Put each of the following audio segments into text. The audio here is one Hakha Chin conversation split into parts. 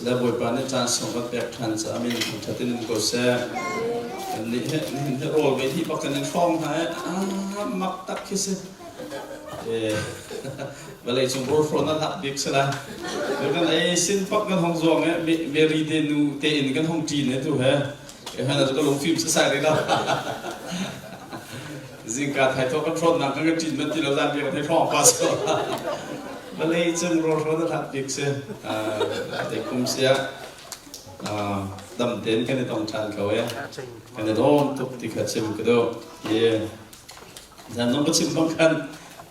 Sile Bawipa nih caan sung kan pek ṭhan caah min thangṭhat in um ko seh. Kan nih he nihin he rawl ve hi bak kan in hrawng hna i ah mak tak khi si. Eh, vawlei cung rawl hrawn a hlat bik si lai. Kan ei sin pak kan hong zuang i Mary te nu te in kan hong ṭin he tu he. Eh, hana cu ka lungfim sasai rih lo. Zingka thaithawh kan hrawnnak kan ka ṭin man ti lo zan biak thei hrawng pa so. Vawlei cung rawl hrawn a hlat bik si. Te kum sia dam tein kan i tong ṭhan ko e. Kan i lawm tuk ti kha chim ka duh. Ye. Zan nong ka chim bang khan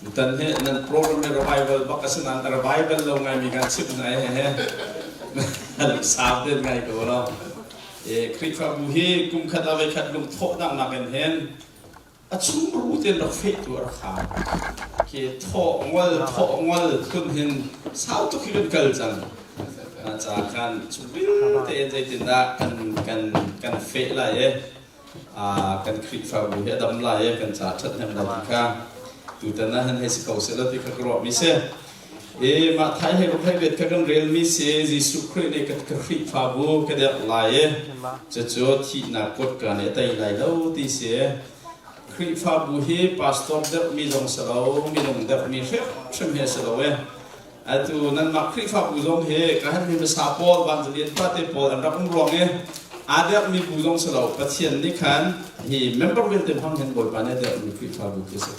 tutan hi nan program hi revival bak a si nain revival lo ngaimi kan chim ngai he he. Sau ten ngai ko lo. Khrihfabu hi kum khat ah voikhat lungthawhnak nakin hin a chungru tein rak feh tu a rak hau. Khi thawh ngol thawh ngol phun hin sau tuk hi kan kal cang. Ca khan chungril tein zeitindah kan kan kan feh lai i kan Khrihfabu hi a dam lai i kan ca ṭhathnem lai ti kha tutan ah hin hei si ko seh law ti kha ka ruahmi si. I mah thai he ruk vet kha kan relmi si Jesuh Khrih nih ka Khrihfabu ka derh lai i cucu thihnak kutka nih a tei lai lo ti si. Khrihfabu hi pastor derhmi zong si lo, minung derhmi hrimhrim hi a si lo i Atu nanmah Khrihfabu zong hi ka han mi hmasa pawl vanzalian pate pawl an rak um ruang i aa derhmi bu zong si lo Pathian nih khan hi member vialte hmang hin Bawipa nih a derhmi Khrihfabu khi si.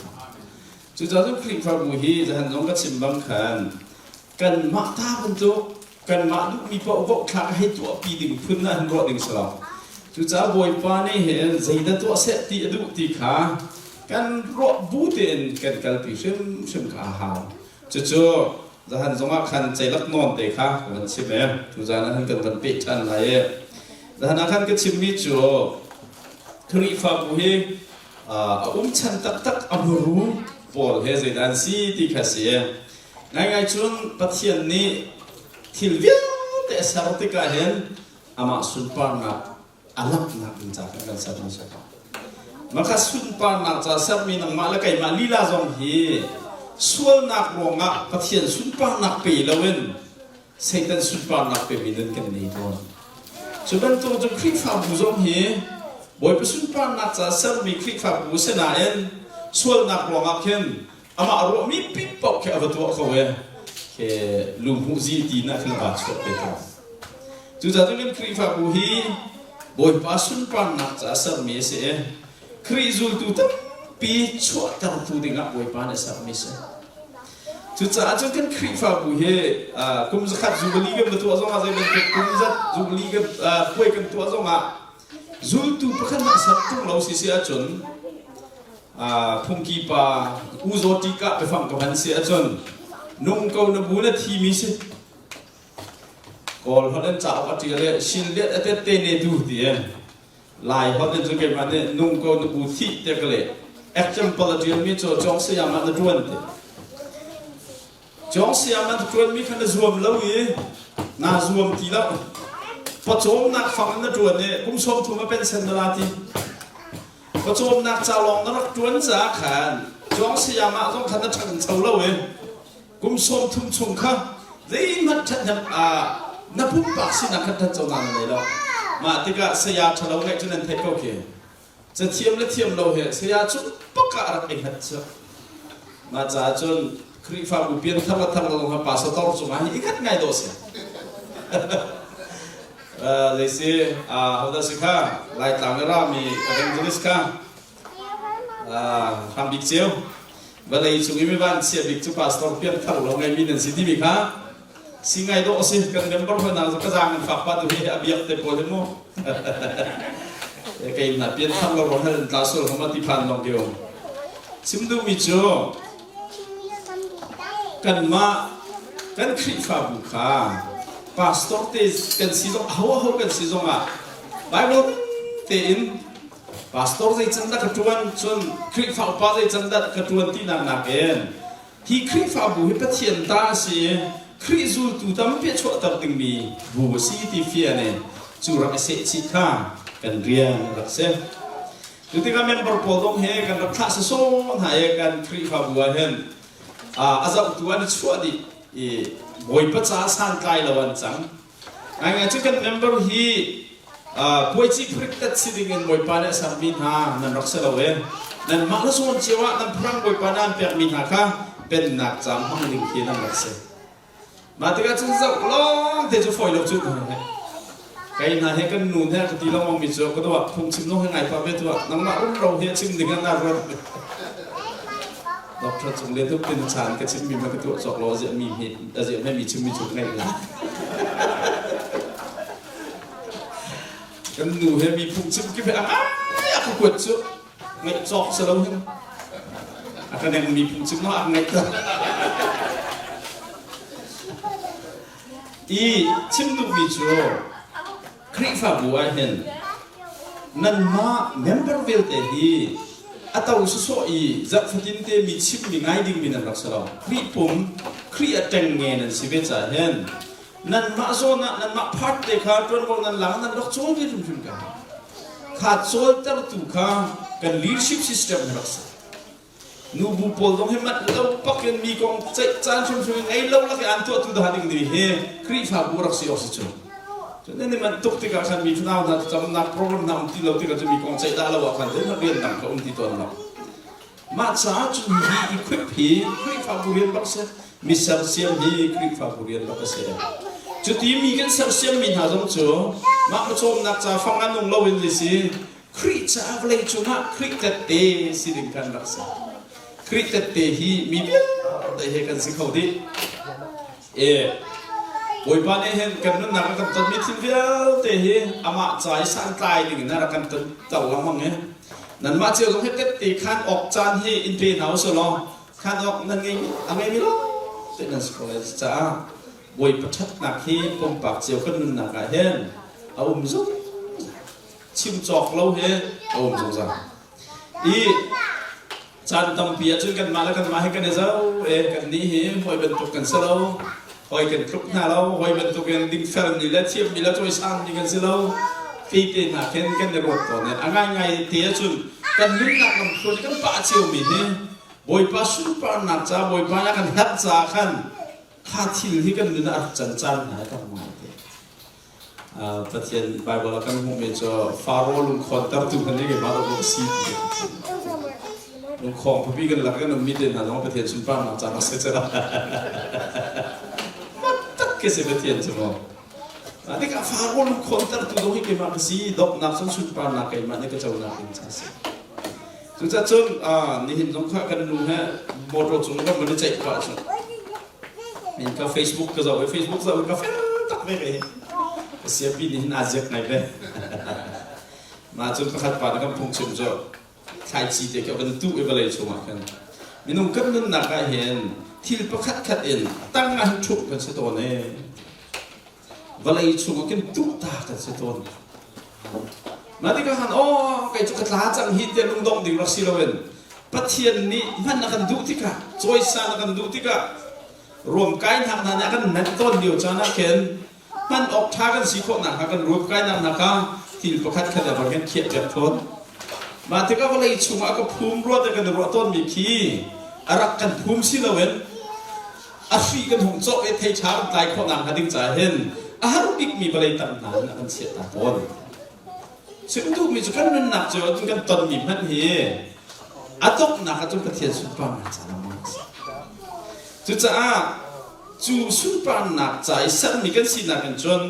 Cucaah cun Khrihfabu hi zahan zong ka chim bang khan kanmah ta bantuk kanmah duhmi paoh vohthlak hei tuahpi ding phun ah hin ruah ding si lo. Cucaah Bawipa nih hin zeidah tuah seh ti a duh ti kha kan ruah bu tein kan kalpi hrimhrim kha a hau. Cucu zahan zongah khan ceilak nawn te kha ka van chim e. Tuzan ah hin kan van peh ṭhan lai e. Zahan ah khan ka chimmi cu Khrihfabu hi a um chan taktak a muru pawl he zeidah an si ti kha si e. Ngaingai cun Pathian nih thil vialte a ser tikah hin amah sunparnak a langhnak ding ca kan kan ser mi si Maka sunparnak ca sermi nangmah le keimah lila zong hi sualnak ruangah Pathian sunparnak pe loin Satan sunparnak pemi nun kan nei tawn. Cu bantuk cu Khrihfabu zong hi Bawipa sunparnak ca sermi Khrihfabu si nain sualnak ruangah khin amah ruahmi pi paoh khi a va tuah ko e khi luhmuhzi ti na khin va chuak te tawn. Cucaah cun kan Khrihfabu hi Bawipa sunparnak caah sermi a si i Khrih zultu tampi chuahtertu dingah Bawipa nih a sermi a si. Cucaah cun kan Khrihfabu hi kum zakhat Jubilee kan va tuah zongah zei bantuk kum zat Jubilee kan puai kan tuah zongah zultu pakhat hmanh ser tung lo si si ahcun phungki pa U Zaw Ṭi kah biafang ka hman si ahcun nung ko na bu na thimi si Kawl holh in cauk a ṭial i Shinliat a tette ne tu ti in Lai holh in cun keimah nih nung ko na bu thih tiah ka leh. Example a ṭialmi cu Cawng sayam ah na ṭuan ti. Cawng sayam ah na ṭuanmi kha na zuam lo i naa zuam ti lo. Pawcawmnak fang in na ṭuan i kum 30 a pension na la ti. Pawcawmnak ca lawng na rak ṭuan caah khan Cawng sayam ah zong khan na ṭhangcho lo i kum 30 chung kha zeihmanh ṭhathnem na pumpak sinak khan ṭhanchonak na nei lo. Mah tikah saya ṭhalo ngeih cu nan theih ko khi. Cathiam le thiam lo he saya cu pak ah rak i hngat cu. Mah caah cun Khrihfabu pianthar le thar lo kha pastor cungah hi i khat ngai dawh si. Zei si hodah si kha Laitlang le rami evangelist kha Hram bik ceu vawlei cung i mi vanchia bik cu pastor pianthar lo ngeimi nan si timi kha si ngai dawh a si kan member hna ka zaang in fak pa tu hi a biak te pawl hi mu kei na pianthar lo ro hal tla sul hama ti phan long ke um chim duhmi cu kanmah kan Khrihfabu kha pastor te kan si zong aho aho kan si zong ah Bible tein Pastor zei can dah ka ṭuan cun Khrihfa upa zei can dah ka ṭuan tinak nakin hi Khrihfabu hi Pathian ta a si i Khrih zultu tampi a chuahter dingmi bu a si ti fian in cu rak i sehchih kha kan rian a rak si. Cu tikah member pawl zong hi kan rak thlah sawsawh hna i kan Khrihfabu ah hin a zohtu an i chuah dih i Bawipa ca santlai lo an cang. Ngaingai cu kan member hi puaici phurik tat si ding in Bawipa nih a sermi hna nan rak si lo e. Nanmah na zawn cio ah nan phurang Bawipa nih an pekmi hna kha pennak caam hmang ding khi nan rak si. Mah tikah cun zoh lawng te cu fawi lo cu Kei hna he kan nu he ka ti lengmang mi cu ka dawh phungchim zong he ngai pah ve tuah nangmah rumro hi a chim ding ah naa ruat. Doctor cung le tuk tin chan ka chim mi ma ka tuah cawk lo a mi hi a ziah mi chim mi cu ngaih la. Kan nu he mi phungchim ki a ngai a ka kuat cu ngaih cawk si lo hin. A ka neng mi phungchim no a ngaih ta. I chim duhmi cu Khrihfabu ah hin nanmah member vialte hi a to sawsawh i zarh fatin te mi chimmi ngai dingmi nan rak si lo. Khrih pum, Khrih a ṭengnge nan si ve caah hin nanmah zawn ah nanmah part te kha ṭuanvo nan lang nan rak cawl ve hrimhrim ka. Kha cawltertu kha kan leadership system hi rak si. Nubu pawl zong hi manh lo pak in mi kong ceih caan hrimhrim in ngei lo lak i an tuahtu dah ding ding hi Khrihfabu rak si awk si cu. Cun nan i manh tuk tikah khan mi fanau hna thlacamnak program hna um ti lo tikah cu mi kong ceih dah lo ah khan zeihmanh rian dang kha um ti tawn lo. Mah caah cun hi equip hi Khrihfabu rian bak si. Mi sersiam hi Khrihfabu rian bak a si. Cuti mi kan sersiam mi hna zong cu mah pawcawmnak ca fang an nung lo in si Khrih caah vawlei cungah Khrih tette si ding kan rak si. Khrih tette hi mi vialte he kan si kho dih. E Bawipa nih hin kan nunnak a kan tonmi thil vialte hi amah ca i santlai ding in a rak kan ton ter lengmang i nanmah cio zong hi tette khan awk caan hi in pe hna usih law khan awk nan ngei a ngeimi lawng te nan si ko lai caah Bawipa ṭhatnak hi pumpak cio kan nunnak ah hin a um zungzal. Chim cawk lo hi a um zungzal. I caan tampi ahcun kanmah le kanmah hi kan i zo e kan nih hi hawi bantuk kan si lo hawi kan tluk hna lo hawi bantuk in dingfelmi le thiammi le cawisangmi kan si lo ti te hna khin kan i ruat tawn i a ngaingai te ahcun kan nunnak lamthluan kan pah ciomi hi Bawipa sunparnak ca Bawipa nih a kan herh caah khan kha thil hi kan nun ah a rak can caan hna i tam ngai te. Pathian Bible ah kan hmuhmi cu Faro lungkhawntertu khan nih keimah dawh si ti lungkhawng papi kan lak kan ummi te hna zong Pathian sunparnak caan a si cu tak ke si Pathian cu mu tikah Faro lungkhawntertu zong hi keimah ka si dawtnak cun sunparnak keimah nih ka conak ding ca si cucaah cun nihin zong kha kan nu he motor cung kan van i ceih pah cun In ka Facebook ka zoh i Facebook zoh ka fel tak ve ve. Ka siapi nih hin aa ziak ngai ve. Mah cun pakhat pa nih kan phungchim cu thlaici te khi a van tuh i vawlei chungah khan minung kan nunnak ah hin thil pakhat khat in tang ah hin ṭhup kan si tawn e. Vawlei chungah khin tuh ta kan si tawn. Mah tikah khan aw kei cu ka tla cang hi tiah lungdongh ding rak si loin Pathian nih hman a kan duh tikah cawisan a kan duh tikah ruamkainak hna nih a kan nenh tawn lio caan ah khin hman awk ṭha kan si khawh nakhnga kan ruamkainak hna kha thil pakhat khat a van kan khiah piak tawn. Mah tikah vawlei chungah ka phum rua te kan i ruah tawnmi khi a rak kan phum si loin a hri kan hung cawk i thei ṭha kan tlai khawh nakhnga ding caah hin a har bikmi vawlei tam hna in a kan chiah ta tawn. Chim duhmi cu kan nunnak cu cun kan tonmi hmanh hi a donghnak ah cun Pathian sunparnak ca lengmang a si. Cucaah cu sunparnak ca i sermi kan sinak in cun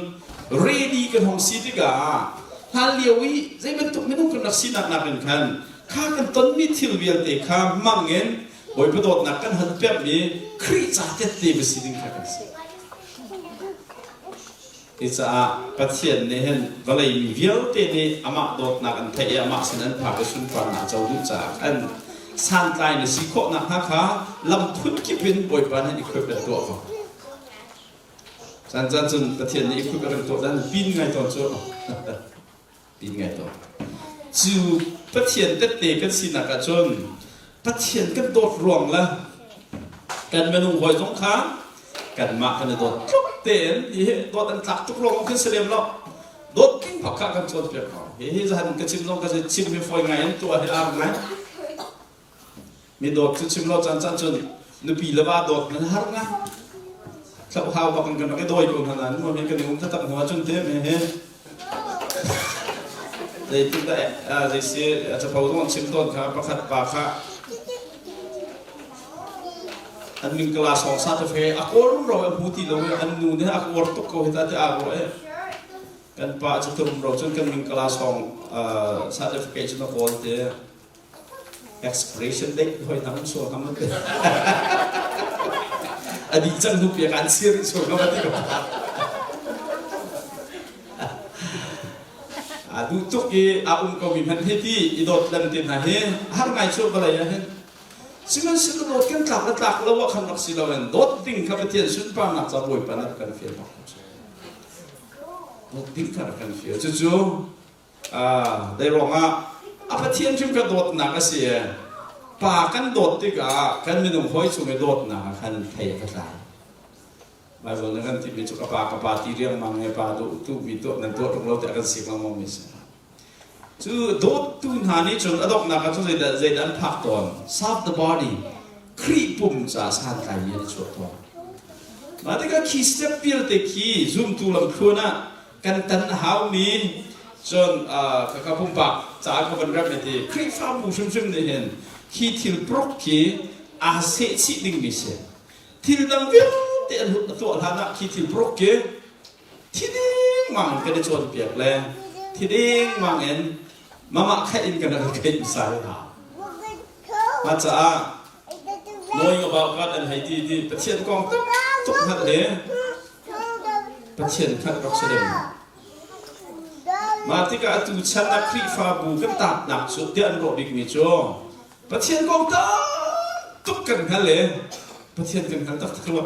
ready kan hung si tikah hlan lio i zei bantuk minung kan rak sinak nakin khan kha kan tonmi thil vialte kha hmang in Bawipa dawtnak kan hon pekmi Khrih ca tette va si ding kha kan si. Cucaah Pathian nih hin vawlei mi vialte nih amah dawtnak an theih i amah sin an phak i sunparnak co duh caah khan santlai na si khawh nakhnga kha lam phunkip in Bawipa nih equip an tuah ko. Caan caan cun Pathian nih equip a kan tuah dan pin ngai tawn cu. Pin ngai tawn. Cu Pathian tette kan sinak ah cun Pathian kan dawt ruang le kan minung hawi zong kha kanmah kan i dawt tluk tein hi dawt an tlak tuk ruang khin si lem lo dawt king bak kha kan cawnpiak ko hi hi zahan ka chim zong ka chim hi fawi ngai in tuah hi ar ngai mi dawt cu chim lo caan caan cun nupi le va dawt nan har ngai. Thloh hau bak in kan rak i dawi ko hna nain nuam hi kan i um taktak hnu ahcun te me he zeitindah zei si capo zong an chim tawn kha pakhat pa kha an min kala song sa te fe a kawl ro a hmu ti lo i an nu nih a uar tuk ko hi ta ti aa ruah i kan pa cu turum ro cun kan min kala song certificate cun a kawl te Expiration date hoi hna um sual ngam te. A dih cang hnu piak an sir sual ngam ti ko. A duh tuk i a um ko mi hmanh hi ti i dawt lem te hna hi har ngai chu vawlei ah hin sihmanhsehlaw dawt kan tlak le tlak lo ah khan rak si lo in dawt ding kha Pathian sunparnak ca Bawipa nih kan fial bak dawt ding kha rak kan fial cucu Dei ruangah a Pathian hrim kha dawtnak a si. Pa kan dawt tikah kan minung hawi chung i dawtnak ah khan thei a ka tlai. Baibal nih kan timi cu ka pa ka pa ti riangmang he pa duh tuhmi tuah nan tuah ṭung lo tiah kan sik lengmang mi si. Cu dawttu hna nih cun a donghnak ah cun zeidah zeidah an phak tawn? Serve the body. Khrih pum ca santlaimi an i chuah tawn. Mah tikah khi step vialte khi zumtu lamthluan ah kan tan a haumi cun ka pumpak ca ka van rep ti Khrihfabu hrimhrim nih hin khi thil pruk khi aa seh chih dingmi si thil dang vialte an a tuah hlan ah khi thil pruk khi thi ding mang in kan i cawnpiak le thi ding mang in mama khaih in kan rak khaih sai hna mah caah knowing about God an hei ti ti Pathian kong tam tuk hngalh le Pathian khat rak si lem. Mah tikah atu chan ah Khrihfabu kan taapnak cu tiah an ruah bikmi cu Pathian kong tam tuk kan hngal le Pathian kan hngal taktak lo.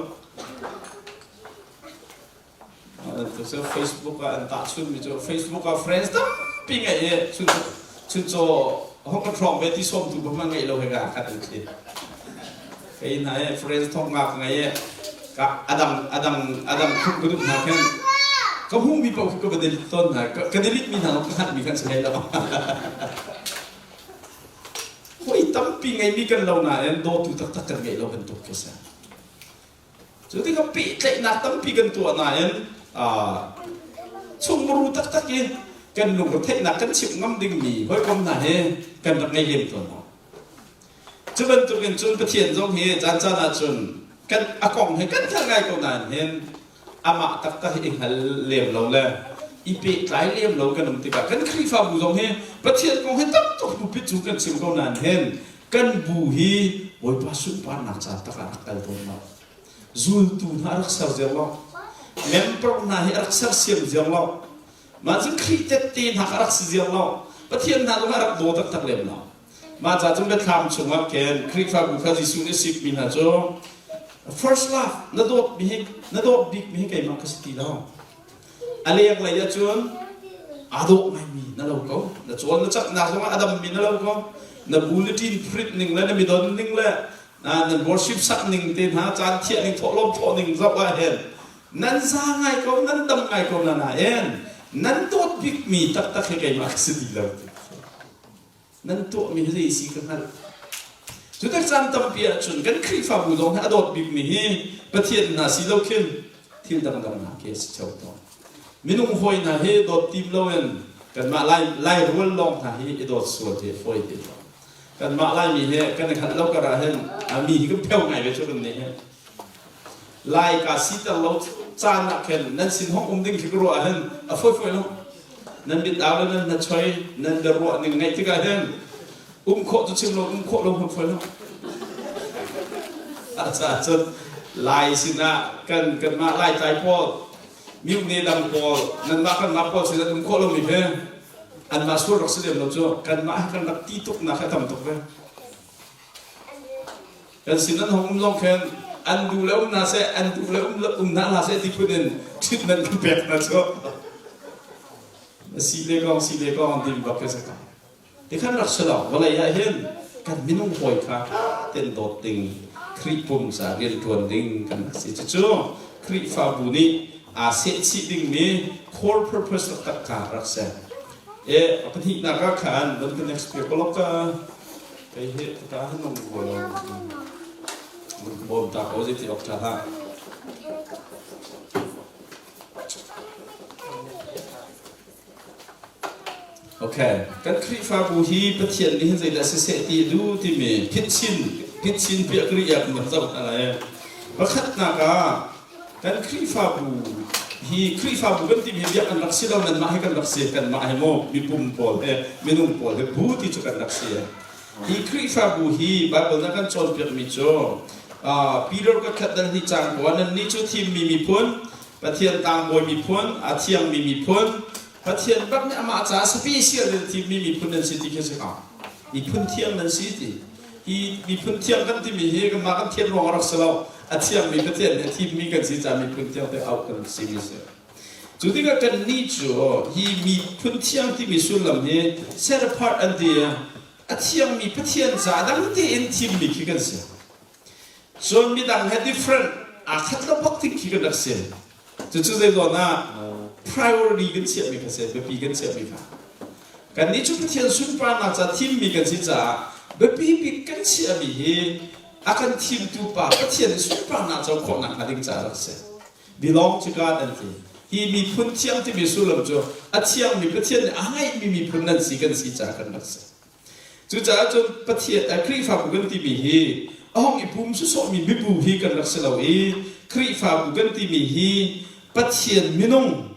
Facebook ah an tahchunmi cu Facebook ah friends tampi ngeih i chun chuncaw hong kan hrawng ve ti sawmtu bak man ngeih lo he ka khat an thli. Kei hna he friends thong ngak ngei i ka adang adang adang khuk ka duh hna khin ka hmuhmi paoh khi ka va delete tawn hna ka delete mi hna ka hngalh mi khan si hlei lo. Hawi tampi ngeimi kan lo nain dawtu taktak kan ngeih lo bantuk khi si. Cu tikah pehtlaihnak tampi kan tuah nain chungmuru taktak in kan lungretheihnak kan chimh ngam dingmi hawikom hna hi kan rak ngei lem tawn lo. Cu bantukin cun Pathian zong hi caan caan ah cun kan a kong hi kan hngalh ngai ko nain hin amah taktak hi i hngal lem lo le i pehtlai lem lo kan um tikah kan Khrihfabu zong hi Pathian kong hi tam tuk pupit cu kan chim ko nain hin Kan bu hi Bawipa sunparnak ca tak ah rak kal tawn lo. Zultu hna rak ser ziar lo. Member hna hi rak sersiam ziar lo. Mah cu Khrih tette hna kha rak si ziar lo. Pathian hna zong a rak daw taktak lem lo. Mah ca cun biathlam chungah khin Khrihfabu kha Jesuh nih a sikmi hna cu first love na dawt mi hi na dawt bik mi hi keimah ka si ti lo. A lenglei ahcun aa dawh ngaimi na lo ko. Na cawn na caknak zongah a dammi na lo ko. Na bulletin print ning le na midon ning le nan worship sak ning te hna caan thiah ning thawhlawm thawh ning zoh ah hin nan za ngai ko nan dam ngai ko na nain nan dawt bikmi taktak hi keimah ka si ti lo. Nan tuahmi hi zei si ka hngalh. Cu tak caan tampi ahcun kan Khrihfabu zong hi a dawt bikmi hi Pathian hna si lo khin thil dangdang hna khi a si theo tawn. Minung hawi hna hi dawt tim loin kanmah lai, lai rual lawng hna hi i dawt sual hi fawi te tawn. Kanmah Laimi he kan i hngalh lo kar ah hin mi hi kan pheu ngai ve cu kan nih hi. Lai ka siter lo caan ah khin nan sin hong um ding khi ka ruah ah hin a fawi fawi lo. Nan mit au le nan hnachoi nan biaruah ning ngaih tikah hin um khawh cu chim lo um khawh lo hmanh fawi lo. A caah cun Lai sinah kan kanmah Laitlai pawl mihne dang pawl nanmah kanmah pawl sin an um khawh lomi hi anmah sual rak si lem lo cu kanmah hi kan rak ti tuknak hi a tam tuk ve. Kan sin an hong um zong khin an duh le um hna seh, an duh le um um hna hlah seh ti phun in treatment kan pek hna cu. Si le kong si le kong an ti bak khi si ko. Ti khan rak si lo, vawlei ah hin kan minung hawi kha ten dawt ding Khrih pum ca rianṭuan ding kan rak si. Cucu Khrihfabu nih aa sehchih dingmi core purpose taktak kha rak si. E pahnihnak ah khan van ka next pia kolok ka Kei hi ka han nung ko lo. Bawm ta ko zei ti awk ṭha hlah. Okay. Kan Khrihfabu hi Pathian nih hin zeidah siseh ti a duh timi phitchin phitchin piah kri ya kan zoh hna lai. Pakhatnak ah kan Khrihfabu hi Khrihfabu kan timi hi biak an rak si lo nanmah hi kan rak si kanmah hi maw mipum pawl he minung pawl he bu ti cu kan rak si. Hi Khrihfabu hi Bible na kan cawnpiakmi cu Peter ka khat dal hi cang ko nan nih cu thimmi miphun Pathian tlangbawi miphun a thiangmi miphun Pathian bak nih amah caah special in thimmi miphun nan si ti khi si ko. Miphun thiang nan si ti. Hi miphun thiang kan timi hi kanmah kan thian ruang a rak si lo. A thiangmi Pathian nih a thimmi kan si caah miphun thiang te auh kan simi si. Cu tikah kannih cu hi miphun thiang timi sullam hi set apart an ti. A thiangmi Pathian ca dang tein thimmi khi kan si. Cun midang he different aa khat lo bak ding khi kan rak si. Cucu zeizawn ah priority kan chiahmi kha si, biapi kan chiahmi kha. Kannih cu Pathian sunparnak ca thimmi kan si caah biapi bik kan chiahmi hi a kan thimtu pa Pathian sunparnak co khawhnak hnga ding caah rak si. Belong to God an ti. Hi miphun thiang timi sullam cu a thiangmi Pathian nih a ngeihmi miphun nan si kan si caah kan rak si. Cucaah cun Pathian Khrihfabu kan timi hi a hong i pum sawsawhmi mibu hi kan rak si lo i Khrihfabu kan timi hi Pathian minung,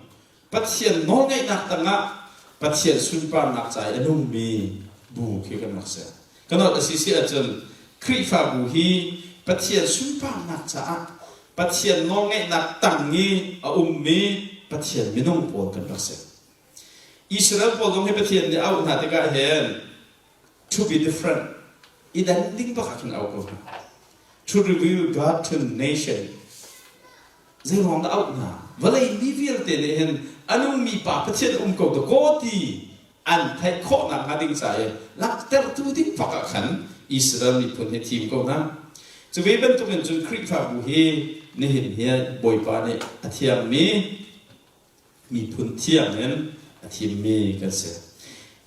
Pathian nawlngeihnak tangah Pathian sunparnak ca i a nungmi bu khi kan rak si. Kan ot a si si ahcun Khrihfabu hi Pathian sunparnak caah Pathian nawlngeihnak tang i a ummi Pathian minung pawl kan rak si. Israel pawl zong hi Pathian nih a auh hna tikah hin to be different i dan ding bak ah khin a auh ko hna. To reveal God to nation. Zei ruang dah auh hna? Vawlei mi vialte nih hin a nungmi pa Pathian um ko dakaw ti an theih khawh nakhnga ding ca i langhtertu ding bak ah khan Israel miphun hi thim ko hna. Cu ve bantukin cun Khrihfabu hi nihin hi Bawipa nih a thiangmi miphun thiang in a thimmi kan si.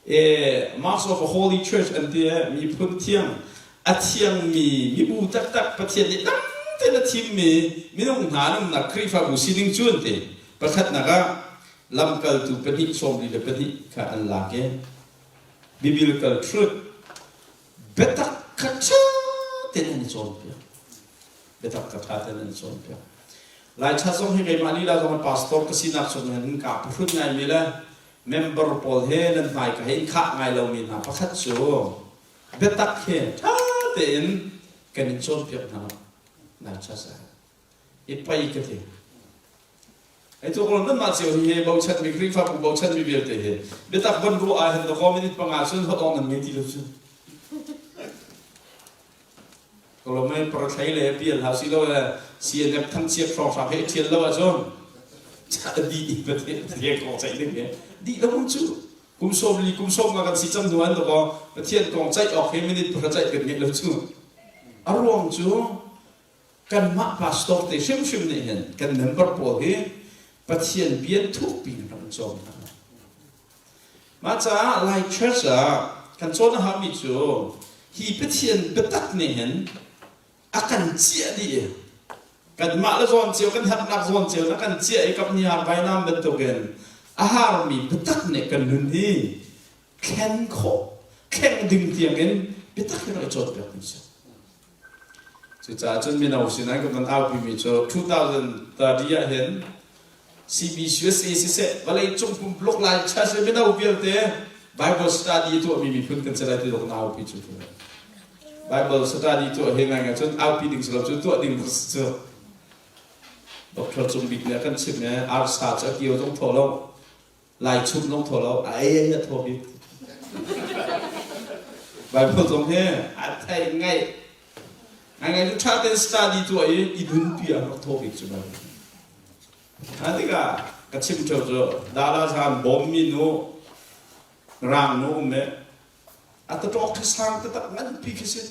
E, Marks of a Holy Church an ti miphun thiang a thiangmi mibu taktak Pathian nih dang tein a thimmi minung hna nunnak Khrihfabu sining cu an ti. Pakhatnak ah lamkaltu pahnih 44 kha an lak i biblical truth biatak kha ṭha tein an i cawnpiak. Biatak kha ṭha tein an i cawnpiak. Laiṭha zong hi keimah lila zong pastor ka sinak chung hin kaa phuhrun ngaimi le member pawl he nan hmai ka he in khah ngai lomi hna pakhat cu biatak he ṭha tein kan in cawnpiak hna lo. Laiṭha sa i pei ka ti. Hei tu ko nanmah cio hi bochanmi Khrihfabu bochanmi vialte hi biatak von ruah ah hin dakaw minute panga cun hot awk nan ngei ti lo cu. Kolomei parathlei le pial hau si lo le CNF thangchiat hrawnghrang he ṭhial lo ahcun dih i Pathian kong ceih ding hi dih lo cu kum sawm li kum sawm nga kan si cang hnu an dakaw Pathian kong ceih awk hi minute pahra ceih kan ngeih lo cu a ruang cu kanmah pastor te hrimhrim nih hin kan member pawl hi Pathian bia thukpi in rak cawm hna Mah caah Lai Church ah kan cawn a haumi cu hi Pathian biatak nih hin a kan ciah dih i kanmah le zawn cio kan herhnak zawn cio na kan ciah i kap ni har vainam bantukin a harmi biatak nih kan nun hi thlen khawh thleng ding tiangin biatak hi rak i cawnpiak ding si. Cucaah cun mino sinah kan kan aupimi cu 2030 ah hin CBCUSA siseh vawleicung pumpluk lai church le mino vialte Bible study tuahmi miphun kan si lai ti kan aupi cu. Bible study tuah hi ngai ngai cun aupi ding si lo cu tuah ding cu Dr. Cung Bik nih a kan chimh i arsa cu a kio zong thaw lo Lai chum zong thaw lo a ei ei a thaw bik. Bible zong hi a thei ngai ngai ngai cu ṭha tein study tuah i i nunpi a rak thaw bik cu Bible. A tikah ka chim ṭheo cu Dala zan bawmmi nu rang nu um i A taṭawk khi sang taktak nganpi khi si.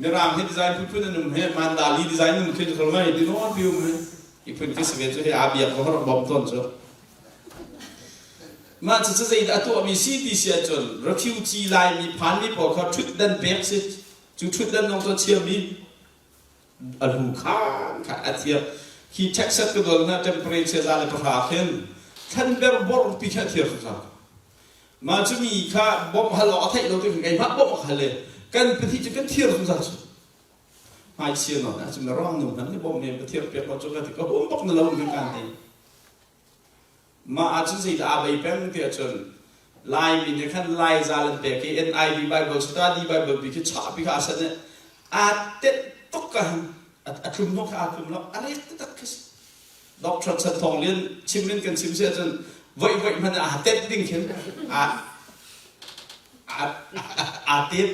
Mirang hi design phunphun an um he Mandali design um khi cu mai ti nawn pi um he. I phun khi si ve cu he aa biak ko rak bawm tawn cu. Mah cu zeidah a tuahmi si ti si ahcun refugee Laimi phanmi pawl kha ṭhutdan pek si. Cu ṭhutdan zong cu a chiami a lu khan kha a thiar. Hi Texas ka dol hna temperature za le pahra khin thlanber bor pi khi a thiar zungzal. Mah cu mi kha bawmh hal awk a theih lo ti keimah bawmh a hal i kan pahnih cu kan thir zungzal cu. Hmaichia nawn ah cun na rang nu hmanh nih bawmh men ka thir piak lo cu ka ti ka hum bak na lo in kan ti. Mah ahcun zeidah aa bei peng ti ahcun Laimi nih khan Lai zal an pek i NIV Bible Study Bible pi khi chah pi kha a san i aa tenh tuk ka a tlum hnawk kha aa tlum lo a rek taktak khi si. Doctor Chan Thawng Lian chim in kan chim si ahcun voih voih hmanh aa tenh ding khin aa aa aa tet.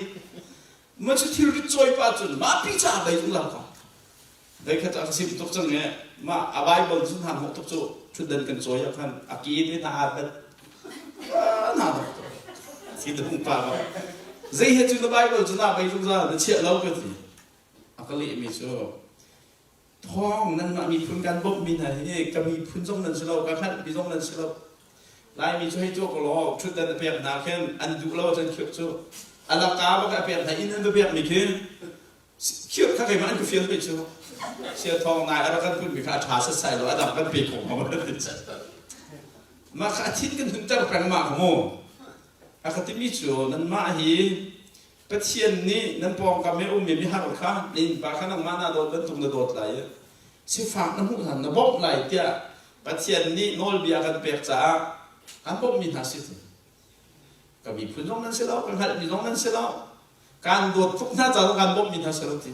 Ma cu thilrit cawi pa cun mah pi ca bei zungzal ko. Voikhat ah ka sim tuk cang i mah a Bible cu hna hnawh tuk cu ṭhutdan kan cawi ah khan a ke te hna aa bet hna hnawh tuk. Si tung pa ba. Zei he cu na Bible cu na bei zungzal na chiah lo ka ti. A ka lehmi cu thawng nanmah miphun kan bawmhmi hna hi ka miphun zong nan si lo ka hngalhmi zong nan si lo. Laimi cu hei tuah ko law ṭhutdan a pek hna khin an duh lo ahcun khirh cu a laka bak a pek hna inn an va pekmi khi Khirh kha keimah an ka fial ve cu. Sia thawng nai a rak kan putmi kha a ṭha setsai lo, a dang kan pe kho hnga maw ti. Mah kha a thin kan hunter peng mah kha mu. A ka timi cu nanmah hi Pathian nih nan pawngkam i ummi mihar kha na innpa kha nangmah naa dawt bantuk na dawt lai i sifak na hmuh hlan na bawmh lai tiah Pathian nih nawlbia kan pek caah kan bawmhmi hna si ti. Ka miphun zong nan si lo, ka hngalhmi zong nan si lo. Kaan dawt tuk hna caah kaan bawmhmi hna si lo ti.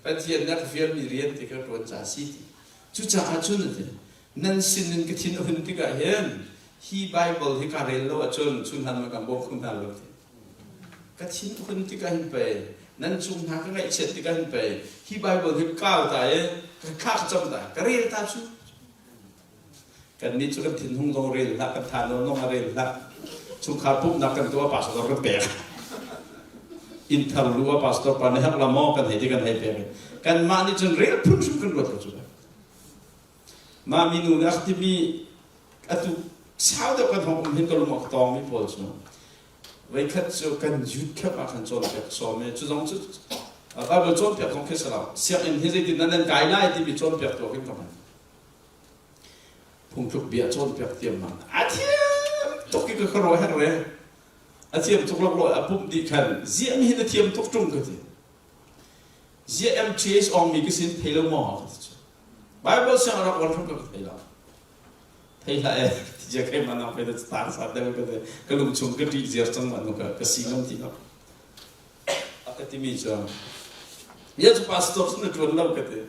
Pathian nih a ka fialmi rian ti ka ṭuan caah si ti. Cucaah cun a ti, nan sin in ka thin a hun tikah hin hi Baibal hi ka rel lo ahcun chun hlan ma kan bawm kho hna lo ti. Ka thin a hun tikah hin pei nan cung hna ka ngaihchiat tikah hin pei hi Baibal hi kau ta i ka thla ka cam ta ka rel ta cu. Kannih cu kan thinhung zong rel hlah, kan tha nawn zong a rel hlah. Chungkhar pumhnak kan tuah pastor kan pek. Inn thar lu ah pastor pa nih hak la maw kan hei ti kan hei pek. Kanmah nih cun rel phun hrim kan ruat lo cu. Mah minu nih a timi atu sau deuh kan hong um hin ka lung a tawng mi pawl cu voikhat cu kan youth camp ah khan cawnpiak sawm i cu zong cu Bible cawnpiak zong khi si lo sianginn hi zeitin nan kai lai timi cawnpiak tu ah khin ka hman Phungtluk bia cawnpiak thiamnak a thiam tuk i ka khuaruah her re. A thiam tuk laklawh a pumh dih khan ziah mi hin a thiam tuk ṭung ka ti. Ziah MTH ong mi ka sin thei lo maw ka ti cu. Bible siang a rak uan hram ka thei lo. Thei hlah e ti zia kai ma nang pe da tang sa deuh ka ti. Ka lung chung ka ṭih ziar cang ma nu ka ka si ngam ti lo. A ka timi cu Ya cu pastor na ṭuan lo ka ti.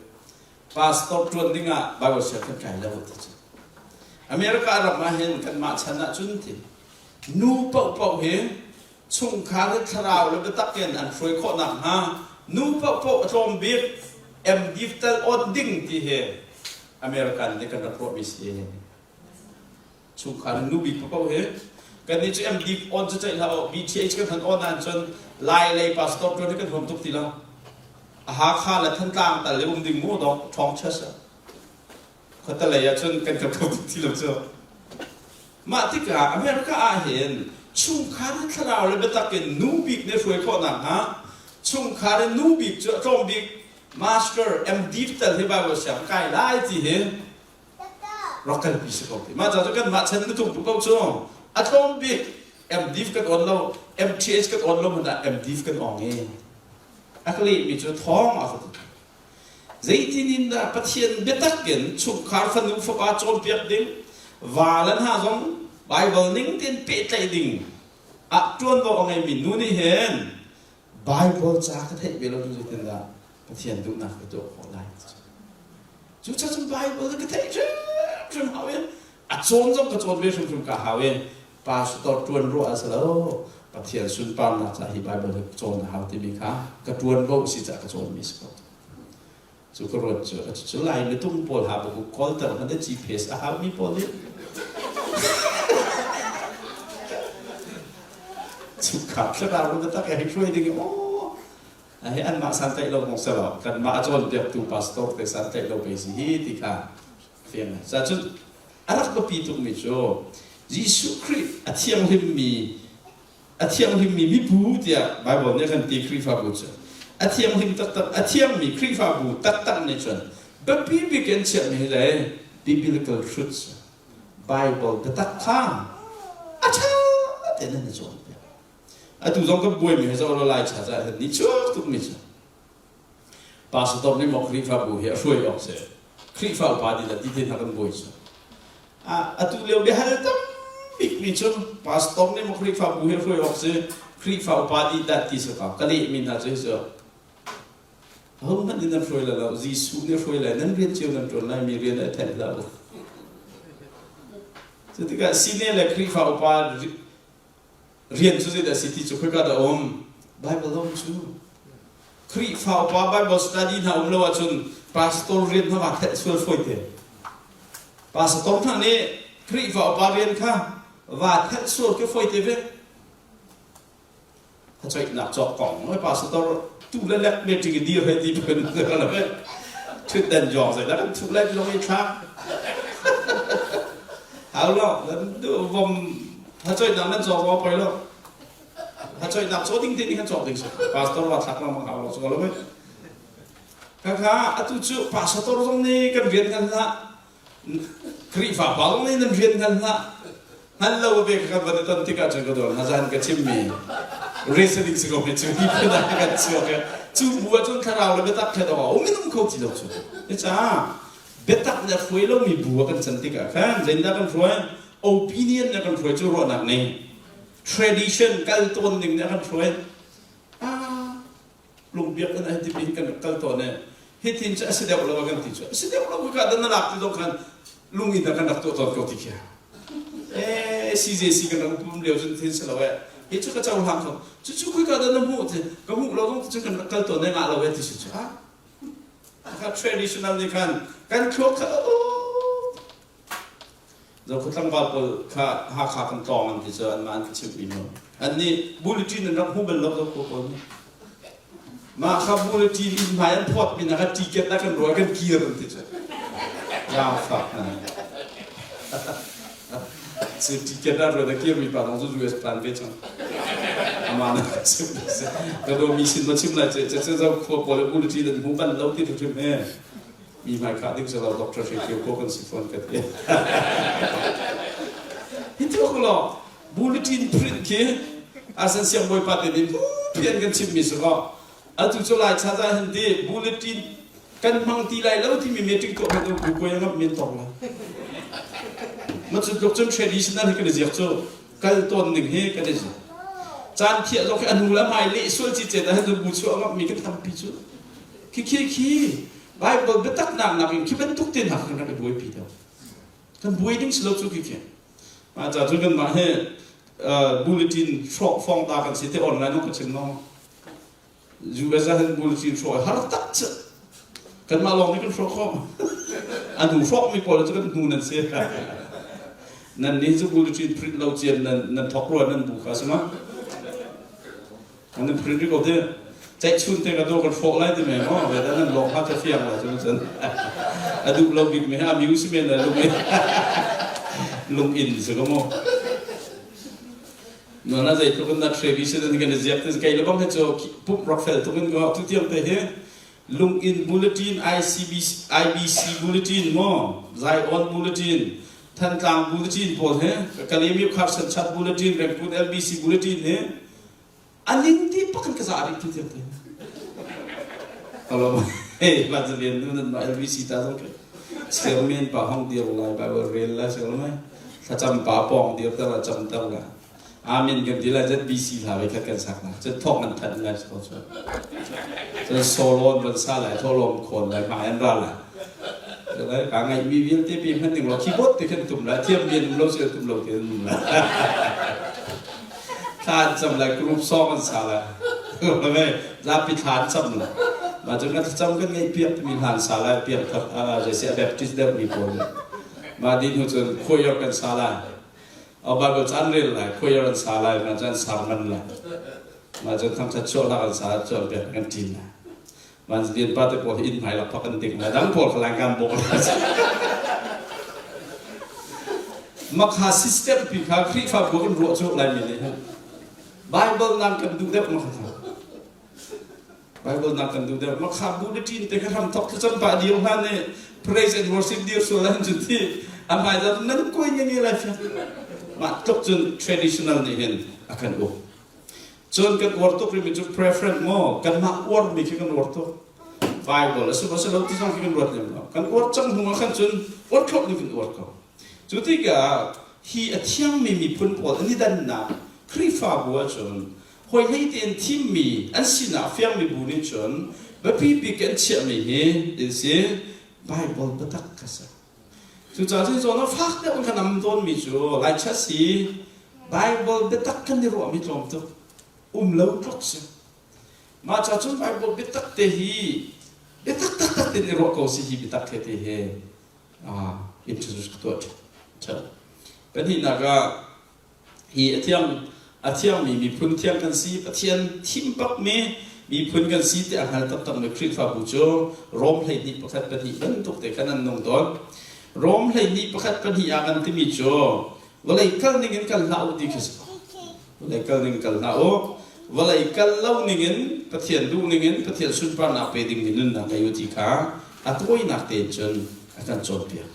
Pastor ṭuan dingah Bible siang kan kai lo ti cu. America ram ah hin kanmah chan ah cun ti nu paohpaoh hi chungkhar hi thlarau le biatak in an hruai khawh nakhnga nu paohpaoh a tlawm bik MD tal on ding ti hi American nih kan rak ruahmi si. Chungkhar in nu bik paoh hi kannih cu MD on cu ceih hlah u BTH kan han on ahcun Lai lei pastor tuan hi kan huam tuk ti lo. A Hakha le Thantlang tal i um ding mu dong ṭhawng chas ah. Khuate lei ahcun kan kal kho tuk ti lo cu. Mah tikah America ah hin chungkhar in thlarau le biatak in nu bik nih hruai khawh nakhnga chungkhar in nu bik cu a tlawm bik master MD tal hi Bible siang kai lai ti hi rak kalpi si ko ti. Mah ca cu kanmah chan in tung ko cu a tlawm bik MDiv kan on lo MTH kan on lo hmanh ah MDiv kan ong i a ka lehmi cu thawng a ka ti. Zeitin in dah Pathian biatak in chungkhar fanu fapa cawnpiak ding va le hna zong Bible ning tein pehtlaih ding ah ṭuanvo a ngeimi nu nih hin Bible ca ka theih ve lo cu zeitin dah Pathian duhnak ka tuah khawh lai. Cucaah cun Bible ka theih hrimhrim hau i a cawn zong ka cawn ve hrimhrim ka hau i pastor ṭuan ruah a si lo Pathian sunparnak ca hi Bible hi cawn a hau timi kha ka ṭuanvo si caah ka cawnmi si ko. Cu ka ruat cu cu lai nutung pawl ha bu kawlter hmanh a GPS a haumi pawl nih chungkhar thlarau tak hei hruai ding aw Hi anmah santlaih lo kong si lo kanmah a cawnpiaktu pastor te santlaih lo pei si hi ti kha fiang a cun a rak biapi tukmi cu Jesuh Khrih a thianghlimmi a thianghlimmi mibu tiah Bible nih a kan ti Khrihfabu cu a thianghlim taktak a thiangmi Khrihfabu taktak nih cun biapi bik in chiahmi hi le biblical truths Bible biatak kha a ṭha tein an i cawnpiak. Atu zong kan buaimi he zoh lai cha ca hin ni chuak tukmi cu pastor nih maw Khrihfabu hi a hruai awk si. Khrihfa upa dih le ti te hna kan buai cu. Atu lio biahal tam bikmi cu pastor nih maw Khrihfabu hi a hruai awk si. Khrihfa upa dih dah ti si ka ka lehmi hna cu hi cu Ahohmanh nih nan hruai lai lo, Jesuh nih a hruai lai, nan rian cio nan ṭuan lai, mi rian ah i hlah u. Cu tikah sine le Khrihfa upa rian cu zeidah a si ti cu khoika dah um? Bible a um cu. Khrihfa upa Bible study hna um lo ahcun pastor rian hna va thelh sual fawi te. Pastor hna nih Khrihfa upa rian kha va thelh sual ke fawi te ve. Thachoihnak cawk kong noi pastor tu le lek meeting i dir hei ti phun thutdan jong zei kan thu lai long i thlak hau lo nan du vom thachoihnak nan cawk lo poi lo thachoihnak caw ding te ni kan cawk ding si pastor wa thlak lang hau lo so lo me kha atu cu pastor zong nih kan rian kan hlah Khrihfa pa zong nih nan rian hngal hlah. Hngal lo ve ka kan van i ton tikah cun ka dawr hna zan ka chimmi wrestling si ko me cu hi phun ah kan chuak i cu bu ah cun thlarau le biatak thlet awk a um in um kho ti lo cu. Cucaah biatak nih a hruai lomi bu ah kan can tikah khan zeitindah kan hruai? Opinion nih a kan hruai cu ruahnak nih tradition kal tawn ning nih a kan hruai. Ah, lungbiak in ai timi kan rak kal tawn i hitin cu a si deuh lo kan ti cu a si deuh lo ka dan na lak ti zong khan lung in kan rak tuah tawn ko ti khi eh CJC kan rak pum lio cun thin si lo eh hi cu ka cohlang kho cu cu khoi ka dan na hmuh ti ka hmuh lo zong cu kan rak kal tawn e ngah lo eh ti si cu ah kha traditional nih khan kan thluak kha Zokhua tlangval pawl kha Hakha kan tlawng an ti cu anmah an ka chimhmi mu. Annih bulletin an rak hmu bal lo Zokhua pawl nih. Mah kha bulletin inn hmai an phawt mi na kha ticket na kan ruah kan kir an ti cu. Zaangfak hna. Cu ticket ah ruah na kir mi pa zong cu US plan ve cang. Amah na ka chimh mi si. Ka do mi sin ma chim lai cu cu Zokhua pawl bulletin an hmu bal lo ti hrim he. Mi hmai ding si lo doctor Hre Kio ko kan si fawn ka ti. Hi tluk law bulletin print khi asan siang bawipa te nih pian kan chimmi si ko. Atu cu lai cha za hin ti bulletin kan hmang ti lai lo timi meeting tuah kan bu ko ngap men tong la. Ma cu tluk cun traditional hi kan i ziak cu kal tawn ning hi kan i ziak. Caan thiah zong khi a hnu le hmai leh sual ci cet ah hin bu chuah ngap mi kan tampi cu. Khi khi khi Bible biataknak nakin khi bantuk te hna kan rak i buaipi deuh. Kan buai ding si lo cu khi khi. Mah ca cu kanmah hi bulletin hrawk fong ta kan si te online ka chim no. US ah hin bulletin hrawk har tak cu. Kanmah lawng nih kan hrawk khawh. An hnu hrawk mi pawl cu kan hnu nan si. Nan nih cu bulletin print lo cian nan nan thok rua nan bu kha si ma. An in print ko te ceih chun te ka do kan hrawh lai ti me maw ve nan lawng ha ka fiang lai cu cun a duh lo bik mi a miu si men le lung in lung in si ko mu no na zei tluk in na tradition an kan ziak te kai le bang he chu pup rock fel tuk in ko tu tiang te hi lung in bulletin ICB IBC bulletin mo Zion bulletin Thantlang bulletin pawl he Kalemi Carson Chat bulletin Rengkun LBC bulletin he A ning ti pak in ka za rih tu tiang te. Hello. Hey, ma zalian nu nan ma LBC ta zong ke. Chairman pa hong dir lai Bible rel la sel mai. Thlacam pa pong dir ter la cam ter la. Amen kan ti la ZBC hla ve khat kan sak la. Cun thok nan thanh lai so chu. Cun solo van sa lai tholom khon lai ma an ra lai. Lai ka ngai mi vialte pi hman ding lo keyboard te khan tum la thiam bian um lo sel tum lo te um la. Thla an cam lai group song an sa lai zapi thla an cam lai mah cu kan thlacam kan ngeih piak timi hla an sa lai piak thak zeisi a Baptist deuh mi pawl nih mah dih hnu cun choir kan sa lai Bible ca an rel lai choir an sa lai mah cu an sermon lai mah cu thangthat chuah hla kan sa chuah piak kan ṭin lai van lian pa te pawl hi inn hmai lakphak an ding lai dang pawl kha lai kan bawk lai makha system pi kha Khrihfabu kan ruah cu Laimi nih hin Bible nan kan duh deuh makha kha Bible nan kan duh deuh makha bulletin te kha ram thok thlacam pa dir hna nih praise and worship dir sual han cun thi a hmai zat nan koi nge nge lai fiang. Mah tluk cun traditional nih hin a kan uk. Cun kan uar tuk rihmi cu preference maw kanmah uarmi khi kan uar tuk. Bible a si maw si lo ti zong khi kan ruat lem lo. Kan uar cang hnu ah khan cun uar thlawt in kan uar ko. Cu tikah hi a thiangmi miphun pawl an i dannak Khrihfabu ahcun hawi hlei tein thimmi an sinak fiangmi bu nih cun biapi bik an chiahmi hi in si Bible biatak kha si. Cucaah cun zawn ah fak deuh in kan am tawnmi cu Laicha si Bible biatak kan i ruahmi tlawm tuk um lo tluk si. Mah ca cun Bible biatak te hi biatak taktak tein i ruah ko si hi biatak he te he introduce ka tuah ṭhan. Pahnihnak ah hi a thiang a thiangmi miphun thiang kan si Pathian thim bakmi miphun kan si ti a hngal taktakmi Khrihfabu cu Rom 12 pakhat pahnih bantuk te khan an nung tawn. Rom 12 pakhat pahnih ah kan timi cu vawlei kal ning in kal hlah u ti khi si. Vawlei kal ning kal hlah u. Vawlei kal lo ning in Pathian duh ning in Pathian sunparnak pe dingmi nunnak ngei u ti kha a tawinak tein cun a kan cawnpiak.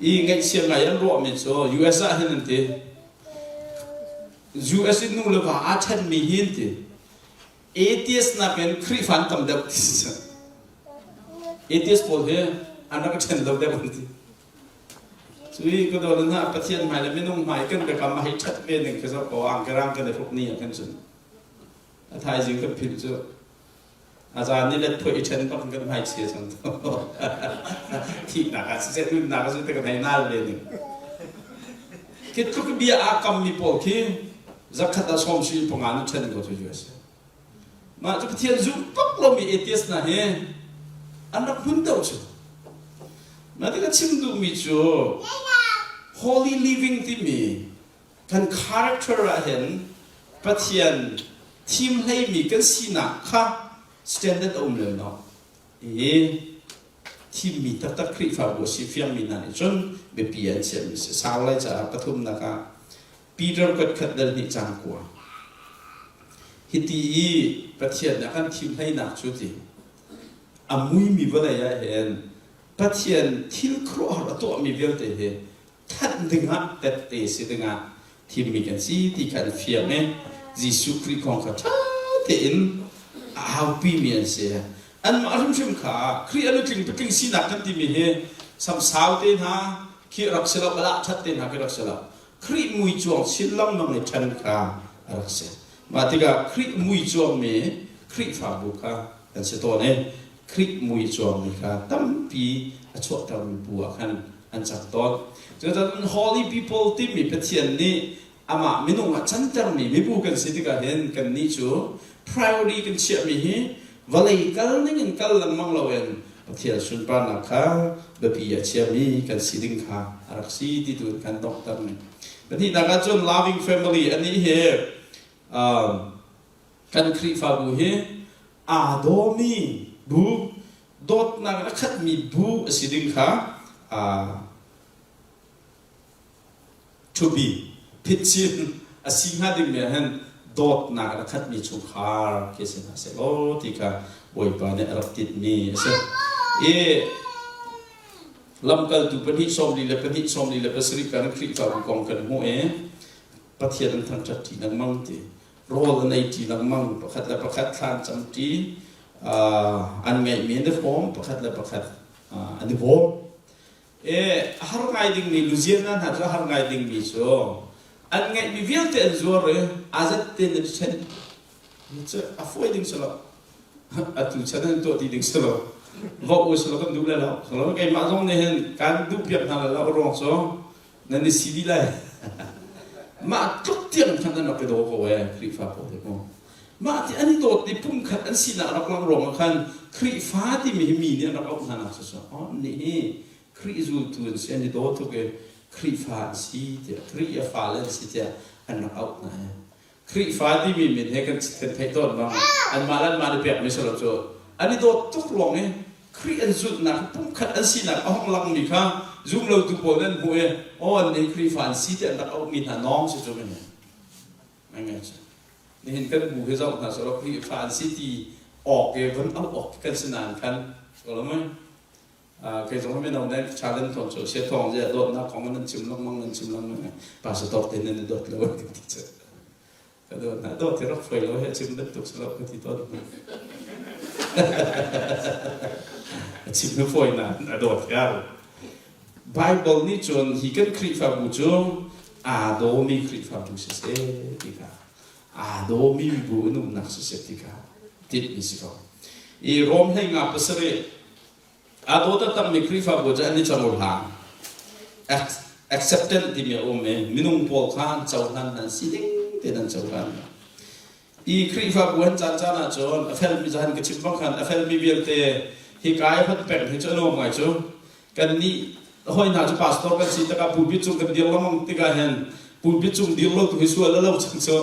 I ngaihchia ngai an ruahmi cu US ah hin an ti. US in nu le va aa ṭhenmi hi an ti. Atheist nakin Khrihfa an tam deuh ti si. Atheist pawl hi an rak i ṭhen lo deuh an ti. Cui ka dawt hna Pathian hmai le minung hmai kan biakam a hei ṭhat ve ning khi zoh ko angkerang kan i hruk ni ah khan cun a thaizing kan philh cu a zan ni let phuah i ṭhen bak kan hmai chia cang thihnak ah siseh nunnak ah siseh kan hei nal ve ning khi tluk bia aa kammi pawl khi zakhat ah sawm si panga na ṭhen ko cu US mah cu Pathian zum bak lomi atheist hna hi an rak hmun deuh cu na ti ka chim duhmi cu holy living timi kan character ah hin Pathian thim hleimi kan sinak kha standard a um lem lo i thimmi taktak Khrihfabu a si fiangmi hna nih cun biapi an chiahmi si sau lai caah pathumnak ah Peter kuatkhat dal hnih cang kua hiti i Pathian nih a kan thim hleinak cu ti a muimi vawlei ah hin Pathian thil khuaruahhar a tuahmi vialte hi thanh dingah tette si dingah thimmi kan si ti kha an fiang i Jesuh Khrih kong kha ṭha tein a aupimi an si. Anmah hrimhrim kha Khrih a nutling patling sinak kan timi hi samsau te hna khi rak si lo, balah ṭhat te hna khi rak si lo. Khrih mui cuang chin lengmang i ṭhen kha a rak si. Mah tikah Khrih mui cuangmi Khrihfabu kha kan si tawn i Khrih mui cuangmi kha tampi a chuahtermi bu ah khan an cang tawn. Cucaah holy people timi Pathian nih amah minung ah cantermi mibu kan si tikah hin kannih cu priority kan chiahmi hi vawlei kal ning in kal lengmang loin Pathian sunparnak kha biapi a chiami kan si ding kha a rak si ti tu in kan donghter ning. Pahnihnak ahcun loving family anih hi kan Khrihfabu hi aa dawmi bu, dawtnak in a khatmi bu a si ding kha to be pitchin a si hnga dingmi ah hin dawtnak in a khatmi chungkhar khi si hna seh law ti kha Bawipa nih a rak tinhmi a si. I lamkaltu pahnih 44 47 kan Khrihfabu kong kan hmuh i Pathian an thangṭhat ṭi lengmang ti rawl an ei ṭi lengmang pakhat le pakhat thla an cam ṭi an ngeihmi an i hrawm pakhat le pakhat an i bawm e a har ngai dingmi Louisiana hna cu a har ngai dingmi cu an ngeihmi vialte an zuar i azat tein an ṭhen cu a fawi ding si lo atu chan an tuah ti ding si lo va u si lo kan duh le lo lo keimah zong nih hin kan duh piak hna le lo ruang cu nan i si dih lai mah tluk tiang khan an rak i daw ko ee Khrihfa pawl hi mu mah ti an i dawt i pumkhat an sinak rak lang ruang ah khan Khrihfa timi hi mi nih an rak auh hna nak cu oh nih hi Khrih zultu an si an i daw tuk i Khrihfa an si tiah Khrih a fale an si tiah an rak auh hna i Khrihfa timi min he kan kan theih tawn bang anmah le anmah nih pekmi si lo cu an i dawt tuk ruang i Khrih an zulhnak pumkhat an sinak a hong langmi kha zumlotu pawl an hmuh i aw an nih Khrihfa an si ti an rak auhmi hna nawng si cu mene ngai cu nihin kan bu hi zoh hna selaw Khrihfa an si ti awk i von auh awk kan si nain khan ko lo mei. Kei zong mino nan challenge tawn cu sia thawng zia dawtnak kong nan chim lengmang nan chim lengmang pastor te nan i dawt lo kan ti cu. Ka dawt na dawt hi rak foi lo he chim bantuk si lo ka ti tawn. A chim na foi na a dawt ya. Bible nih cun hi kan Khrihfabu cu aa dawmi Khrihfabu siseh ti kha aa dawmi mibu an umnak siseh ti kha tinhmi si ko. I Rom hlei nga pasarih aa daw taktakmi Khrihfabu cu an i cohlang. Acceptance timi a um i minung pawl kha an cohlan an si ding tein an cohlan. I Khrihfabu an caan caan ahcun a felmi zahan ka chim bang khan a felmi vialte hi kai hon peng hi cu a nuam ngai cu. Kannih hawi hna cu pastor kan si tikah pulpit cung kan dir lengmang tikah hin pulpit cung dir lo tu hi sual a lo cang cu.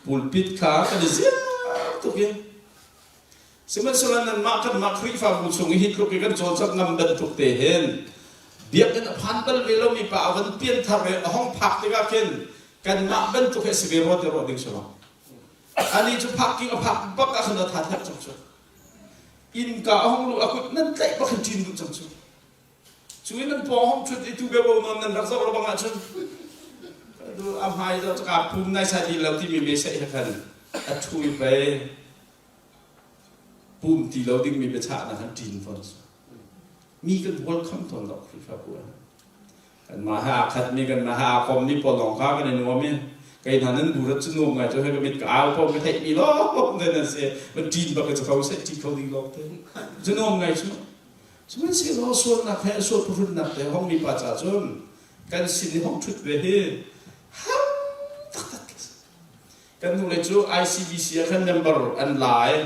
Pulpit kha kan i ziar tuk i Sihmanhsehlaw nanmah kanmah Khrihfabu chung i hi tluk i kan cawlcangh ngam bantuk te hin biakinn a phan bal ve lomi pa a van pianthar i a hong phak tikah khin kanmah bantuk hi a si ve rua ti ruah ding si lo. Ani cu phak king a phak bak ah khan a tha thlek cang cu. Innka a hong luh a kut nan tlaih bak hin ṭin duh cang cu. Cu in nan pawng hong ṭhut i tu bebo non nan rak zoh lo bang ahcun a hmai zoh caka pum nai sai ti lo timi me seh he khan a ṭhu i pei pum ti lo dingmi biachahnak an ṭin fawn. Mi kan welcome tawn lo Khrihfabu ah. Kanmah he aa khatmi, kanmah he aa kommi pawl lawng kha kan i nuam i kei hna nan bu rat cu nuam ngai cu hei ka mit ka au ko ka theihmi lawng te nan si. Van ṭin bak i cu ko seh ṭi kho ding lawng te. Cu nuam ngai cu. Sihmanhsehlaw sualnak he sual phuhrunnak te hongmi pa ca cun kan sin i hong ṭhut ve hi har taktak Kan hnulei cu ICBC ah khan member an la i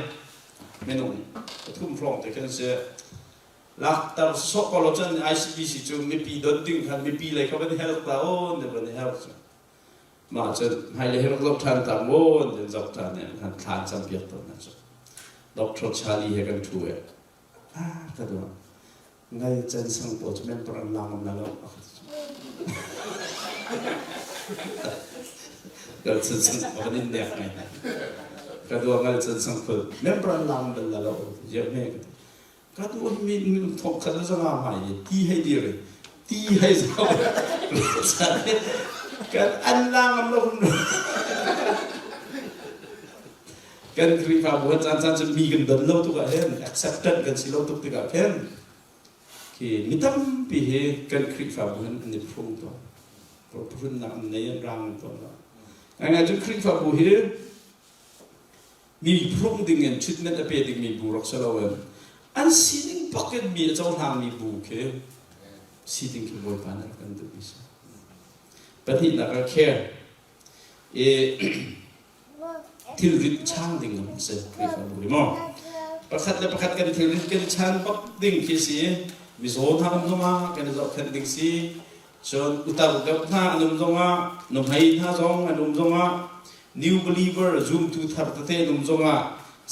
minung pathum hrawng te khan si. Lakter sawh ko lo cun ICBC cu mipi don ding khan mipi lei kha van help ta aw ne van help cu. Mah cun hmailei hi rak zoh ṭhan ta maw an zoh ṭhan i khan thla an campiak tawn hna cu. Dr. Charlie he kan ṭhu i ah ka duah. Ngai can sang pawl cu member an la ngam la lo. Ngal chan sang kan in nek ngai. Ka dua ngal chan sang phul member an la ngam bal la lo. Je me ka tu mi mi thok khat zanga mai ti hei dir ti hei zau. Kan an la ngam lo. Kan Khrihfabu han caan caan cu mi kan don lo tuk ah hin accepted kan si lo tuk tikah khin khi mi tampi hi kan Khrihfabu hin an i phrung tawn. Phrunnak an nei an rang tawn lo. Ngaingai cu Khrihfabu hi mi phrung ding in treatment a pe dingmi bu rak si lo in an sining bak in mi a cohlangmi bu khi si ding khi Bawipa nih a kan duhmi si. Pahnihnak ah care. I thilrit chaan ding a si Khrihfabu hi maw pakhat le pakhat kan thilrit kan chaan bak ding khi si mizaw hna um zongah kan i zohkhenh ding si cun utar deuh hna an um zongah nuhmei hna zong an um zongah new believer zumtu thar tete an um zongah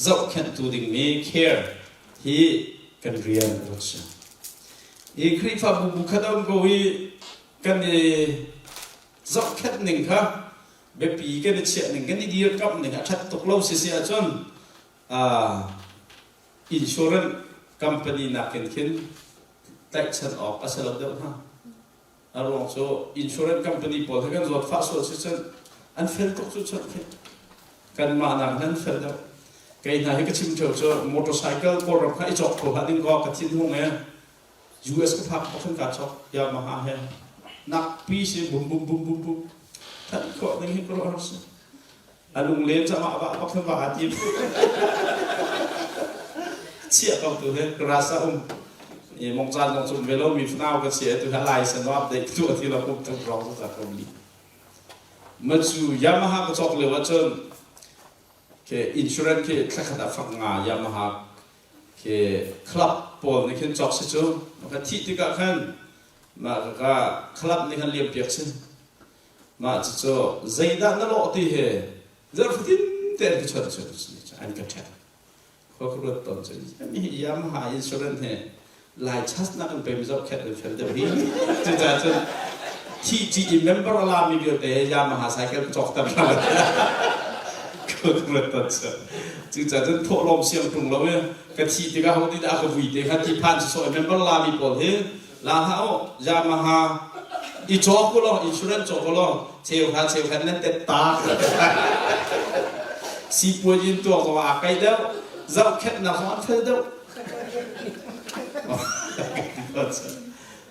zohkhenhtu dingmi care hi kan rian a rak si i Khrihfabu bu khat a um ko i kan i zohkhenh ning kha biapi kan i chiah ning kan i dirkamh ning a ṭhat tuk lo sisi ahcun insurance company nakin khin tlaihchan awk a si lo deuh hnga. A ruang cu insurance company pawl he kan zawtfah sual si cun an fel tuk cu cun khi kanmah nak nan fel deuh. Kei hna hi ka chim ṭheo cu motorcycle Kawlram kha i cawk kho hlah ding kaw ka thin hung e US ka phak bak khan kaa chok Yamaha he nak pi si bum bum bum bum bum that khawh ding hi ka ruah si a lunglen cang ah va bak khan va aa tim chiah ko tu he rasa um i mong caan zong cum ve lo mi fanau ka si tu ha lai san update tu ati lo kum tum rong za ko li ma cu Yamaha ka chok leo ahcun ke insurance ke thlakhat a fak nga Yamaha Khi club pawl nih khin cawk si cu ka thih tikah khan mah ka club nih khan liam piak si mah cucu zeidah na lawh ti he zarhfatin te an ka chawnh cu an ka ṭhek khua ka ruat tawn cu mi Yamaha insurance he lai chas nak an pe mi zohkhenh an fel deuh hi cucaah cun thi ci i member a la mi vialte Yamaha cycle ka cawk ter hna khua ka ruat tawn cu. Cucaah cun thawhlawm siang ṭung lo i ka thih tikah ho nih dah a ka vui te kha ti phan sawsawh i member lami pawl hi la hlah u Yamaha i cawk u law insurance cawk u law cheuhra cheukhat nan tet ta sipuazi in tuak zong ah aa kaih deuh zohkhenhnak zong an fel deuh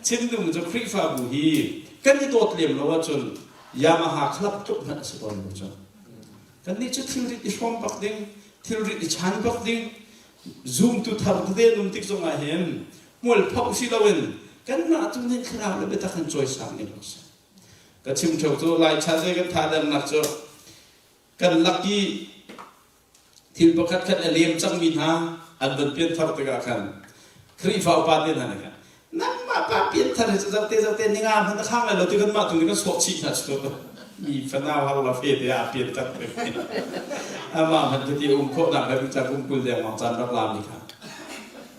chim duhmi cu Khrihfabu hi kan i dawt lem lo ahcun Yamaha club tluk hmanh a si tawn lo cu Kannih cu thilrit i hrawm bak ding, thilrit i chan bak ding, zumtu thar tete num tik zongah hin hmualphoh si loin kanmah tu nih thlarau le biatak kan cawisang ning a si. Ka chim ṭheo cu Lai chaze kan thadernak cu kan lak i thil pakhat khat a lem cangmi hna an van pianthar tikah khan Khrihfa upa te hna nih khan nangmah pa pianthar hi cu zohte zohte ninga hmanh na khang lai lo ti kanmah tu nih kan sawh chih hna cu mi fanau har la fe te ah pianthar amah hmanh khi um khawh nak le ca kum 20 dengmang caan rak la mi kha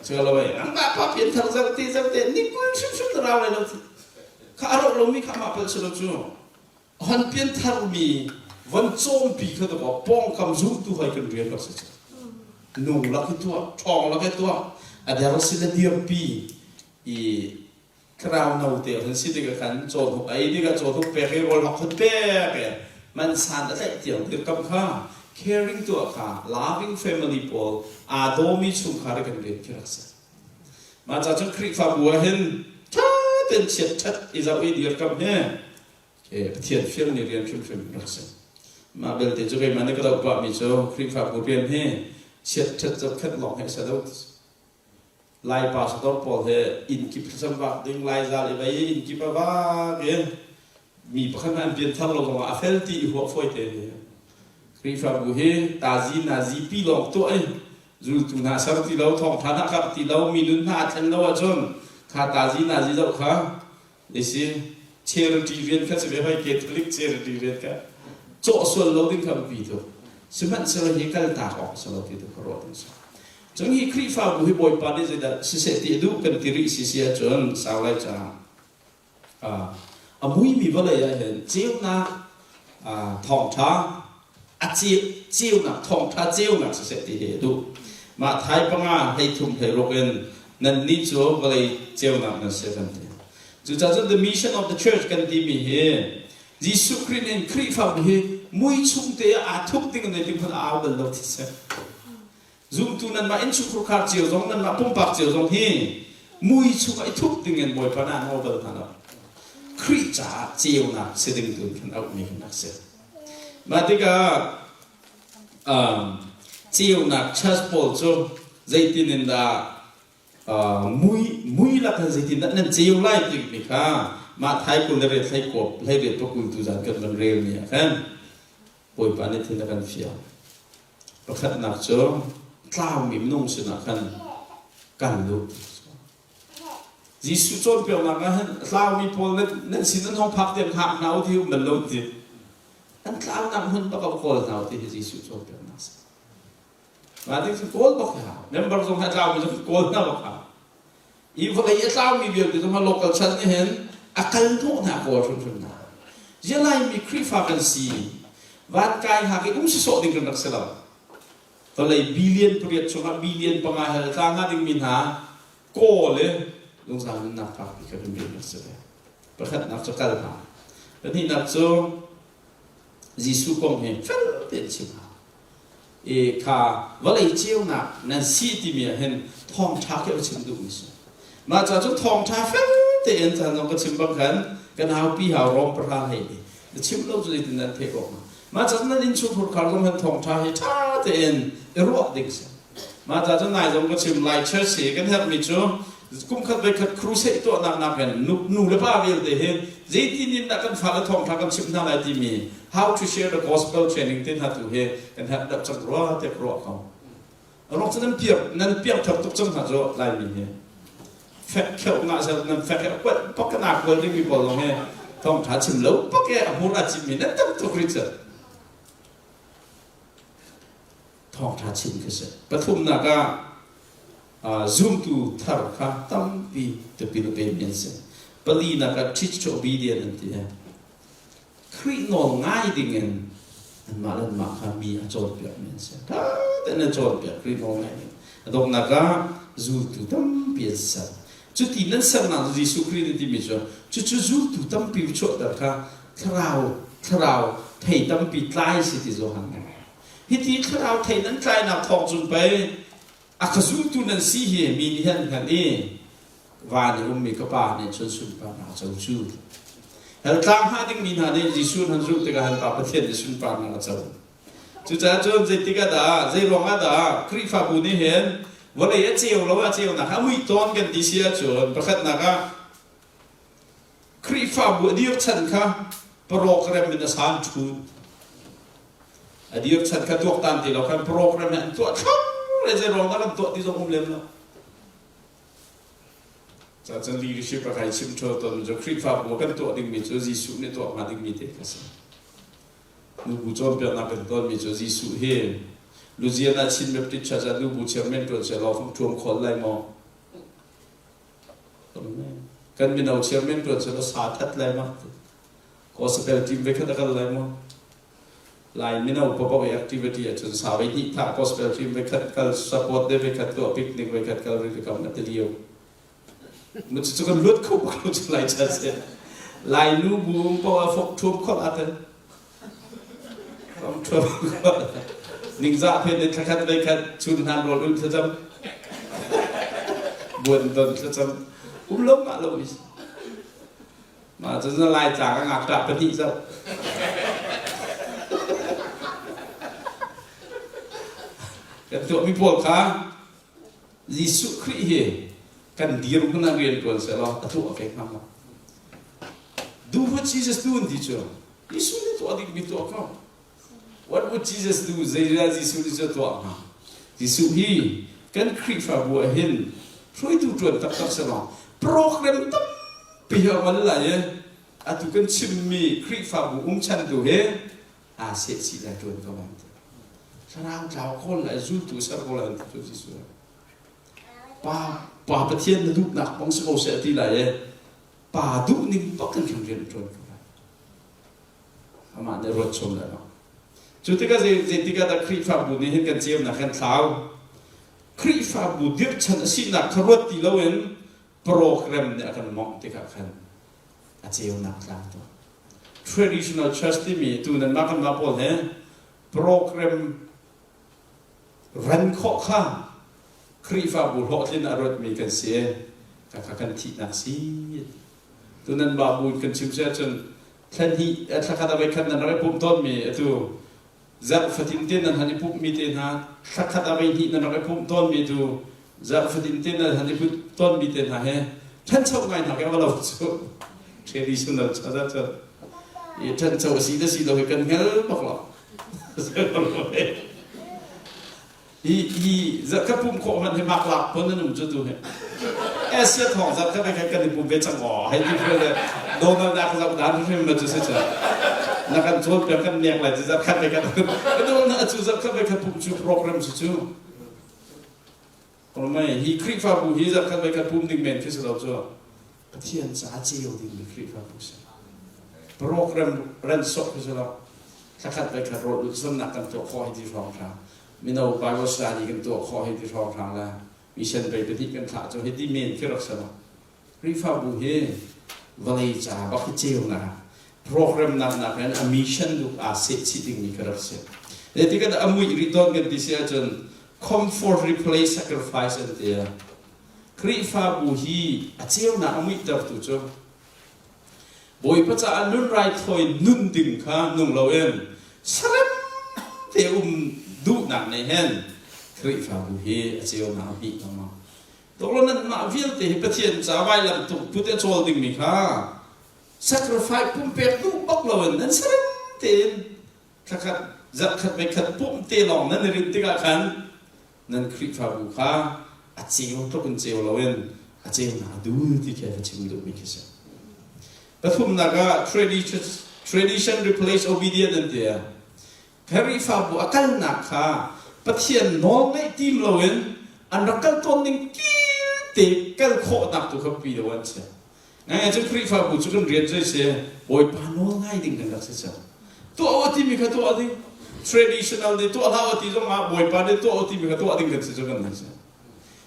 cu lo ei nangmah pa pianthar zohte zohte ni 20 hrimhrim na rau lai lo kha a rawh lomi kha mah pal si lo cu hon pianthar mi von cawmpi kha dawh pawngkam zumtu hoi kan rian rak si cu nung lak hi tuah ṭhawng lak hi tuah a der si le dirpi i thlarau no te an si tikah khan cawhnuk ei tikah cawhnuk pek i rawl hok khut pek i man san a tlaih tiang dirkam kha caring tuah kha loving family pawl aa dawmi chungkhar i kan rian khi rak si Mah ca cun Khrihfabu ah hin ṭha tein chiat ṭhat i zoh i dirkamh hi Pathian fialmi rian hrimhrim rak si. Mah belte cu keimah nih ka doh pahmi cu Khrihfabu rian hi chiat ṭhat zohkhenh lawng hi a si lo. Lai pastor pawl he inn kip thlacam vak ding, Lai zal i vei i inn kip a vak i mi pakhat hmanh an pianthar lo zongah a fel ti i huah fawi te hi. Khrihfabu hi tazi nazi pi lawng tuah i zultu hna ser ti lo, thawngṭha hna karh ti lo, mi nun hna a thlen lo ahcun kha tazi nazi zoh kha isi charity rian kha si ve hoi Catholic charity rian kha cawh sual lo ding kha biapi tuk. Sihmanhsehlaw hi kaltak awk a si lo ti tu ka ruah ding si. Cun hi Khrihfabu hi Bawipa nih zeidah siseh ti a duh kan ti rih si si ahcun sau lai caah A muimi vawlei ah hin ceunak thawngṭha a ceunak thawngṭha ceunak siseh ti hi a duh. Mah thai panga 13 16 in nannih cu vawlei ceunak nan si kan ti. Cucaah cun the mission of the church kan timi hi Jesuh Khrih nih Khrihfabu hi mui chung te ah aa thup ding in zeitin hmanh a au bal lo ti si. Zumtu nanmah innchungkhur khar cio zong nanmah pumpak cio zong hi mui chungah i thup dingin Bawipa nih a nawl bal hna lo. Khrih caah ceunak si ding tu khan auhmi kan rak si. Mah tikah um, ceunak church pawl cu zeitin in dah uh, mui mui lak in zeitin dah nan ceu lai timi kha mah thai kul le ret hlei kop hlei riat pakul tu zan kan van rel mi ah khan Bawipa nih thin a kan fial. Pakhatnak cu tlaumi minung sinah khan kan lut. Jesuh cawnpiaknak ah hin tlaumi pawl nan sin an hong phak tiang hngak hna u ti um bal lo ti. An tlaunak hmun bak a kawl hna u ti hi Jesuh cawnpiaknak si. Mah ding cu kawl bak hi hau. Member zong hi a tlaumi zong kawl hna bak hau. I vawlei a tlaumi vialte zong local chan nih hin a kal hnawh hna kawl hrimhrim hna. Zialaimi Khrihfa kan si. Van kai hngak i um sisawh ding kan rak si lo. Vawlei billion pariat chungah billion panga hel tla hnga dingmi hna kawl i zungzal nunnak phakpi kha kan rian rak si ve. Pakhatnak cu kal hna. Pahnihnak cu Jesuh kong hi fel tein chim hna. I kha vawlei ceunak nan si timi ah hin thawngṭha khi a chim duhmi si. Mah ca cu thawngṭha fel tein caan zong ka chim bang khan kan haupi hau Rom pahra hlei ni na chim lo cu zeitin nan theih awk hnga. Mah ca cu nan innchungkhur khar zong hin thawngṭha hi ṭha tein i ruah ding si. Mah ca cu nai zong ka chim lai church hi kan herhmi cu kum khat voi khat crusade tuahnak nakin nu, nu le pa vialte hi zeitin in dah kan fale thawngṭha kan chimh hna lai timi how to share the gospel training te hna tu hi kan herh deuh cang rua tiah ka ruah ko. Ruak cu nan piak nan piak thar tuk cang hna cu Laimi hi. Fek kheuh nga sel nan fek he kuat pak na kual dingmi pawl zong hi thawngṭha chim lo pak e a hmur a cimmi nan tam tuk rih cu. Thawngṭha chim khi si. Pathumnak ah zumtu thar kha tampi tipil a pemi an si. Palinak ah teach to obedient an ti. Khrih nawl ngai dingin Anmah le anmah kha mi a cawnpiakmi an si. Ṭha tein a cawnpiak rih nawl ngaih ding. A donghnak ah zultu tampi an ser. Cuti nan sernak cu Jesuh Khrih nih timi cu cucu zultu tampi chuahter kha thlarau thlarau thei tampi tlai si ti Johan nih. Hiti thlarau thei nan tlainak thawng cun pei a ka zultu nan si hi mi nih an hngalh i van i ummi ka pa nih cun sunparnak a co cu. Hell tlang hnga dingmi hna nih Jesuh an zulh tikah han Pa Pathian nih sunparnak a co. Cucaah cun zeitik ah dah, zei ruangah dah Khrihfabu nih hin vawlei a ceu lo a ceunak a muih tawn kan ti si ahcun pakhatnak ah Khrihfabu a dir chan kha program in a san ṭhut. A dir chan kha tuaktan ti lo khan program in an tuah thlang le zei ruang dah kan tuah ti zong um lem lo. Cacun leadership a kai chim ṭheo tawn cu Khrihfabu kan tuah dingmi cu Jesuh nih tuah hnga dingmi te kha si. Nubu cawnpiaknak kan tawnmi cu Jesuh hi Louisiana Chin Baptist Church ah nubu chairman ṭuan seh law fung ṭhuam khawl lai maw? Kan mino chairman ṭuan seh law sa that lai ma? Gospel team ve khat a kal lai maw? Lai mino paoh i activity ahcun sa voi hnih thah gospel team voi khat kal support de voi khat tuah picnic voi khat kal rili kam na ti lio. Mu cu kan luat kho bak lo cu lai cha se. Lai nu bu um paoh ah fok ṭhuam khol ate. Fok ṭhuam khol. Ningzah phen in thlakhat voi khat chun hnan rawl ul thlacam. Buan don thlacam. Um lo ma lo is. Mah cun Laitlang a ngakṭah pahnih zoh. Kan tuahmi pawl kha Jesuh Khrih hi kan dirhmun ah rian ṭuan sehlaw a tuah ve hnga maw? Do what Jesus do an ti cu Jesuh nih tuah dingmi tuah ko. What would Jesus do? Zeidah Jesuh nih cu a tuah hnga? Jesuh hi kan Khrihfabu ah hin hruaitu ṭuan taktak sehlaw program tampi hi a ngol lai i atu kan chimmi Khrihfabu umchan tu hi aa sehchih lai ṭuan ko lai. Thlarau tlau kawl lai zultu ser ko lai ti cu Jesuh. Pa Pa Pathian na duhnak bang si ko seh a ti lai i Pa duhning bak in kan rian ṭuan ko lai. Amah nih ruat chom lai lo. Cu tikah zeitik ah dah Khrihfabu nih hin kan ceunak kan thlau? Khrihfabu dirhchan a sinak kha ruat ti loin program nih a kan mawngh tikah khan a ceunak tlang tuah. Traditional church timi tu nan mah kan mah pawl he program ran khawh kha Khrihfabu hlawhtlin a ruatmi kan si. Kha kan thihnak si. Tunan babu kan chim si ahcun thla hnih thla khat a voi khat nan rak i pumh tawnmi atu zarh fatin te nan han i pumhmi te hna thla khat a voi hnih nan rak i pumh tawnmi tu zarh fatin te nan han i pumh tawnmi te hna he ṭhancho ngai hna ke lo cu traditional cha cu i ṭhancho a si da si lo hi kan hngal bak lo Hi hi zarh khat pumh khawh hmanh hi mak lak phun an um cu tu hi. Asia thawng zarh khat khat kan i pum ve cang aw hei ti phun le Donald dah ka zoh dan hrim ma cu si cu. Na kan cawn piak kan nek lai cu zarh khat ve khat. Ka na cu zarh khat ve khat pumh cu program cu cu. Mai hi Khrihfabu hi zarh khat ve khat pum ding men khi si lo cu. Pathian ca ceu ding mi Khrihfabu si. Program ran sok khi si lo. Thlakhat ve khat rawl ulh kan tuah khawh hi ti hrawng hra. Mino Bible study kan tuah khawh hi ti hrawng hrang le mission pei pahnih kan thlah cu hiti men khi rak si lo. Khrihfabu hi vawlei ca bak hi ceunak program nak nak in a mission duk aa seh chih dingmi khi rak si. Zeitik ah a muih rih tawn kan ti si ahcun comfort replace sacrifice an ti. Khrihfabu hi a ceunak a muihtertu cu Bawipa caah nun raithawi nun ding kha nung loin sarem te um duhnak nih hin Khrihfabu hi a ceunak a hmih lengmang. Tawlo nanmah vialte hi Pathian ca vailam tung put a cawl dingmi kha sacrifice pumpek duh bak loin nan sarem tein thlakhat zarhkhat voikhat pumh te lawng nan i rinh tikah khan nan Khrihfabu kha a ceu tluk in ceu loin a ceunak a dul ti khi a chim duhmi khi si. Pathumnak ah tradition, tradition replace obedience an ti. Khrihfabu a kalnak kha Pathian nawl ngaih tim loin an rak kal tawn ning te kal khawhnak tu kha pi lo an si. Ngai cu Khrihfabu cu kan rian cu si Bawipa nawl ngai ding kan rak si cang. Tuah u timi kha tuah ding. Traditional nih tuah hlah u ti zong ah Bawipa nih tuah u timi kha tuah ding kan si cu kan si.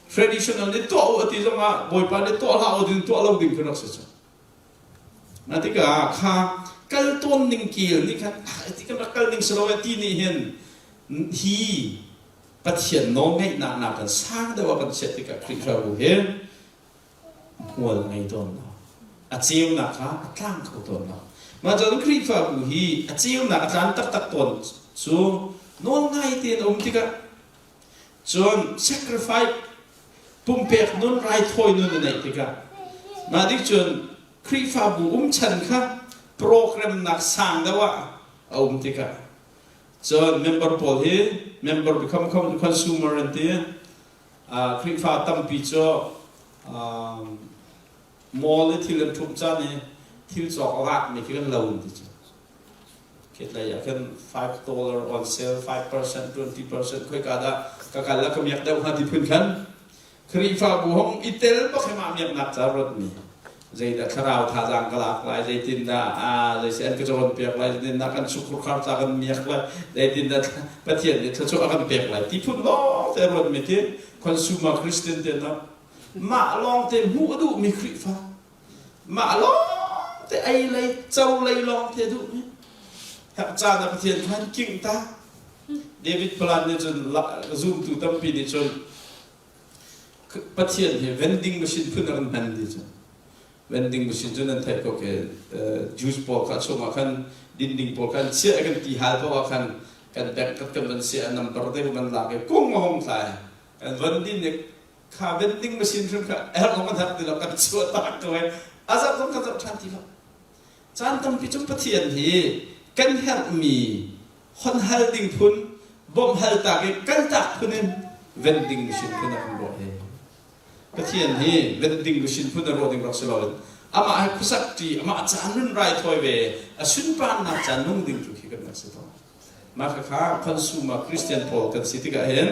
Traditional nih tuah u ti zong ah Bawipa nih tuah hlah u ti tuah lo ding kan rak si cu. Na tikah kha kal tawn ning kil nih khan ti kan rak kal ning si lo ti nih hin hi Pathian nawlngeihnak nakin sang deuh ah kan chiah tikah Khrihfabu hi hmual ngei tawn lo. A ceunak kha a tlang kho tawn lo. Mah cun Khrihfabu hi a ceunak a tlan taktak tawn cu nawlngai tein a um tikah cun sacrifice pumpek nun raithawi nun a neih tikah mah dik cun Khrihfabu um chan kha program nak sang deuh ah a um tikah Cun member pawl hi member become consumer an ti. Khrihfa tampi cu mall i thil an ṭhumh caan i thil cawk a vakmi khi kan lo an ti cu. Khitlei ah khan $5 on sale, 5%, 20% khoika dah ka kal ah ka miak deuh hnga ti phun khan Khrihfabu hong i tel bak hi mah miaknak ca ruatmi zeidah thlarau thazaang ka lak lai zeitindah aa zeisi an ka cawnpiak lai zeitindah kan chungkhar ca kan miak lai zeitindah Pathian nih thluachuah a kan pek lai ti phun lawng te ruatmi ti consumer Christian te na mah lawng te hmuh a duhmi Khrihfa mah lawng te ei lei co lei lawng te duhmi herh caan ah Pathian khan king ta David Plan nih cun zumtu tampi nih cun Pathian hi vending machine phun a kan hman ti cu. Vending machine cu nan theih ko ke juice pawl kha chungah khan din ding pawl khan chiah kan ti hal paoh ah khan kan bank khat kan van siah number te kan lak i kung a hong thlai. Kan van din i kha vending machine hrim kha herh zong kan herh ti lo kan chuah tak ko i a zoh zong kan zoh ṭhan ti lo. Caan tampi cu Pathian hi kan herhmi hon hal ding phun bawmh hal tak i kal tak phun in vending machine phun a kan ruah hi Pathian hi vending machine phun a ruah ding rak si loin amah he khuasak ṭi amah caan nun raithawi ve a sunparnak caan nung ding tu khi kan rak si tawn mah khakha consumer Christian pawl kan si tikah hin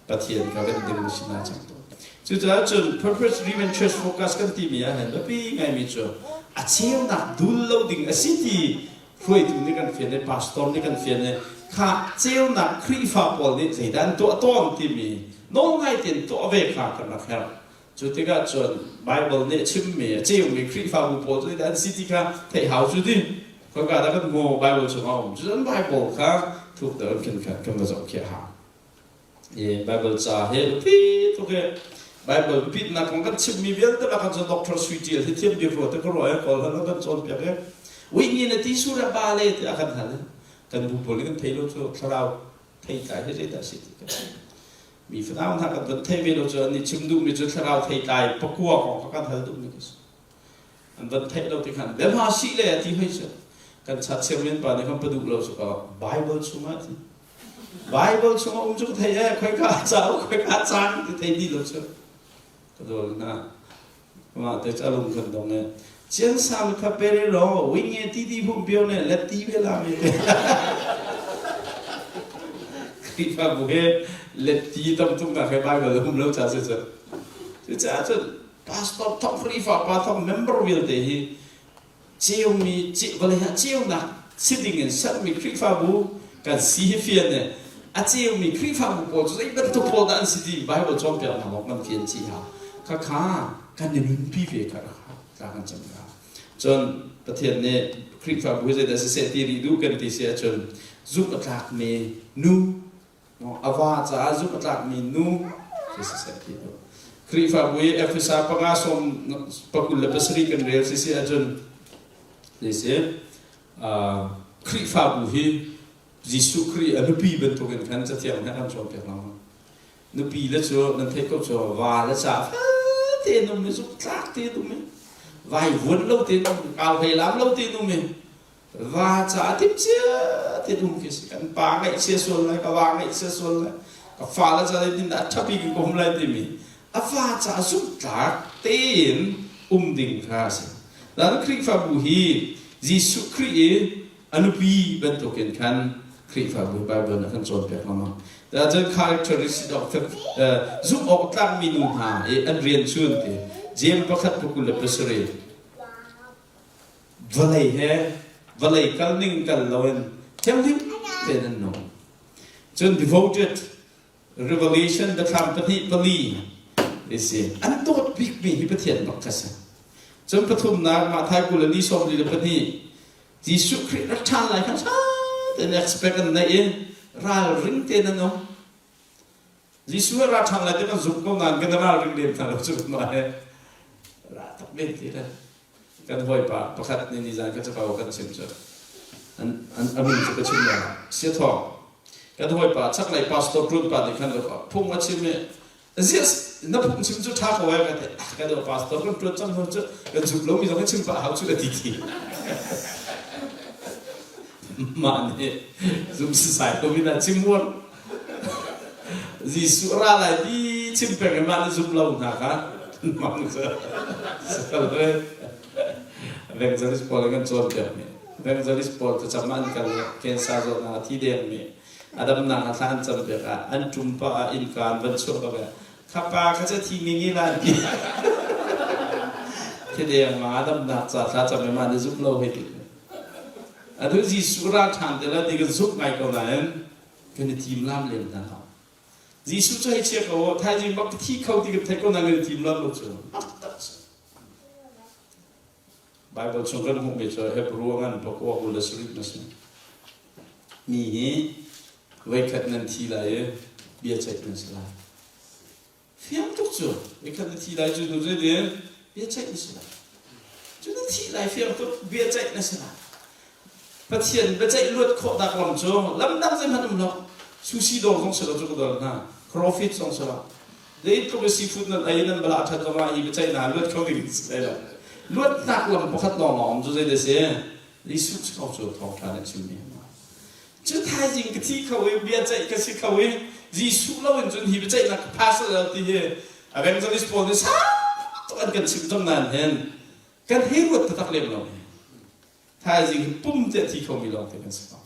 Pathian ka vending machine ah cang tawn cucaah cun purpose driven church focus kan timi ah hin biapi ngaimi cu a ceunak dul lo ding a si ti hruaitu nih kan fian i pastor nih kan fian i kha ceunak Khrihfa pawl nih zeidah an tuah tawn timi nawlngai tein tuah ve kha kan rak herh. Cu tikah cun Bible nih a chimmi a ceumi Khrihfabu pawl cu zeidah an si ti kha theih hau cu ti. Khoika dah kan hmu Bible chungah a um. Cucun Bible kha thuk deuh in kan kan va zoh khiah hau. Bible ca hi biapi tuk i Bible biapitnak kong kan chimmi vialte lakah cun Dr. Sui Tial hi thiam bik rua te ka ruah i kawl han kan cawnpiak i Wihni na ti su le ba le tiah a kan hal i kan bu pawl nih kan thei lo cu thlarau theitlai hi zeidah a si ti kan mi fanau hna kan van thei ve lo cu an nih chim duhmi cu thlarau theitlai pakua kong kha kan hal duhmi ka si an van theih lo ti khan biahma si le ti hoi cu kan chat chairman pa nih kan pa duh lo cu ka Bible chungah ti Bible chungah um cu ka thei e khoika cauk khoika caan ti thei dih lo cu ka dol na ma te cha lung kan dong e chian sang kha pere ro winge ti ti hum pio ne let ti ve la me te Khrihfabu he let ti tam tuk na he Bible hum lo cha se cu cucaah cun pastor thok Khrihfa pa thok member vialte hi ceumi vawlei ah ceunak si ding in sermi Khrihfabu kan si hi fian ne a ceumi Khrihfabu pawl cu zei bantuk pawl dah an si ti Bible cawnpiaknak lawng kan fian chih ha khakha kan i nunpi ve kha tla kan cam ka cun Pathian nih Khrihfabu hi zeidah siseh ti rih duh kan ti si ahcun zumh a tlakmi nu A va caah zumh a tlakmi nu khi siseh ti tu. Khrihfabu i Efesa panga sawm pakul le pasarih kan rel si si ahcun si Khrihfabu hi Jesuh Khrih a nupi bantukin khan Cathiang nih a kan cawnpiak lengmang. Nupi le cu nan theih ko cu va le ca fel tein um i zumhtlak tein um i vaivuan lo tein um i kau hlei lam lo tein um i Va caah timhcia tein um khi si. Kan pa ngaihchia sual lai, ka va ngaihchia sual lai, ka fale ca zeitindah a ṭhapi ka um lai timi a fa caah zumhtlak tein um ding kha a si. Nain Khrihfabu hi Jesuh Khrih i a nupi bantukin khan Khrihfabu Bible nih a kan cawnpiak lengmang. Cun characteristic of zumh awk tlakmi nu hna i an rian cu an ti. Jeim pakhat pakul le pasarih Vawlei he vawlei kal ning kal loin thianghlim tein an nung. Cun devoted Revelation biathlam pahnih pali ti si. An dawt bikmi hi Pathian bak kha si. Cun pathumnak Matthai 24 Jesuh Khrih rak ṭhan lai kha ṭha tein expect an neih i ralring tein an um. Jesuh a ra ṭhan lai ti kan zumh ko nain kan ralring lem hna lo cu mah he ra tak men ti le kan hawipa pakhat nih nizan ka cakau kan chim cu an an a min cu ka chim lo sia thawng kan hawipa chaklei pastor ṭun pa nih khan phung a chim i ziah na phung chim cu ṭha ko ai ka ti kan pastor kan ṭuan cang hnu cu kan zumh lomi zong chim pah hau cu ka ti ti mah nih zum sisai ko min ah chim muar Jesuh ra lai ti chim peng i mah nih zum lo hna kha mang cu Evangelist pawl kan cawnpiak mi Evangelist pawl thlacam an kal cancer zawtnak a thi deng mi a damnak a thla an cam piak ah an ṭum pah ah innka an van chuah bak kha pa kha cu thi ngi la an ti thi deng ma damnak ca thla cam ma na zumh lo hei ti atu Jesuh ra ṭhan te la ti kan zumh ngai ko nain kan i tim lam lem hna lo Jesuh cu hei chia ko thaizing bak thi kho ti kan theih ko nain kan i tim lam lo cu tak Baibal chung kan hmuhmi cu Hebrew ngan pakua 27 na si. Mi hi voikhat nan thi lai i biaceih nan si lai. Fiang tuk cu voikhat na thi lai cu hnu zeitin biaceih na si lai. Cu na thi lai fiang tuk biaceih na si lai. Pathian biaceih luat khawhnak lam cu lam dang zeihmanh um lo. Sushi dawr zong si lo cu ka dawr hna. Crawfish zong si lo. Zeitluk i seafood nan ei nan bala ṭhat zongah hi biaceihnak luat kho ding si lo. Luatnak lam pakhat lawnglawng cu zei si? Jesuh kong cu thawngṭha nih chimmi Cu thaizing ka thi kho i biaceih ka si kho i Jesuh lo in cun hi biaceihnak ka pha lo ti hi evangelist pawl nih sau tuk an kan chim cang nain hin kan hei ruat taktak lem lo. Thaizing hi pum te thi khomi lawng te kan si ko.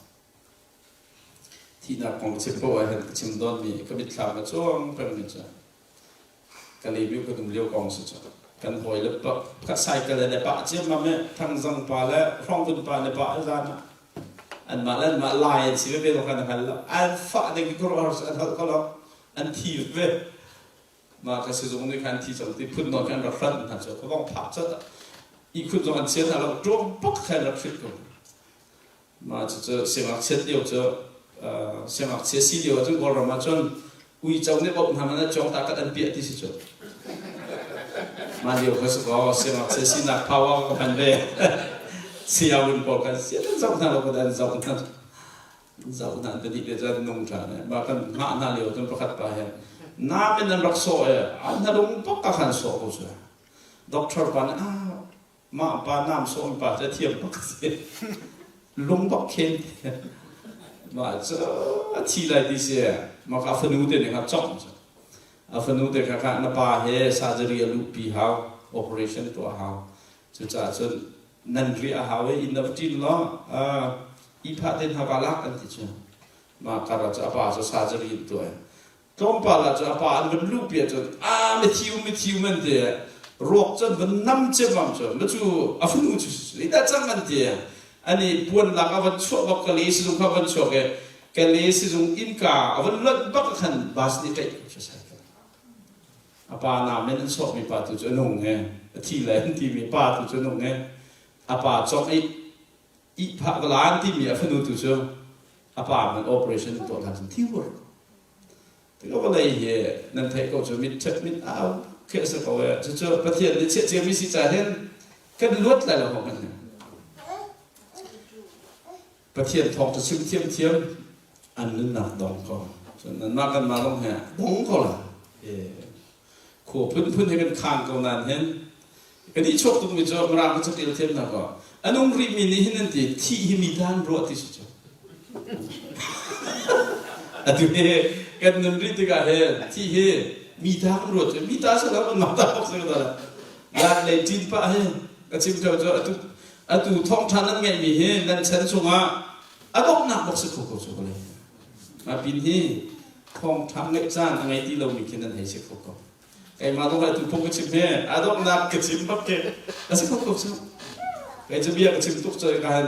Thihnak kong chim paoh ah hin ka chim dawnmi ka mitthlam a cuang pengmi cu ka lebiu ka dum lio kong si cu kan hawi le ka cycle le pah ciammam i Thangzang pa le Hrawngvun pa le pah zan ah anmah le anmah lai an si veve zong kan hngal lo an fah ding khuaruahhar an holh kho lo an thi ve mah ka sizung nih khan thi cang ti phun nawn khan rak hranh hna cu ka vong phah cat ihkhun zong an chia hna lo ṭuang bak khan rak hrit ko Mah cucu siangngakchiat lio cu siangngakchia si lio ahcun Kawlram ahcun uico nih bawmh hna man ah cawng ta kat an piah ti si cu. Mah lio kha si kaw siangngakchia sinak power ka hman ve. Sayawun pawl khan sian an zoh hna lo kan an zoh hna. Zoh hna an pahnih le cun nung ṭhan e. Mah kan hngah hna lio cun pakhat pa he nam in an rak sawh e an hnalung bak ka khan sawh ko cu. Doctor pa nih ah Mah pa nam sawm pa cu a thiam bak si. Lung bak khen. Mah cu a thi lai ti si. Mah ka fanu te nih kha cong cu. A fanu te kha kha na pa he surgery a luhpi hau, operation tuah hau. Cucaah cun nan riah a hau i inn na va ṭin law i phah te hna va lak an ti cu. Mah kar ah cu a pa cu surgery an tuah. Tlawmpal ah cun a pa an van luhpi ahcun a mithiu mithiu an ti ruak cu an van nam ciammam cu ma cu a fanu cu zeidah cang an ti ani puan lak a van chuah bak kale sizung kha van chuak i kale sizung innka a van lonh bak khan bus nih ṭaih ko sai a pa nam in an sawkmi pa tu cu a nung he a thi le an timi pa tu cu a nung he a pa cawk i ihphah ka lan timi a fanu tu cu a pa man operation tuah hlan cun thi hur Tikah vawlei hi nan theih ko cu mit ṭhet mit au khi a si ko e. Cucu Pathian nih chiah ciami si ca hin kan luat lai lo ko kan hin. Pathian thawng cu chim thiamthiam an nunnak dong ko. Cun nanmah kanmah zong he dong ko la. Khua phunphun he kan khang ko nain hin kan i chuak tukmi cu Mirang ka caṭial thiam hna kaw a nung rihmi nih hin an ti thih hi mi ta an ruah ti si cu. Atu hi kan nun rih tikah hin thih hi mi ta kan ruat cu mi ta si lo kan mah ta bak si ko ta Lan lei ṭin pah hi ka chim ṭheo cu atu atu thawngṭha nan ngeihmi hi nan chan chungah a donghnak bak si kho ko cu vawlei. Mah pin hi thawngṭha ngeih caan a ngei ti lomi khi nan hei si kho ko. Keimah zong atu phung ka chim he a donghnak ka chim bak ke a si kho ko cu. Kei cu bia ka chim tuk cu ka han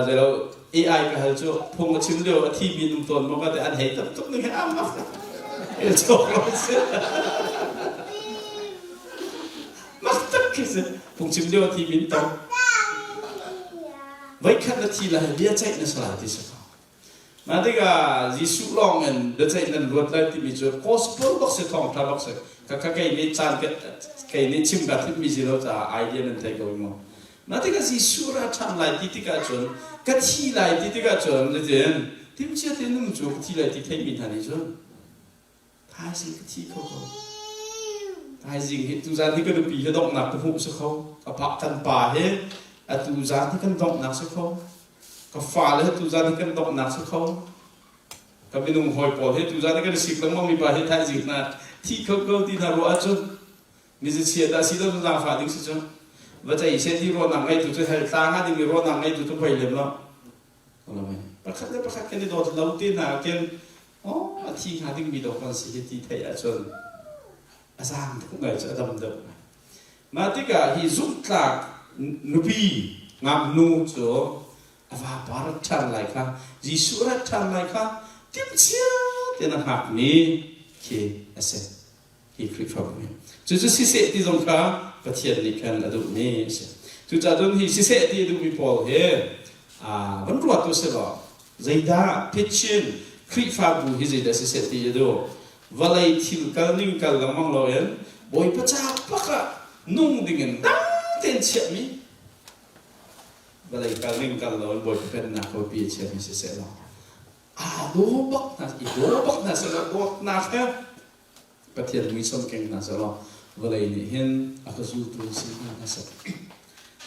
zeilo. AI ka hal cu phung a chim lio a thi mi num tawn maw ka ti an hei tam tuk ning he amak el chok lo si. Mak tak khi si. Phung chim lio a thi min tong. Voikhat na thi lai bia ceih na salai ti si ko. Mah tikah Jesuh lawng in biaceih nan ruat lai timi cu gospel bak si thawngṭha bak si. Kha kei nih caan kei nih chim ka thimmi si lo caah idea nan thei ko maw? Mah tikah Jesuh ra ṭhan lai ti tikah cun ka thi lai ti tikah cun zeitin timhcia tein um cu ka thi lai ti theimi hna nih cun Thaizing ka thi kho ko. Thaizing hi tuzan hi ka nupi hi donghnak ka hmuh si kho. Ka pa kan pa hi atu zan hi kan donghnak si kho. Ka fale hi tuzan hi kan donghnak si kho. Ka minung hawi pawl hi tuzan hi kan sik lengmang mi pa hi thaizing hna thi kho ko ti hna ruah ahcun mizachia dah si lo zaangfah ding si cu. Va cei seh ti ruahnak ngeitu cu hell tla hnga ding i ruahnak ngeitu cu poi lem lo. Pakhat le pakhat kan i dawt lo te hna khin oh a thi hnga dingmi dawh kan si hi ti theih ahcun a zaang deuh ngai cu a dam deuh ngai. Mah tikah hi zumhtlak nupi ngaknu cu a vapa rat ṭhan lai kha Jesuh rat ṭhan lai kha timhcia tein a hngakmi khi a si. Hi Khrihfabu hi. Cucu siseh ti zong kha Pathian nih khan a duhmi a si. Cucaah cun hi siseh ti a duhmi pawl hi van ruat u sih law zeidah pitchin Khrihfabu hi zeidah siseh ti a duh? Vawlei thil kal ning kal lengmang loin Bawipa ca bak ah nung dingin dang tein chiahmi vawlei kal ning kal loin Bawipa pennak ko pi a chiahmi siseh law aa daw bak hna i daw bak hna seh law dawtnak he Pathian muisam keng hna selaw vawlei nih hin a ka zultu si hna hna seh.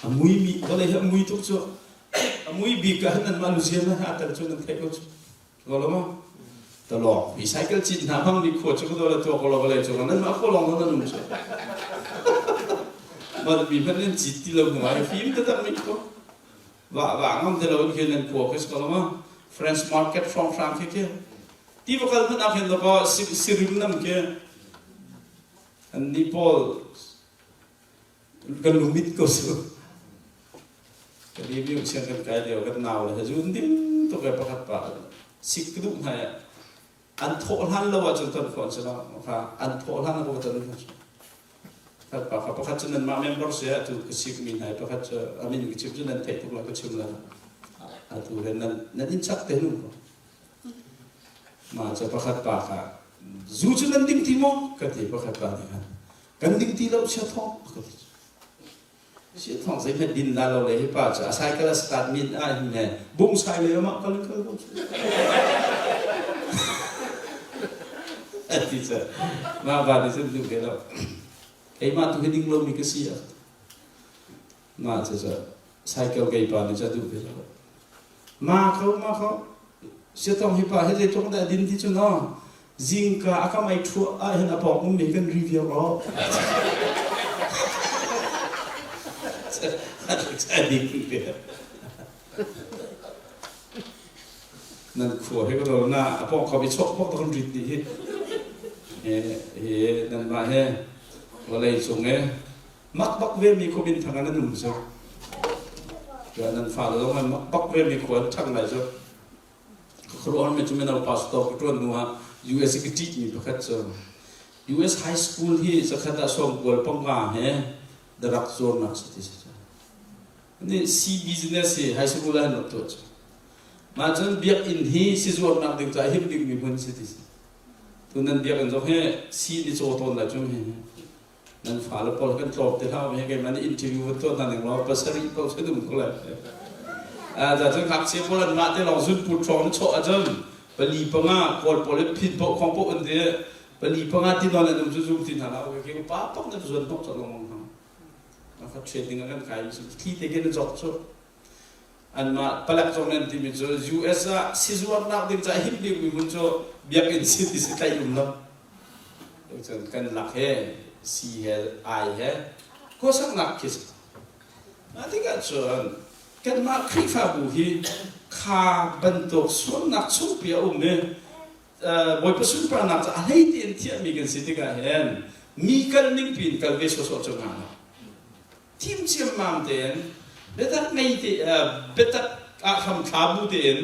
A muimi vawlei hi a mui tuk cu a mui bik ah hin nanmah Louisiana he aa tel cu nan theih ko cu. Ko lo maw? Talawng mi cycle cit hna hmang mi khua cu ka dawla tuah ko lo vawlei cung ah nanmah khua lawng nan um cu. Mah mi hmanh nan cit ti lo hnu ah fim taktak mi khua. Va va ngam te lo in khi nan khua khi si ko lo maw? French market hrawnghrang khi khi Tiva kal hmanh ah khin dawkaw sirim nam khi an nih pawl kan lungmit ko su. Kan i mi siang kan kai lio kan nau le zun ding tuk e pakhat pa sik ka duh hna ya. An thawh hlan lo ahcun ton khawh an si lo. Kha an thawh hlan ko ton khawh. Khat pa kha pakhat cu nanmah member si atu ka sik mi hna pakhat cu amin ka chim cu nan theih tuk la ka chim la. Atu he nan nan in chak te nu ko. Mah cu pakhat pa kha zu cu nan ding ti maw? ka ti pakhat pa nih khan kan ding ti lo sia thawng ka ti. Sia thawng zeihmanh din la lo le hi pa cu a cycle a start min ah hin he bung sai le amah kal kal ko a ti cu mah pa nih cun duh ve lo keimah tu hi ding lomi ka si a Mah cu cycle kei pa nih cu a duh ve lo. Ma kho ma kho siatong hi pa hi zeitluk dah din ti cu no zingka a kam ai ṭhuah ah hin a pawng ummi kan ri viar aw. Nan khua he ko na a pawng kham i chok bak kan rit ni hi. He he nan mah he vawlei cung e mak bak ve mi khua min thang an um cu nan fale zong an mak bak ve mi khua an ṭhang lai cu khuaruahhar mi cu mino pastor ka ṭuan hnu ah US ka ṭih mi pakhat cu US high school hi zakhat ah sawmkual panga he darak zuarnak si ti si cu ni C business hi high school ah an rak tuah cu mah cun biakinn hi si zuarnak ding caah him ding mi hmun si ti si tu nan biakinn zong hi si ni caw tawn lai cu hi Nan fale pawl kan tlawm te hlah me keimah nih interview van tuah hna ning law pasarih paoh cu dum ko lai. Za cun ngakchia pawl an mah te lawng zunput hrawng an chawh ahcun pali panga kawl pawl in phin paoh khong paoh an ti pali panga ti nawn an um cu zum ti hna la okay ke pa tok na zuan tok cak lengmang hna. Ka training a kan kai mi thli te ke na jok cu anmah palek zong nan timi cu US ah sizuarnak ding ca him bikmi hmun cu biakinn si ti si tlaih um lo. Cun kan lak he si he ai he khuasaknak khi si. Mah tikah cun kanmah Khrihfabu hi kha bantuk sualnak chungpi a um i Bawipa sunparnak cu a hlei tein thiahmi kan si tikah hin mi kal ning piin kal ve sawsawh cu ngah lo. Thim ciammam tein biatak ngei te biatak ah hramthla bu tein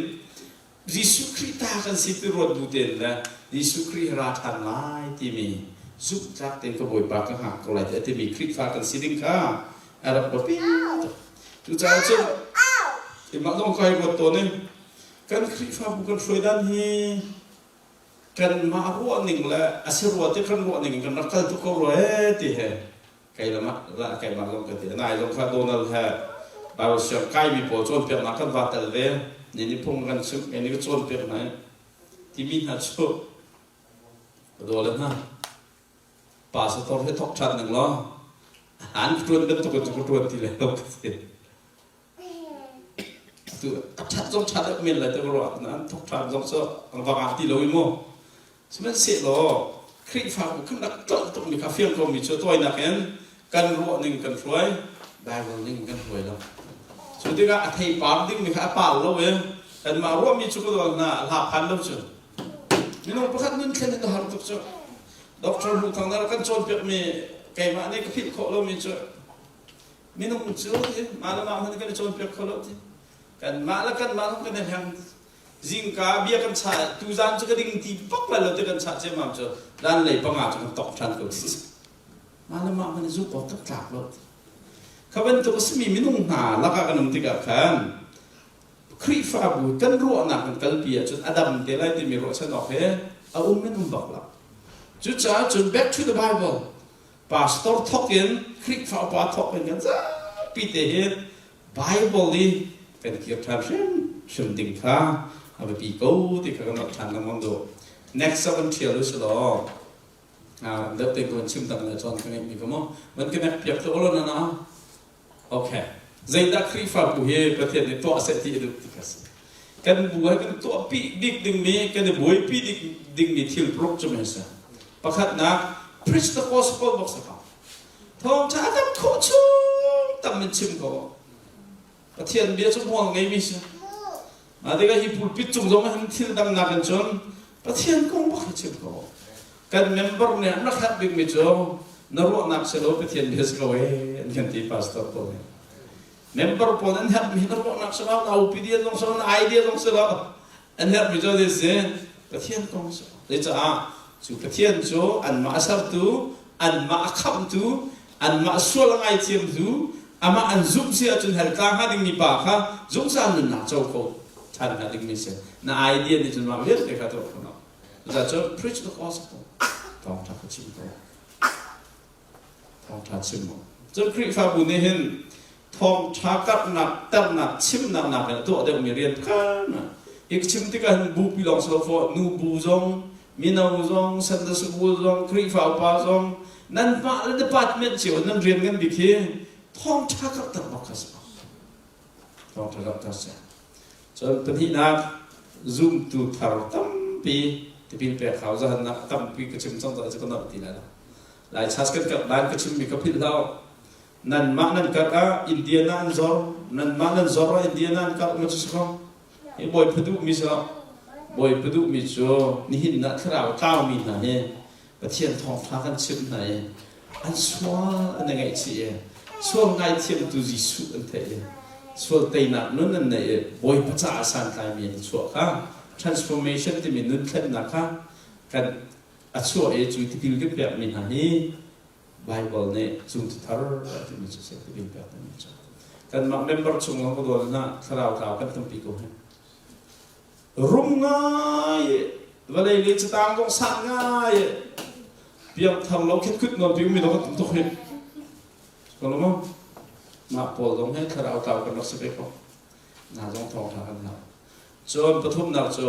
Jesuh Khrih ta kan si ti ruat bu tein le Jesuh Khrih ra ṭhan lai timi zumhtlak tein ka Bawipa ka hngak ko lai ti a timi Khrihfa kan si ding kha a rak biapi tuk. Cucaah cun imah zong ka hei ruat tawn i kan Khrihfabu kan hruai dan hi kanmah ruahning le a si rua ti kan ruahning in kan rak kal tuk ko rua ee ti he kei lamah la keimah zong ka ti nai zong kha Donald he Bible siang kaimi pawl cawnpiaknak kan va tel ve ni ni phung kan chimh kei ni ka cawnpiak hna timi hna cu ka daw le hna pastor he thok ṭhan ning law an ṭuan bantuk in cu ka ṭuan ti le lo ka ti tu a ṭhat zong ṭha deuh men lai te ka ruah an thok ṭhan zong cu ang va ngah ti lo i mu Sihmanhsehlaw Khrihfabu kan rak tlolh tukmi kha fiang komi cu tawinak in kan ruah ning kan hruai, Bible ning kan hruai lo. Cu tikah a theipar dingmi kha a par lo i kanmah ruahmi cu ka dawl hna hla phan lo cu. Minung pakhat nun thlen in a har tuk cu. Doctor Hlu Thang na kan cawnpiakmi keimah nih ka philh khawh lomi cu minung cu ti mah le mah hmanh kan i cawnpiak kho lo ti. Kanmah le kanmah kan i hleng Zingka bia kan chah tuzaan cu ka ding ti bak lai lo ti kan chah ciammam cu dan lei panga cu kan tok ṭhan ko ti. Mah le mah hmanh zumh awk tak tlak lo. Kha bantuk a simi minung hna lakah kan um tikah khan Khrihfabu kan ruahnak kan kalpi ahcun a dam te lai timi ruahchan awk he a um in um bak lo. Cucaah cun back to the Bible pastor thok in Khrihfa upa thok in kan zapi te hi Bible i kan kir ṭhan hrimhrim ding kha a biapi ko ti kha kan rak ṭhan lengmang duh. Next ah van ṭhial u si law deuh te kan chim dang le cawn ka ngeihmi ka mu. Van ka nek piak te ulaw na na. Okay. Zeidah Khrihfabu hi Pathian nih tuah seh ti a duh ti kha si. Kan bu he kan tuahpi bik dingmi, kan i buaipi dingmi thil paruk cu mei si. Pakhatnak, preach the gospel bak sa ko. Thawngṭha a tam khawh chung tam in chim ko. Pathian bia cu hmual ngeimi si. Mah tikah hi pulpit cung zong ah hin thil dang nakin cun Pathian kong bak hi chim ko. Kan member nih an rak herh bikmi cu na ruahnak si lo Pathian bia si ko ee an kan ti pastor pawl nih. Member pawl an herhmi na ruahnak si lo, na opinion zong si lo, na idea zong si lo. An herhmi cu zei si? Pathian kong si. Zeicah cu Pathian cu anmah a sertu, anmah a khamhtu, anmah sual a ngaithiamtu, amah an zumh si ahcun hell tla hnga dingmi pa kha zungzal nunnak co kho ṭhan hnga dingmi si. Na idea nih cun mah vialte kha tuah kho lo. Cucaah cun preach the gospel. Thawngṭha kha chim ko. Thawngṭha chim mu. Cun Khrihfabu nih hin thawngṭha karhnak, ternak, chimnak nakin a tuah deuhmi rian khan hi chim tikah hin bupi lawng si lo fawh, nu bu zong, mino zong, Sunday school zong, Khrihfa upa zong, nanmah le department cio nan rian ngan bik hi thawngṭha karhter bak kha si. Thawngṭha karhter si. Cun pahnihnak, zumtu thar tampi tipil pek hau zahannak tampi ka chim cang caah cu ka nolh ti lai lo. Lai church kan karh dan ka chimmi ka philh hlah u. Nanmah nan karh ah Indiana an zor, nanmah nan zor ah Indiana an karh ma cu si ko. Hi Bawipa duhmi si lo. Bawipa duhmi cu nihin ah thlarau tlaumi hna hi Pathian thawngṭha kan chimh hna i an sual an i ngaihchih i sual ngaithiamtu Jesuh an theih i sual teinak nun an neih i Bawipa caah santlaimi an i chuah kha transformation timi nun thlennak kha kan a chuah i cu tipil kan pekmi hna hi Bible nih zumtu thar a timi cu si tipil pek timi cu kanmah member chung lawng ka dawl hna thlarau tlau kan tampi ko hi rum ngai vawlei le catang zong san ngai piangthar lo khitkut nawn pi mi dong kan tuk hi ko lo mo mah pawl zong he thlarau tlau kan rak si ve ko na zong thawng tha kan hau cun pathumnak cu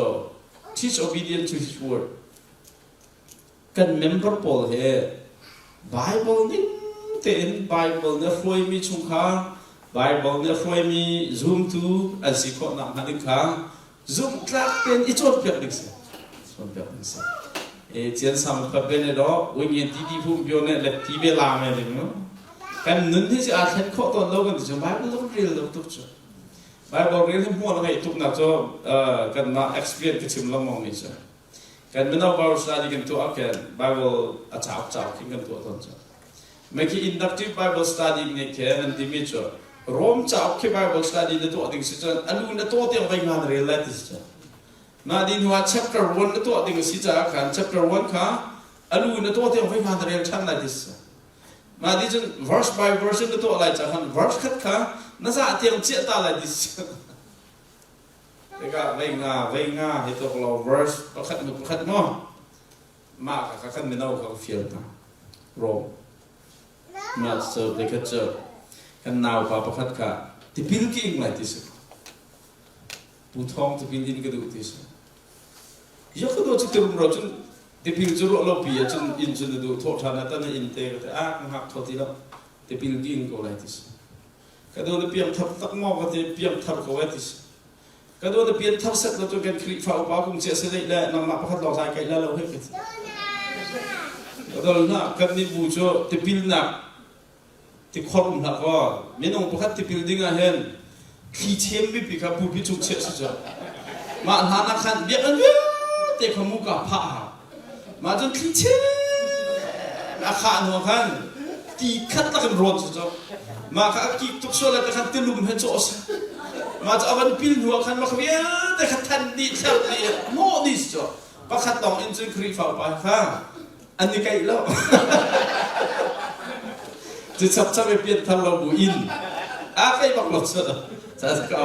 teach obedient to his word Kan member pawl he Bible ning tein Bible nih a hruaimi chungkhar, Bible nih a hruaimi zumtu an si khawh nakhnga ding kha zumhtlak tein i cawnpiak ding si. Cawnpiak ding si. E cian sang pa be ne do wingin ti ti phum bio ne let ti be la me ding kan nun hi si aa thlen khawh tawn lo kan ti cu Bible zong rel lo tuk cu Bible rel hi hmual ngeih tuk nak cu kanmah experience ka chim lengmang mi cu Kan mino Bible study kan tuah khin Bible a cauk cauk khin kan tuah tawn cu. Mei khi inductive Bible study nih khin an timi cu Rom cauk khi Bible study na tuah ding si cun alu na taw tiang vei nga na rel lai ti si cun. Mah di hnu ah chapter 1 na tuah ding a si caah khan chapter 1 kha alu na taw tiang vei nga na rel ṭhan lai ti si. Mah di cun verse by verse in na tuah lai caah khan verse khat kha na zah tiang chiah ta lai ti si. Tikah vei nga vei nga hi tuk lo verse pakhat hnu pakhat maw mah kha kan mino kha ka fial hna. Rom. Mah cu nikhat cu kan naupa pakhat kha tipil ka ing lai ti si. Pu Thawng tipil in ka duh ti si. Ya ka do cu tirum ro cun tipil cu ruah lo pi ah cun inn cun na duh thawh ṭhan ah tan inn te ka ti ah ka hngak kho ti lo tipil ka ing ko lai ti si. Ka do na piang thar tak maw ka ti piang thar ko ai ti si. Ka do na pian thar set lo cun kan Khrihfa upa kung cia si le nangmah pakhat lawng zai kai la lo he ka ti. Ka dol na kan nih bu cu tipilnak tikhor um hlah kaw minung pakhat tipil ding ah hin thli chem bipi kha pulpit cung chiah si cu mah hlan ah khan biakinn vialte kha muka phah hau mah cun thli chem a khah hnu ah khan ti khat lakin rawn si cu mah kha a kik tuk sual le khan tilum he cawh si mah cu a van pil hnu ah khan mah kha vialte kha than dih thler dih hnawh dih si cu pakhat lawng in cun Khrihfa upa kha an i kaih lo cu chapchap i pian thar lo bu in a kai bak lo cu ca ka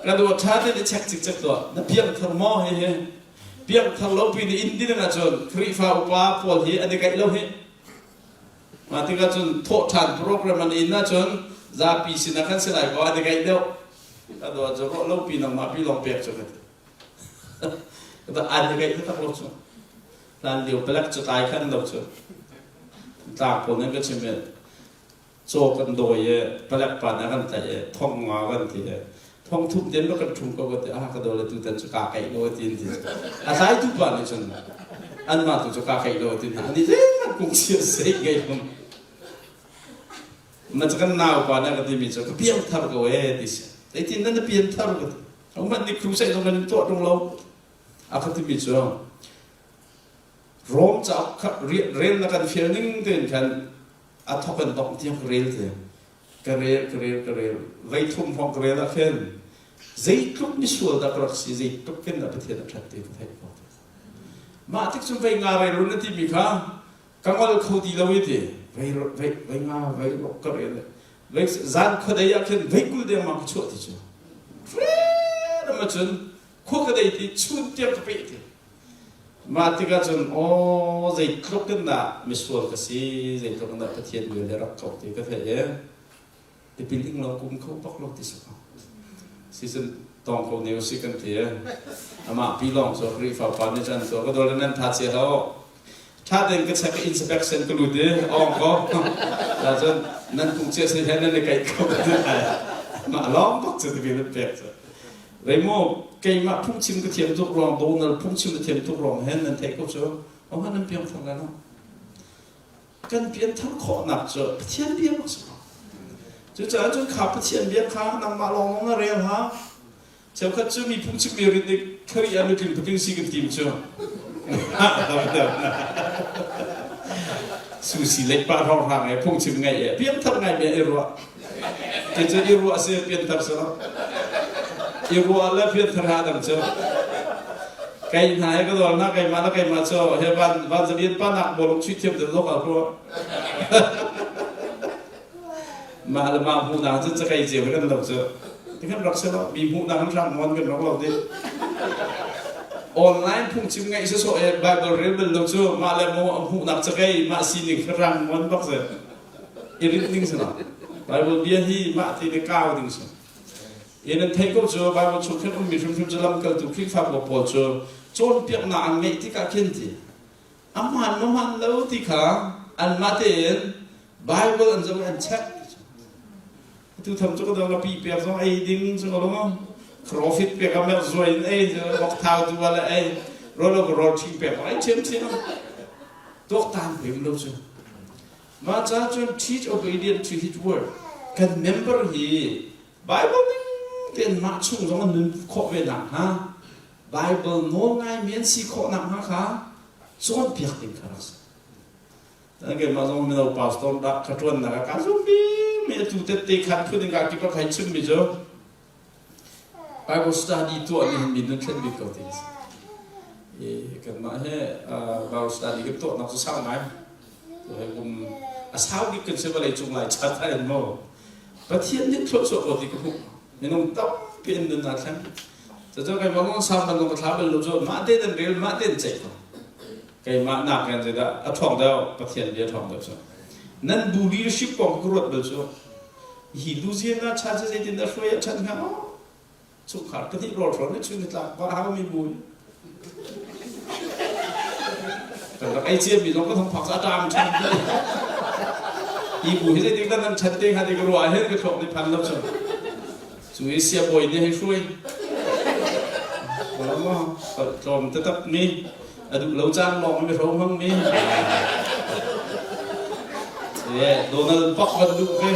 ka dua tha te ni check cik cek tuah na piang thar maw hi hi piang thar lo pi ni in ding ahcun Khrihfa upa pawl hi an i kaih lo hi Mah tikah cun thawhṭhan program an in ahcun zapi sinah kan si lai ko an i ngaih deuh. Ka dawt cu ruah lo pi nangmah pi lawng pek cu ka ti. Ka an i ngaih taktak lo cu. Hlan lio palek cu tlai khan lo cu. Tlak pawl nan ka chim i caw kan dawi i palek pa nih a kan tlaih i thong nga kan ti i thong thum den lo kan ṭhum ko ka ti ah ka daw le tutan cu kaa kaih lo ti an ti. A tlaitu pa nih cun anmah tu cu kaa kaih lo ti hna ani zeihmanh kung sia sei ngei lo na cu kan nau pa nih a ka timi cu ka piang thar ko ee ti si zeitin nan na pian thar ka ti ahohmanh nih crusade zong kan in tuah ṭung lo a ka timi cu Rom cauk kha rel na kan fial ning tein khan a thok in dongh tiang ka rel te ka rel ka rel ka rel vei thum hrawng ka rel ah khin zeitluk misual dah ka rak si zeitluk kin dah Pathian a ṭhat ti ka theih ko mah tik cun vei nga rel run na timi kha ka ngol kho ti lo i ti vei vei vei nga vei rok ka rel vei zan khuadei ah khin vei 20 dengmang ka chuah ti cu ram cun khua ka dei ti chun tiang ka peh ti Mah tikah cun aw zeitluk in dah misual ka si, zeitluk in dah Pathian vel le rak ko ti ka theih i tipil ing lo kum kho bak lo ti si ko. Season tong ko ne usih kan ti. Amah pi lawng cu Khrihfa pa nih cun cu ka dawt nan tha chia hlah Tha tein ka check inspection ka lut i ong ko. Ta cun nan kung chia si he nan i kaih ko. Mah lawng bak cu tipil an pek cu. Reimaw keimah phungchim ka thiam tuk ruang Donald phungchim ka thiam tuk ruang hen nan theih ko cu ohan nan piang thar lai lo kan pian thar khawhnak cu Pathian bia bak si ko cucaah cun kha Pathian bia kha nangmah lawng lawng na rel ha cheukhat cu mi phungchim mi rin nih khari ah nutling patling si kan tim cu susi lei pa hrawng hrang e phungchim ngai e piang thar ngai me i ruah Cucu i ruah si pianthar si lo. I ruah le pianthar ha dang cu. Kei hna he ka dawr hna keimah le keimah cu he van van zalian pa nak bawlung chuih thiam deuh zok al rua. Mah le mah hmuhnak cun cakei cio kan lo cu. Tikhan rak si lo mi hmuhnak an hrang mon kan rak lo di. Online phungchim ngaih sawsawh e Bible rel bal lo cu mah le mo hmuhnak cakei mah sining hrang mon bak si. I rinh ding si lo. Bible bia hi mah te le kau ding si. In an theih ko cu Bible chung khin ummi hrimhrim cu lamkaltu Khrihfabu pawl cu cawnpiaknak an ngeih tikah khin ti a hmaan maw hmaan lo ti kha anmah tein Bible an zoh i an check. Atu tham cu ka dong pi pek zong ei ding cu ka lung profit pek a merh zuai in ei vok thau tu le ei rolo rawl ṭhing pek ai ṭhiam ṭhiam tuaktan pem lo cu Mah ca cun teach obedient to his word kan member hi Bible ning tein mah chung zong an nun khawh ve nakhnga Bible nawl ngaimi an si khawh nakhnga kha cawnpiak ding kha rak si. Keimah zong mino pastor dak kha ṭuannak ah kaa zum bik. mi atu tette khan phun in ka kip kai chim mi cu Bible study tuah nih hin mi nun thlen bik ko ti a si. I kanmah he Bible study kan tuahnak cu sau ngai. Kum a sau bik kan si vawlei cung lai chat ah in maw. Pathian nih thluachuah ko ti ka hmuh. Minung tampi an nun aa thleng. Cucu keimah kong sang bantuk ka thla bal lo cu mah te nan rel mah te an ceih ko. Keimah nak in zeidah a ṭhawng deuh Pathian bia ṭhawng deuh cu. Nan bu leadership kong ka ruat bal cu hi Louisiana chan cu zeitin dah hruai a ṭhat hnga maw? Chungkhar pahnih rawlhrawn le chun tlak va haumi bu kan rak ei ciami zong kan hung phak a ṭam ṭhan. Hi bu hi zeitin dah nan ṭhat te hnga ti ka ruah ahhin ka thluak nih phan lo cu. Cu i siabawi nih hei hruai. Tlawm taktak mi a duh lo caan lawng mi hro hmang mi. Donald Buck van duh ve.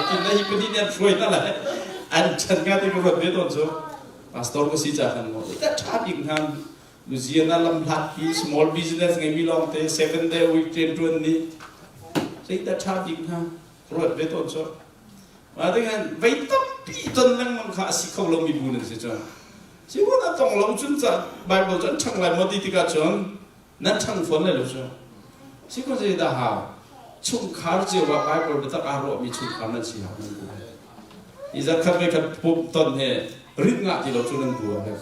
Kin na hi pahnih nih an hruai hna lai. An ṭhan nga ti ka ruat ve tawn cu. Pastor ka si ca khan maw. Ita ṭha bik hna Louisiana lam hlat pi small business ngeimi lawng te 7 day week rian ṭuan nih zeidah ṭha bik hna ruat ve tawn cu. Mah tikhan vei tampi ton lengmang kha a si kho lomi bu nan si cu. Sihmanhsehlaw a tong lo cun ca Bible cu an ṭhang lai maw ti tikah cun nan ṭhang fawn lai lo cu. Sihmanhsehlaw zeidah hau? Chungkhar cio ah Bible biatak aa ruahmi chungkhar nan si hau nan bu. Hi zarkhat ve khat pumh ton he rit ngah ti lo cu nan bu ah he.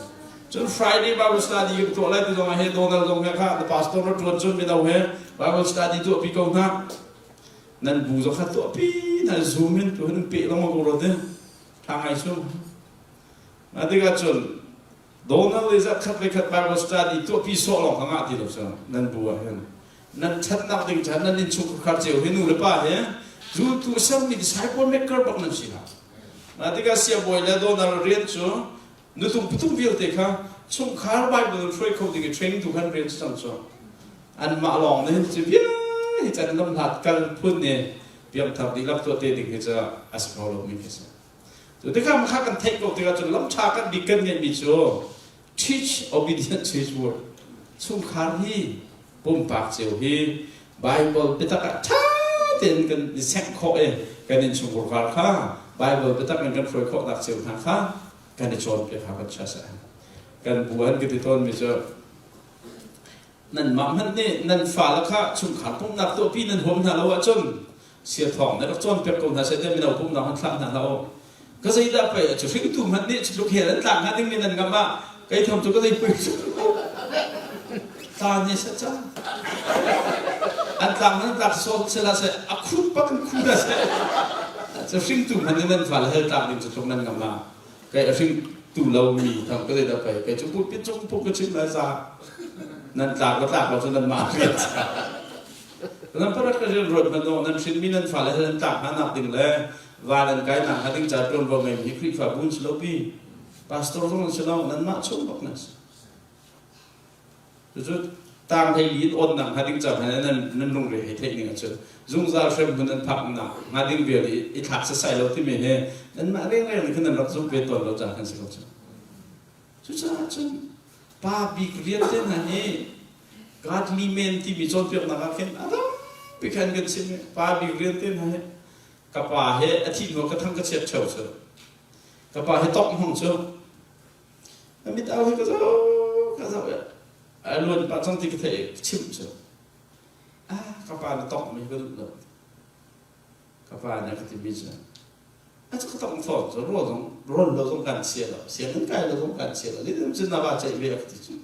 Cun Friday Bible study kan tuah lai ti zong ah he Donald zong he kha the pastor na ṭuan cun mino he Bible study tuahpi ko hna. Nan bu zong kha tuahpi hna zoom in tu hin peh lengmang ko rua te ṭha ngai cu. Mah tikah cun Donald le zarh khat le khat Bible study tuahpi sawh lawng kha ngah ti lo cu nan bu ah hin nan ṭhatnak ding chan nan innchungkhar cio hi nu le pa he zultu sermi disciple maker bak nan si hna. Mah tikah siabawi le Donald rian cu nutung putung vialte kha chungkhar Bible hruai kho ding i training tu khan rian cu cang cu. Anmah lawng nih hin cu vial hi can lamhlat kal phun nih piangthar dihlak tuah te ding hi cu a si kho lomi khi si. Cu tikah kha kan theih ko tikah cun lam ṭha kan bik kan ngeihmi cu teach obedient to his word. Chungkhar hi pumpak cio hi Bible biatak ah ṭha tein kan i sengh khawh i kan innchungkhar kha Bible biatak in kan hruai khawhnak cio hna kha kan i cawnpiak ha kan chia seh. Kan bu an ka ti tawnmi cu Nanmah hmanh nih nan fale kha chungkhar pumhnak tuahpi nan huam hna lo ahcun siathawng nih rak cawnpiak ko hna seh tiah mino pumhnak han thlah hna hlah u. Ka zeidah pei cu hringtu hmanh nih cutluk hel an tlak hnga dingmi nan ngamh ah kei thom cu ka zei pui cu tla ne seh ca. An tlak nan tlak sawh sela seh a khut bak in khu dah seh. Cu hringtu hmanh nih nan fale hel tlak ding cutluk nan ngamh ah Kei a hring tu lomi thang ka zeidah pei kei cu pulpit cung phung ka chim lai za nan tlak ka tlak lo cu nan mah rian sa nan parat ka rian ruat hmanh nan hrinmi nan fale he nan tlak hna nak ding le va nan kai nak hnga ding ca tuanvo ngeimi hi Khrihfa bu si lo pi pastor zong an si lo nan mah chung bak nan si Cucu tang hlei li in awnnak hnga ding ca hmanh nan nan lungre hei theih ning ahcun zungzal hrem hmun nan phak nak hnga ding vial i i thlak sasai lo timi he nanmah rengreng nih khan nan rak zumh ve tawn lo caah khan si ko cu. Cucaah cun pa bik rian te hna hi godly men timi cawnpiaknak ah khin a tampi khan kan chim i pa bik rian te hna hi ka pa he a thih hnu ka thang ka chiat ṭheo cu ka pa he tok hmang cu A mit au hi ka zoh ka zoh a luan pah cang ti ka theih ka chimh cu ah ka pa na tongh mi ka duh lo ka pa nih a ka timi cu a cu ka tongh fawn cu rawl zong rawl lo zong kan chia lo sianginn kai lo zong kan chia lo zeitin cun na va ceih ve a ka ti cu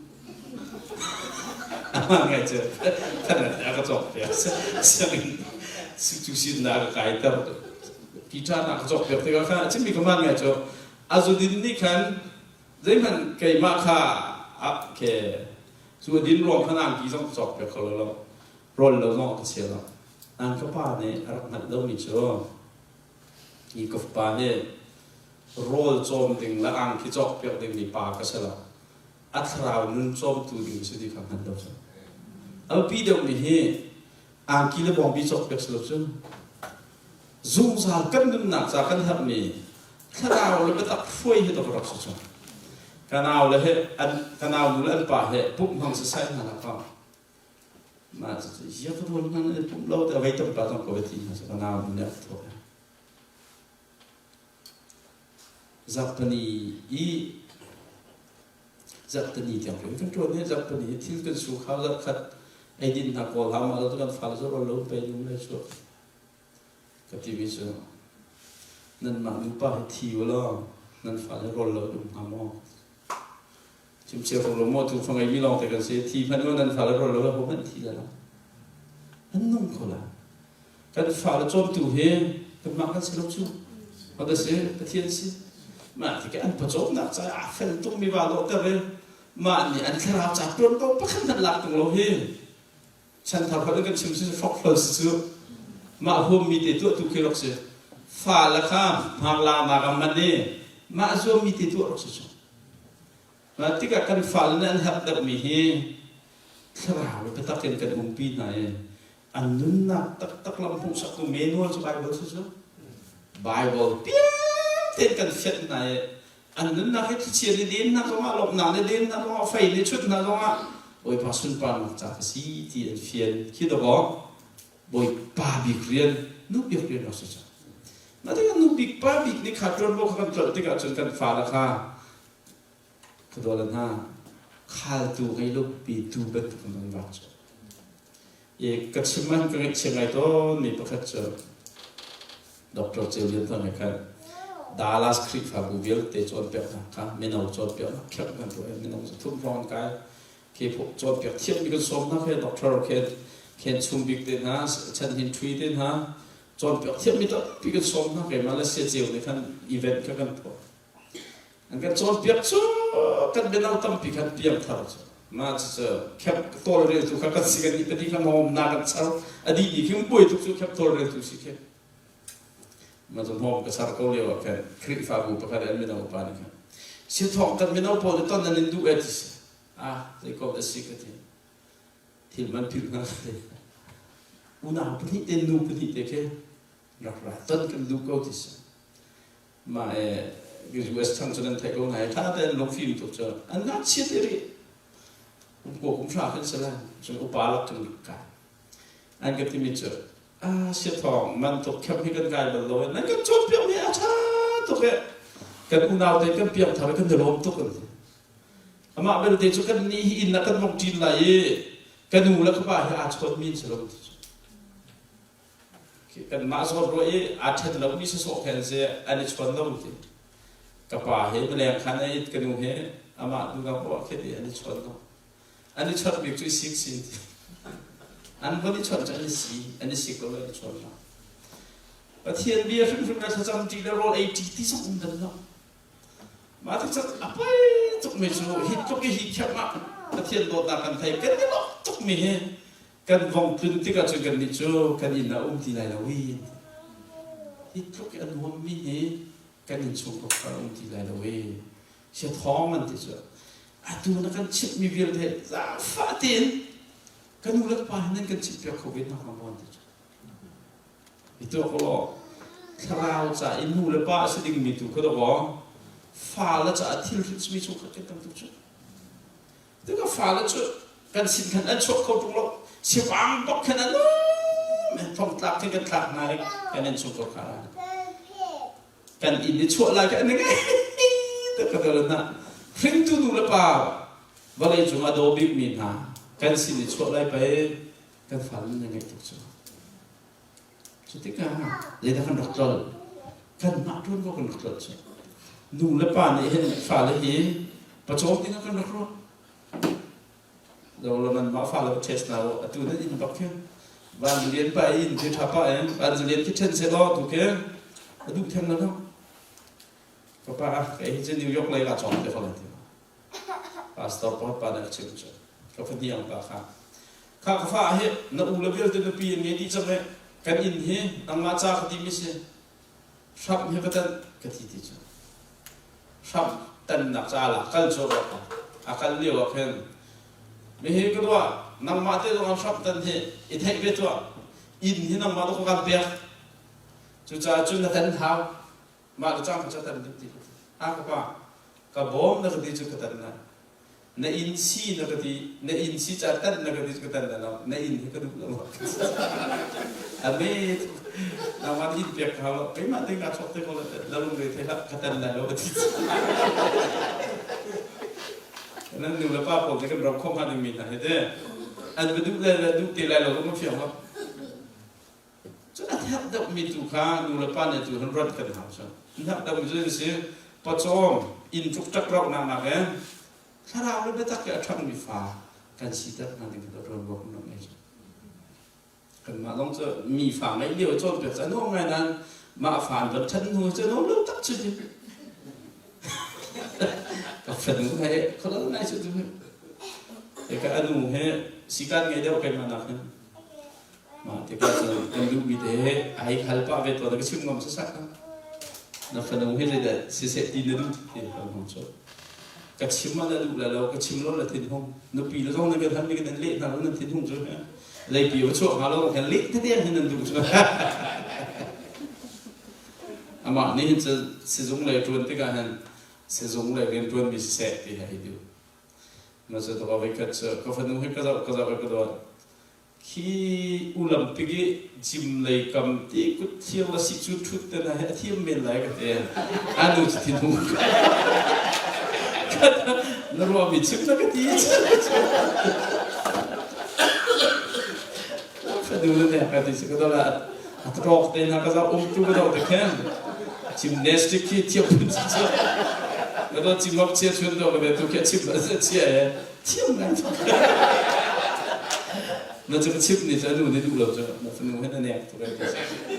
amah ngai cu than a ka cawk piak sianginn cu sin na ka kai ter Peter na ka cawk piak tikah khan a chimmi ka man ngai cu A zudin nih khan zeihmanh keimah kha a ke cu a din ruang khan angki zong ka cawkpiak kho lo lo rawl lo zong a ka chia lo nan ka pa nih a rak hngalh lomi cu hi ka fapa nih rawl cawm ding le angki cawkpiak ding mi pa ka si lo a thlarau nun cawmtu ding si ti kha hngalh lo cu a biapi deuhmi hi angki le bawngbi cawkpiak si lo cun Zungzal kan nunnak ca kan herhmi thlarau le biatak hruai hi dawk rak si cu. Ka nau le he an ka nau nu le an pa he pumh hmang sasai hna la ka. Ma cu ya ka rawl hna na pumh lo te avei tam pa zong ko ti hna ka nau nu nih a thawh. Zarhpini i zarhtini tiang rian kan ṭuan i zarhpini hi thil kan su kha zarhkhat eidin hna kawl hau mah lo cu kan fale cu rawl lo pe lum le chuak ka timi cu nanmah nupa hi thi u law nan fale rawl lo um hnga maw chimchia ko lo maw tu fa ngeimi lawng te kan si thi hmanh u nan fale rawl lo ho hmanh thi le lo an nung ko la Kan fale cawmtu hi kanmah kan si lo cu. Hot si, Pathian si. Mah tikah an pawcawmnak caah aa fel tukmi va lawhter i mah nih an thlarau ca ṭuanvo pakhat hmanh lak tung lo hi chanthar holh in kan chim si hrokhrol si cu mah huammi te tuahtu khi rak si. Fale kha hmaklaknak ah hman i mah zuammi te tuah rak si cu. Mah tikah kan fale nih an herh deuhmi hi thlarau le biatak in kan umpi hna i an nunnak taktak lam hmuhsaktu manual cu Bible si cu Bible piang kan fianh hna i an nunnak hi thlichia nih len hna zongah lawmhnak nih len hna zongah fei nih chut hna zongah Bawipa sunparnak ca ka si ti an fian khi dawkaw Bawipa bik rian nu bik rian rak si cu mah tikah nu bik pa bik nih kha ṭuanvo kha kan tlolh tikah cun kan fale kha Ka dawt hna, khaltu ngei lo pitu bantuk in an vak cu. I ka chim man ka ngaihchia ngai tawnmi pakhat cu Dr. Ceu Lian Thang he khan Dallas Khrihfabu vialte cawnpiaknak kha mino cawnpiaknak kherh kan tuah i minung zathum hrawng an kai. Khi cawnpiak thiammi kan sawm hna khi Dr. Khen Khen Chum Bik te hna, Chan Hin Ṭhui te hna, cawnpiak thiammi tampi kan sawm hna. Keimah le Sia Ceu nih khan event kha kan tuah. An kan cawnpiak cu kan mino tampi khan piangthar cu mah cucu khep tawlreltu kha kan si kan i padi kha hnawm na kan char a dih ni khi buai tuk cu khep tawlreltu si khi ma cu hnawm ka char ko lio ah khan Khrihfabu pakhat an mino upa nih khan sithawng kan mino pawl nih ton an in duh e ti si ah zei ko da si ka ti thil man philh hna unau pahnih te nu pahnih te khi rak ra ton kan duh ko ti si Mah US thang cu nan theih ko ngai ṭha tein lungfim tuk cu an ngakchia te rih kum kua kum hra khin si lai cun upa lak cun kai an ka timi cu ah siathawng man tuk khem hi kan kai bal lo nan kan cawnpiak mi a ṭha tuk e kan unau te kan piang thar kan i lawm tuk an ti amah belte cu kan nih hi inn ah kan vong ṭin lai i ka nu le ka pa hi aa chawn mi an si lo ti cu Kanmah zawn ruah i aa ṭhen lomi sawsawh khen si an i chawn lo ti. Ka pa he mileng khan a it ka nu he amah duhnak ruah khi ti an i chawn lo. An i chawnh bik cu i sik sin ti. An von i chawnh cu an i si, an i sik lo an i chawn lo. Pathian bia hrimhrim le thlacam ṭi le rawl ei ṭi ti zong um bal lo. Mah ti cun a poi tukmi cu hi tluk i hi khiam ah Pathian dawtnak kan thei kan i lawm tukmi hi Kan vong tlun tikah cun kannih cu kan inn ah um ti lai lo i hi tluk i a nuammi hi kan innchung kha um ti lai lo i sia thawng an ti cu atu na kan chimhmi vialte zaangfah tein ka nu le ka pa hin nan kan chimhpiak kho ve hna hnga maw an ti cu i tuak law thlarau ca i nu le pa a si dingmi tu kha dawkaw fale caah thil hrit chung khat kan tam tuk cu Tikah fale cu kan sin khan an chuak kho ṭung lo. Sivang bak khan an um. Thongtlak khin kan thlak hna i kan in chung ko kha. Kan inn i chuah lai kan ngei tak ka dal na. Hringtu nu le pa vawlei cung a daw bikmi hna kan sin i chuah lai pei kan fale na ngeih tuk cu. Cu tikah zeidah kan rak tlol? Kanmah ṭuan ko kan rak tlol cu. Nu le pa nih hin fale hi pawcawm ding ah kan rak ruah. Do lo nan mah fale va test hna u. Atu nan inn bak khi van lian pa in khi ṭha pa in van lian khi ṭhen se law tu khi a duh theng lo. Ka pa kei hi cu New York lei ka cawng te ko lai ti. Pastor pakhat pa nih a chim cu ka fahniang pa kha kha ka fa hi na u le vialte nupi an ngei dih cang i kan inn hi nangmah ca ka timi si hramh hi va tan ka ti ti cu hramh tannak ca la kal cu a kal lio ah khin mihi ka dua nangmah te zong hramh tan hi i theih ve tuah inn hi nangmah to kan pek cucaah cun na tan hau mah le cang ka tan ding ti a ka pa ka bawm na ka ti cu ka tan na na inn si na ka ti na inn si ca tan na ka ti cu ka tan na lo na inn hi ka duh lo ame. Nangmah nih in pek hau lo. Keimah te kaa chok te ko la la lung re thei hlah ka tan lai lo ka ti. Nan nu le pa pawl te kan ram khom hnga ding mi hna he te. An va duh le le duh te lai lo ka fiang lo. Cun a herh deuh mi tu kha nu le pa nih tu han rat kan hau so. An herh deuh mi cu si pawcawm inn tuk tak rauh nak nak in thlarau le biatak ke a ṭhang mi fa kan siter hna ding ka ruan bok nam ei. Kanmah zong cu mi fa ngeih lio cawnpiak cu a nuam ngai nain mah fa an van ṭhan hnu cu nuam lo tak cu ti. Ka fanu he khualal ngai cu tu. Ka anu he sikan ngei deuh keimah nak hin. Mah tikah cun kan duhmi te he ai hal pah ve tawn ka chim ngam sasak. Na fanu he zeidah siseh ti na duh ti kan hong cu. Ka chim ah na duh la lo, ka chim lo la thin hung. Nupi le zong nan kan hal mi kan leh hna lo nan thin hung cu. Leipi va chuak hnga lo kan leh tete hin nan duh cu. Amah nih hin cun sizung lei ṭuan tikah hin sizung lei rian ṭuanmi siseh ti hi duh. Na cu tuk voikhat cu ka fanu hi ka zoh ka zoh ka dawt. Khi Olympic i gym lei kam ti kut thiang la si cu ṭhut te hna hi a thiam men lai ka ti. Anu cu thinhung. Na ruahmi chim na ka ti. Fanu na nek ka ti si ka dola a trawk te hna ka zoh umtu ka zoh te khin gymnastic khi thiam phun si cu. Ka do chim hop chia chun do ka be tu khi chim a chia e thiam ngai. Na cu ka chim ni cu anu nih duh lo cu na fanu he na nek tuk ai ti.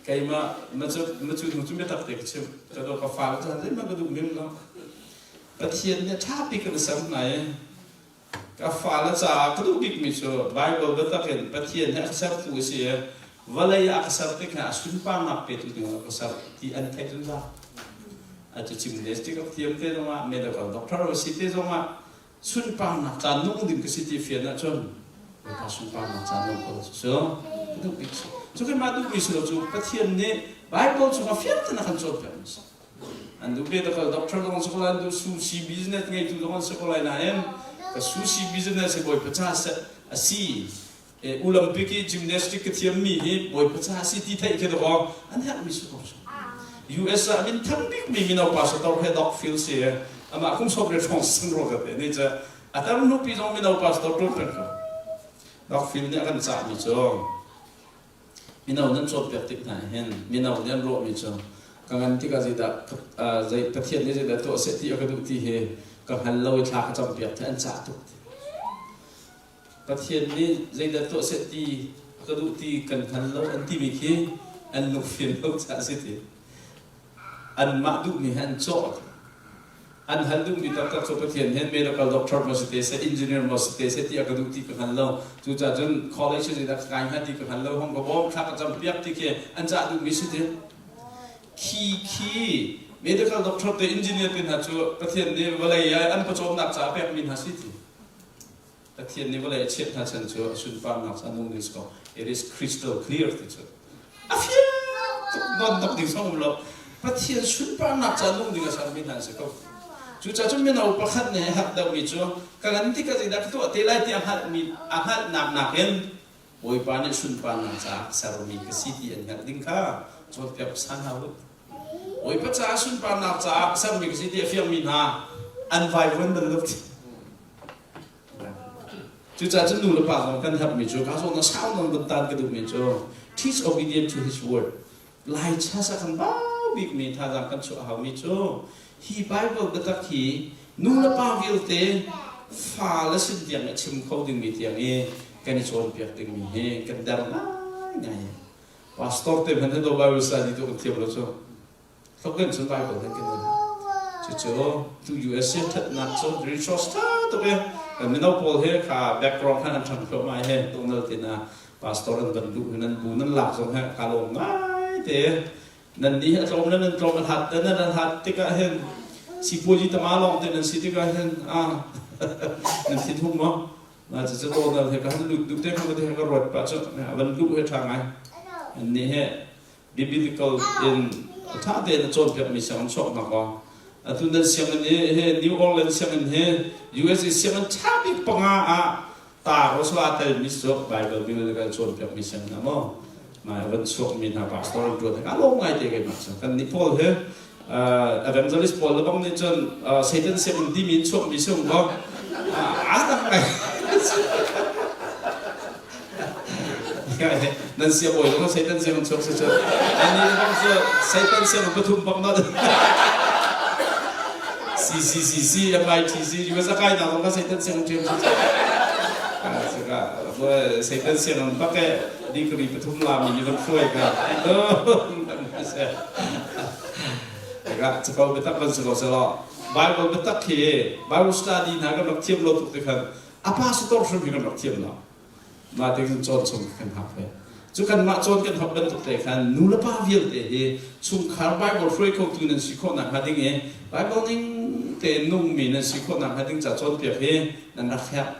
Keimah na cu na cu hnu cu biatak te ka chim. Ka do ka fa ka chan zeihmanh ka duh mim lo. Pathian nih ṭha bik kan ser hna i ka fale caah ka duh bikmi cu Bible biatak in Pathian he a ka sertu a si i vawlei ah a ka ser tik ah sunparnak petu ding ah a ka ser ti an theih zungzal. Atu gymnastic a thiam te zongah medical doctor a si te zongah sunparnak caan nung ding ka si ti fian ahcun Bawipa sunparnak caan nung ko cu ka duh bik si. Cu keimah duhmi si lo cu Pathian nih Bible chungah fiang tein a kan cawnpiak mi si. An duh medical doctor zong an si ko lai, an duh sushi business ngeitu zong an si ko lai nain ka sushi business hi Bawipa ca a si. Olympic i gymnastic ka thiammi hi Bawipa ca a si ti theih khi dawh an herhmi si ko. US ah min thang bikmi mino pastor he Doc Phil si amah kum sawm riat hrawng sang rua ka te ni cu a tam hnupi zong mino pastor ṭuan peng ko. Doc Phil nih a kan cahmi cu Mino nan cawnpiak tik hna hin mino nih an ruahmi cu ka ngan tikah zeidah zei Pathian nih zeidah tuah seh ti a ka duh ti hi ka hngal lo i thla ka campiak ti an cah tuk ti. Pathian nih zeidah tuah seh ti a ka duh ti kan hngal lo an timi khi an lungfim lo caah a si ti. Anmah duhmi he an cawh. An hal duhmi taktak cu Pathian he medical doctor maw si te seh, engineer maw si te seh ti a ka duh ti ka hngal lo. Cucaah cun college zeidah ka kai hnga ti ka hngal lo. Hong ka bawm, thla ka cam piak ti khi an cah duhmi si ti. Khi khi medical doctor te engineer te hna cu Pathian nih vawlei ah an pawcawmnak caah pekmi hna si ti. Pathian nih vawlei a chiat hna chan cu a sunparnak cu a nung ding si ko. It is crystal clear ti cu. A fiang tuk non tuk ding zong um lo. Pathian sunparnak ca nung ding a sermi hna an si ko. Cucaah cun mino pakhat nih a herh deuhmi cu ka ngan tikah zeidah ka tuah te lai ti a hngalhmi a hngalhnak nakin Bawipa nih sunparnak caah sermi ka si ti an hngalh ding kha cawnpiak hmasa hna u. Bawipa caah sunparnak caah sermi ka si ti a fiangmi hna an vaivuan bal lo ti. Cucaah cun nu le pa zong kan herhmi cu ka zawn sau nawn van tan ka duhmi cu teach obedient to his word. Lai chasa kan bau bikmi thazaang kan chuah haumi cu hi Bible biatak hi nu le pa vialte fa le sin tiang a chim kho dingmi tiang i kan i cawnpiak dingmi hi kan der ngaingai. Pastor te hmanh hi do Bible study tu kan thiam lo cu. Hlawklen cun Bible he kan i Cucu tu USA ṭhatnak cu resource ṭha tuk i kan mino pawl he kha background khan an ṭhang thluahmah he Donald tin ah pastor an van luh nan bu nan lak zong he kaa lawm ngai te. Nan nih a tlawm le nan tlawm a hlat le nan hlat tikah hin sipuazi tama lawng te nan si tikah hin ah nan thin hung maw? Na cucu Donald he ka han lut duh te kha ka te ka ruat pah cu van luh he ṭha ngai. An nih he biblical in ṭha tein a cawnpiakmi sianginn chuaknak kong atu nan sianginn hi he New Orleans sianginn hi USA sianginn ṭha bik panga ah ta rosla telmi cu Bible biblical cawnpiakmi sianginn ah maw? Mai van chuak mi hna pastor an tuan ka lawm ngai te keimah cu. Kan nih pawl hi evangelist pawl le bang nih cun Satan sianginn timi in chuak mi si um ko. Aa dang ngai. Nan sia bawi zong Satan sianginn chuak si cu. Ani le bang cu Satan sianginn pathum bak na CCCC MITC US a kai na zong ka Satan sianginn ṭhiam si cu. Satan sianginn bak e degree pathum lami nih van hruai ka. Ka capo biatak van si ko selaw Bible biatak hi Bible study hna kan rak thiam lo tuk te khan a pastor hrim hi kan rak thiam lo. Mah te kan cawn chung kan hak ve. Cu kan mah cawn kan hak bantuk te khan nu le pa vialte hi chungkhar Bible hruai khotu nan si khawh nakhnga ding i Bible ning tein nungmi nan si khawh nakhnga ding ca cawnpiak hi nan rak herh.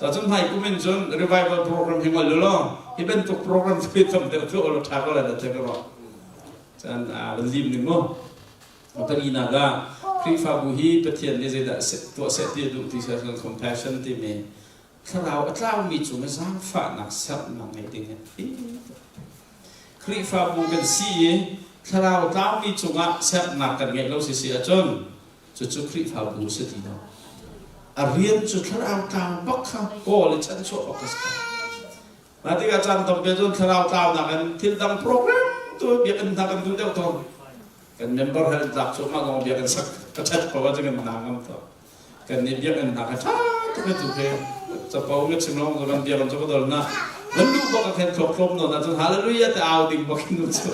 Cacun hmai kum in cun revival program hi ngol law hi bantuk program cu tam deuh tu olo tha ko la da te ka ro. Chan a van lim ning mu. Palinak ah Khrihfabu hi Pathian nih zeidah tuah seh ti a duh ti sa compassion timi thlarau a tlaumi cung i zaangfahnak sernak ngei ding hi Khrihfabu kan si i thlarau tlaumi cungah sernak kan ngeih lo si si ahcun cucu Khrihfabu si ti lo. A rian cu thlarau tlau bak kha kawl i chanchuah bak a si. Mah tikah caan tampi cun thlarau tlaunak in thil dang program tu biakinn hna kan duh deuh tawn. Kan member he an tlak cuahmah zong biakinn sak ka ṭhat ko ahcun kan hna ngam to. Kan nih biakinn hna kha ṭha tuk he tu he capo nga chim lawng kan biakinn cu ka dol na nan luh bak a khen thlok thlom nawn ahcun hallelujah te au ding bak in cu.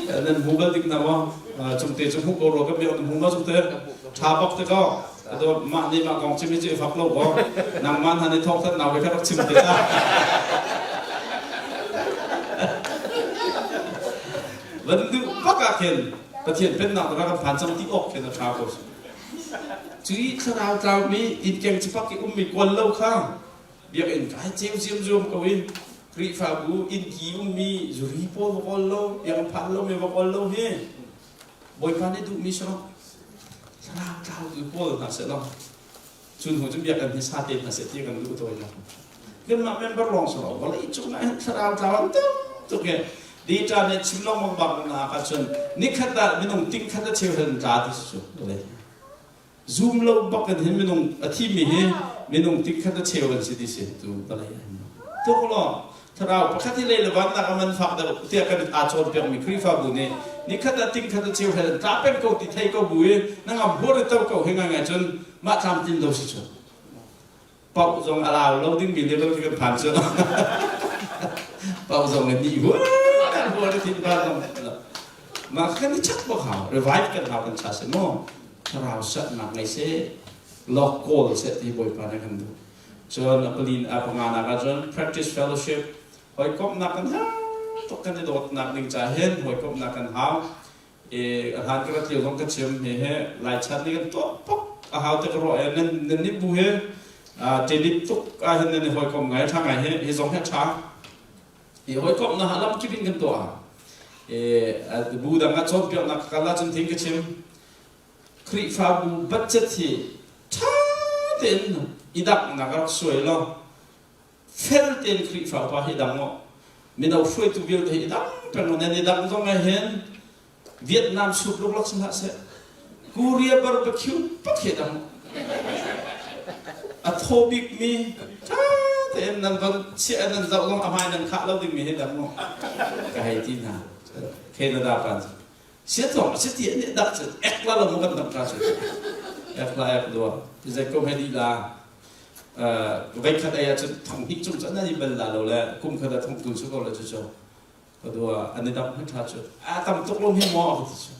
Nan hmu bal dik na maw? Cungte cu hmuh ko rua kan biakinn hmu ma cungte? Ṭha bak te ko. Ado mah nih mah kong chim hi cu i fak lo ko. Nangmah hna nih thawngthat nau kha rak chim te ta. Van duh bak ah khin Pathian pennak rak kan phan cang ti awk khin a ṭha ko. Cui thlarau tlaumi innkeng chapak i ummi kawl lo kha biakinn kai ceu ziam zuam ko in Khrihfabu innki ummi zuri pawl va kawl lo, biakinn phan lo mi va kawl lo hi Bawipa nih duhmi si lo. Thlarau tlau tu kawl hna seh law cun hnu cun biakinn hi sa te hna seh ti kan duh tawi lo. Kanmah member lawng si lo vawlei cung ah hin thlarau tlau an tam tuk i data nih chim lengmang bak na ah cun nikhat ah minung ting khat a cheu hen tla ti si cu vawlei. Zoom lo bak in hin minung a thimi hi minung ting khat a cheu an si ti si tu vawlei ah hin. Tuk law Thlarau pakhat hi lei le van nak a man fak deuh tiah kan aa cawnpiakmi Khrihfabu nih nikhat ah ting khat a cheu he tla peng ko ti thei ko bu i na ngam huar i to ko hi ngaingai cun mah tlamtlin lo si cu pauh zong a lau lo dingmi level khi kan phan cu pauh zong le ni huar huar i thin phan zong mah kan i chak bak hau revive kan hau kan cha se maw thlarau satnak ngei se lok kawl se ti bawipa nih kan duh Cun a palin a panganak ahcun practice fellowship hawikomhnak kan hau tuk kan i dawtnak ding ca hin hawikomhnak kan hau. E, a hlan ka rat lio zong ka chim he he lai chan nih kan tuah pok a hau te ka ruah e nan nan nih bu he telip tuk ah hin nan i hawikom ngai tha ngai he hi zong he tha i hawikomhnak ha lam kip in kan tuah e bu dang ah cawnpiaknak ka kal ahcun thing ka chim Khrihfabu budget hi ṭha tein i danghnak rak suai law fel tein Khrihfa upa hi dang u. Mino hruaitu vialte hi i dang peng u. Nan i dang zong ah hin Vietnam soup luklak si hlah seh. Korea barbecue pak hi dang u. A thaw bikmi ṭha tein nan von chiah nan zoh zong a hmai nan khah lo dingmi hi dang u. Ka hei ti hna. Canada pa Siatong a si ti an dak cu ek la lo kan dam ka cu ek la ek dua ti zai kom he di la vei khat ai ah cun thong hnih cung cu an i bal la lo le kum khat ah thong tun su ko le cu cu ka dua an i dam hman tha cu a tam tuk lo hi maw ka ti cu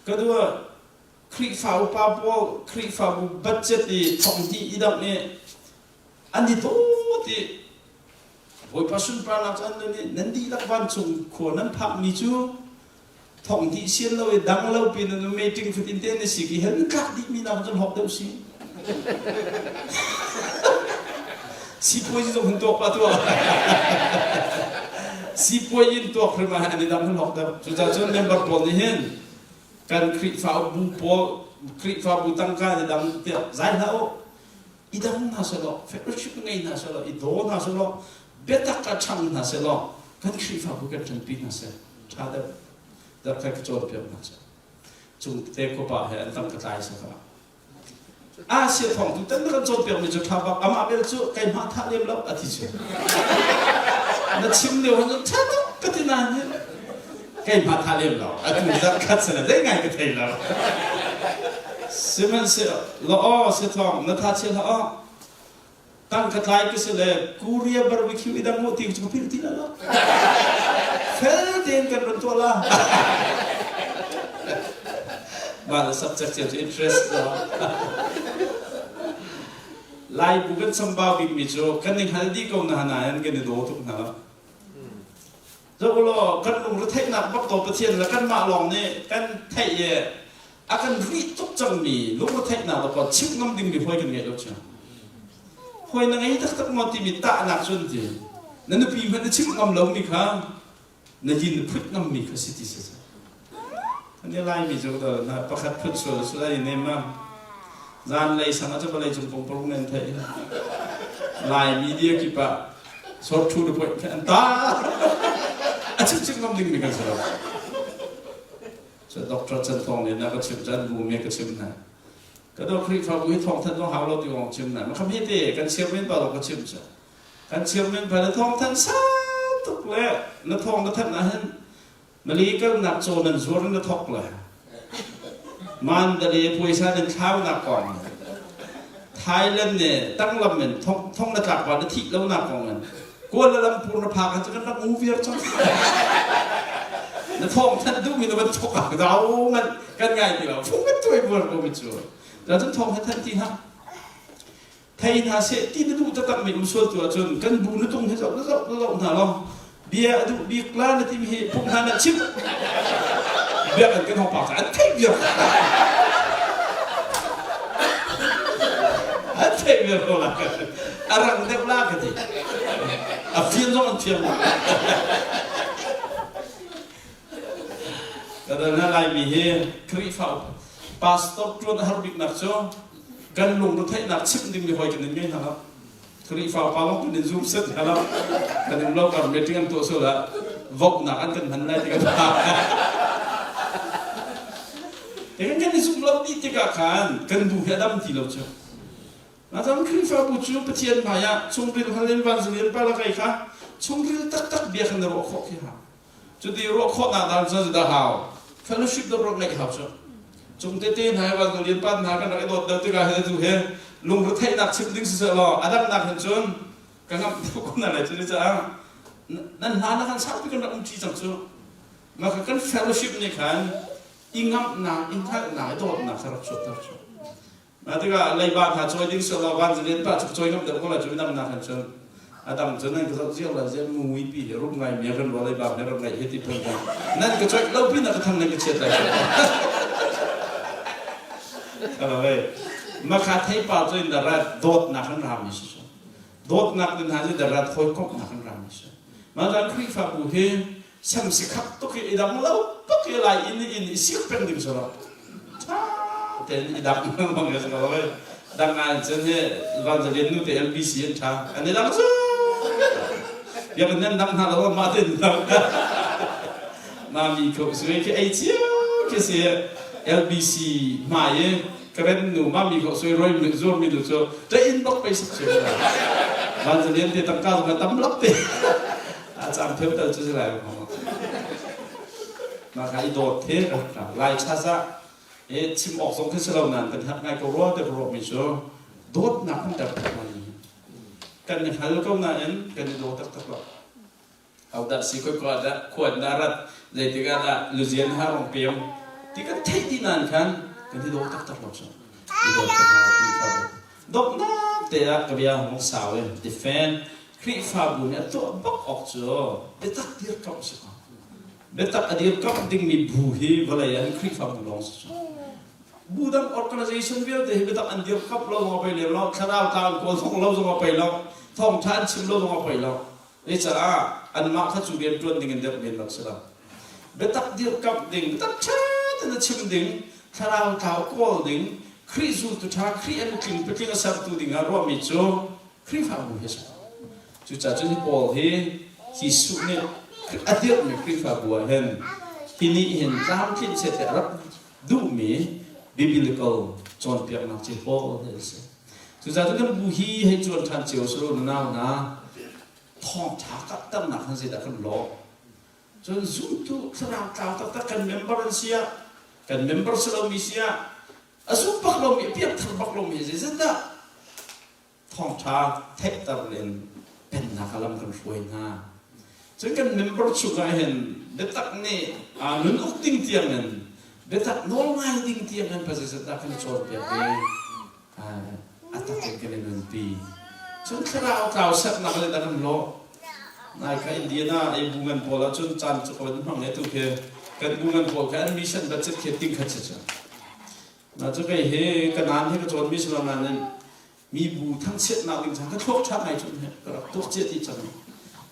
ka dua Khrihfa upa pawl Khrihfabu budget i thong hnih i dam i an i dawt i Bawipa sunparnak cu an nun i nan dihlak vancung khua nan phakmi cu thong dih sian lo i dang lo pin an meeting fatin te na si ki hel nan tlak dihmi nak cun hawk deuh si sipuai zong hun tuak pa tuah sipuai in tuak hrim ah an i dang hun hawk deuh cucaah cun member pawl nih hin kan Khrihfabu pawl Khrihfabu tangka ni dang tiah zai hlah u i dang hna selaw fellowship ngei hna selaw i daw hna selaw. Biatak ah ṭhang hna sehlaw kan Khrihfabu kan ṭanpi hna seh. Ṭha deuh. Dak ka cawnpiak hna seh. Cung te khuapa he an tang ka tlai sa ka. A sia thawng tu tan na kan cawnpiak mi cu ṭha bak. Amah bel cu keimah thah lem lo a ti cu. Na chim lio han ṭha tuk ka ti nain hin keimah thah lem lo. Atu zat khat sene zei ngai ka thei lo. Sihmanhsehlaw aw sia thawng na tha chia hlah aw. Tangka tlai ka si le Korea barbecue i dang mu ti cu ka philh ti la lo. Fel tein kan run tuah la. Mah le subject cio cu interest lo. Lai bu kan chambau bikmi cu kan i hngal dih ko na nain kan i daw tuk hna lo. Zoh law kan lungretheihnak bak to Pathian le kanmah lawng nih kan theih i a kan rih tuk cangmi lungretheihnak dawkaw chimh ngam dingmi hawi kan ngeih lo cio. Hawi na ngei taktak maw timi tahnak cun ti na nupi hmanh na chimh ngam lomi kha na yin na phut ngammi kha si ti si. Kan i Laimi cu na pakhat phut sual su ai nem ma zan lei sang ah cu vawlei cung pongpong nan theih Lai media kip ah short to the point an ta a chim chim ngam ding mi kan si lo so Dr. Chan Thawng nih na ka chim chan bu me ka chim hna ka do Khrihfabu hi thawng than zong hau lo ti kong chim na ma kham hi te kan chairman pa ka chim cha kan chairman pa na thawng than sa tuk le na thawng na than ah hin Mali kalnak caw nan zuar in na thok le Mandalay puaisa nan thlaunak kong Thailand ne tanglam in thong thong na tlak ba na thih lo nak kong in Kuala Lumpur na phak ah kan rak ngu viar cang na thong than duh mi na van thok ah dau ngan kan ngai ti lo phung kan tuai buar ko mi cu da cun thong than ti ha thei hna seh ti na duh taktak mi um sual tu ahcun kan bu na tung hi zoh na zoh na zoh hna lo bia a duh bik la na timi hi phung hna na chim bia kan kan hong pak an theih viar an theih viar ko la a rang deuh la ka ti a fian zong an thiam la na Laimi hi Khrihfa pastor ṭuan a har biknak cu kan lungretheihnak chimh dingmi hawi kan in ngei hna lo. Khrihfa upa lawng kan in zum set hna lo. Kan um lo kar meeting an tuah sual ah voknak an kan hman lai ti kan phang. Kan kan i zum lo dih tikah khan kan bu hi a dam ti lo cu. Nain Khrihfabu cu Pathian hmai ah chungril hal in vanzalian palakai kha chungril taktak bia khan na ruah khawh khi hau. Cuti ruah khawhnak dan cu dah hau. Fellowship dawt rak ngeih hau cu. Cung tete hna he vanzalian pa hna kan rak i dawt deuh tikah hi tu he lungretheihnak chim ding siseh law a dangnak hin cun ka ngamh deuh ko na lai cu caah nan hna na kan saupi kan rak um ṭi cang cu. Maka kan fellowship nih khan i ngamhnak, i hngalhnak, i dawtnak kha rak chuahter cu. Mah tikah leiba hna cawi ding si lo vanzalian pa cu cawi ngam deuh ko lai cu midang nak hin cun a dang cu nan ka zoh ziar lai ziar mui pi hi rum ngai mi kan ruah leiba he rak ngaih hi ti phun kan nan ka coih lo pin ah ka thang nan ka chiat lai cu makha thei pa cu in darat dawtnak an rami si cu dawtnak din hna cu darat hawikomhnak an rami si mah zan Khrihfabu hi sem si khap tuk i dang lo tuk i lai in in i sik peng ding si lo ṭha tein i dang lengmang si ko dang ngai cun hi vanzalian nu te LBC an ṭha an i dang zu ya kan nan dang hna lo mah te dang mami kho sui khi ei cio khi si LBC hmai i karen nu mami kho sui roi mi zur mi nu cu ṭa in bak pei sak cio vanzalian te tangka zong tam lak te A cang pheu tal cu si lai maw? Mah kha i dawt he lai chaza e chim awk zong khi si lo nain kan herh ngai ko rua te ka ruahmi cu dawtnak kan ter tak lai kan i hngal ko nain kan i daw taktak lo. Hodah si khoi ko dah khuan dah rat zeitik ah dah luzian ha rong pem ti kan theih dih nain khan kan i daw taktak lo cu. I dawt ka hna Khrihfabu. Donghnak te ah ka bia hong sau in defend Khrihfabu nih a tuah bak awk cu biatak dirkamh si ko. Biatak a dirkamh dingmi bu hi vawlei ah hin Khrihfabu lawng si cu. Bu dang organization vialte hi biatak an dirkamh lo zong a poi lem lo, thlarau tla an kawl zong lo zong a poi lo, thawngṭha an chim lo zong a poi lo. Cucaah anmah kha cu rian ṭuan ding in dirh men bak si lo. Biatak dirkamh ding, biatak ṭha tein a chim ding, thlarau tlau kawl ding, Khrih zultu ṭha, Khrih an tling patling a sertu ding ah ruahmi cu Khrihfabu hi a si. Cucaah cun hi Paul hi Jesuh nih a dirhmi Khrihfabu ah hin hi nih hin tlamtlinh seh tiah a rak duhmi biblical cawnpiaknak cu Paul hi a si. Cucaah cun kan bu hi hei cuan ṭhan cio si lo nau hna thawngṭha karhternak han zeidah kan lawh. Cun zumtu thlarau tlau taktak kan member an si ah kan member si lomi si ah a zum bak lomi a piangthar bak lomi zeizatdah thawngṭha theihter in pennak a lam kan hruai hna. Cun kan member chungah hin biatak nih nun uk ding tiangin biatak nawl ngai ding tiangin zeizatdah kan cawnpiak i a tak in kan i nunpi. Cun thlarau tlau sernak le dah kan lawh. Nai kha Indiana i bu ngan pawl ah cun caan cu ka van hmang e tu khi kan bu ngan pawl kha an mission budget khi ting khat si cu. Na cu kei hi ka naan hi ka cawnmi si lo nain mibu thangchiatnak ding cang ka thluak ṭha ngai cun he ka rak tuak cia ti cang.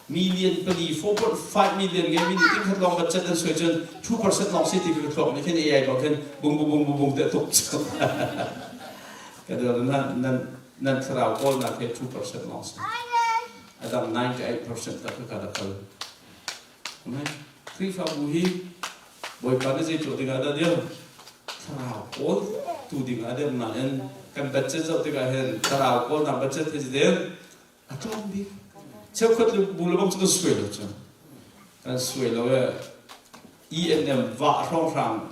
Million pali 4.5 million nge mi nih ting khat lawng budget an suai cun 2% lawng si ti ka thluak nih khin AI bang khin bung bung bung bung bung te tuk cang. Ka dal nan nan nan thlarau kawlnak he 2% lawng si. A dang 98% tak ka rak kal. Khrihfabu hi Bawipa nih zei tuah dingah dah dir? Thlarau kawl tu dingah a dir nain kan budget zoh tikah hin thlarau kawlnak budget hi dir a tlawm bik. Cheukhat bu le bang cu kan suai lo cu. Kan suai lo e ENM vah hrawnghrang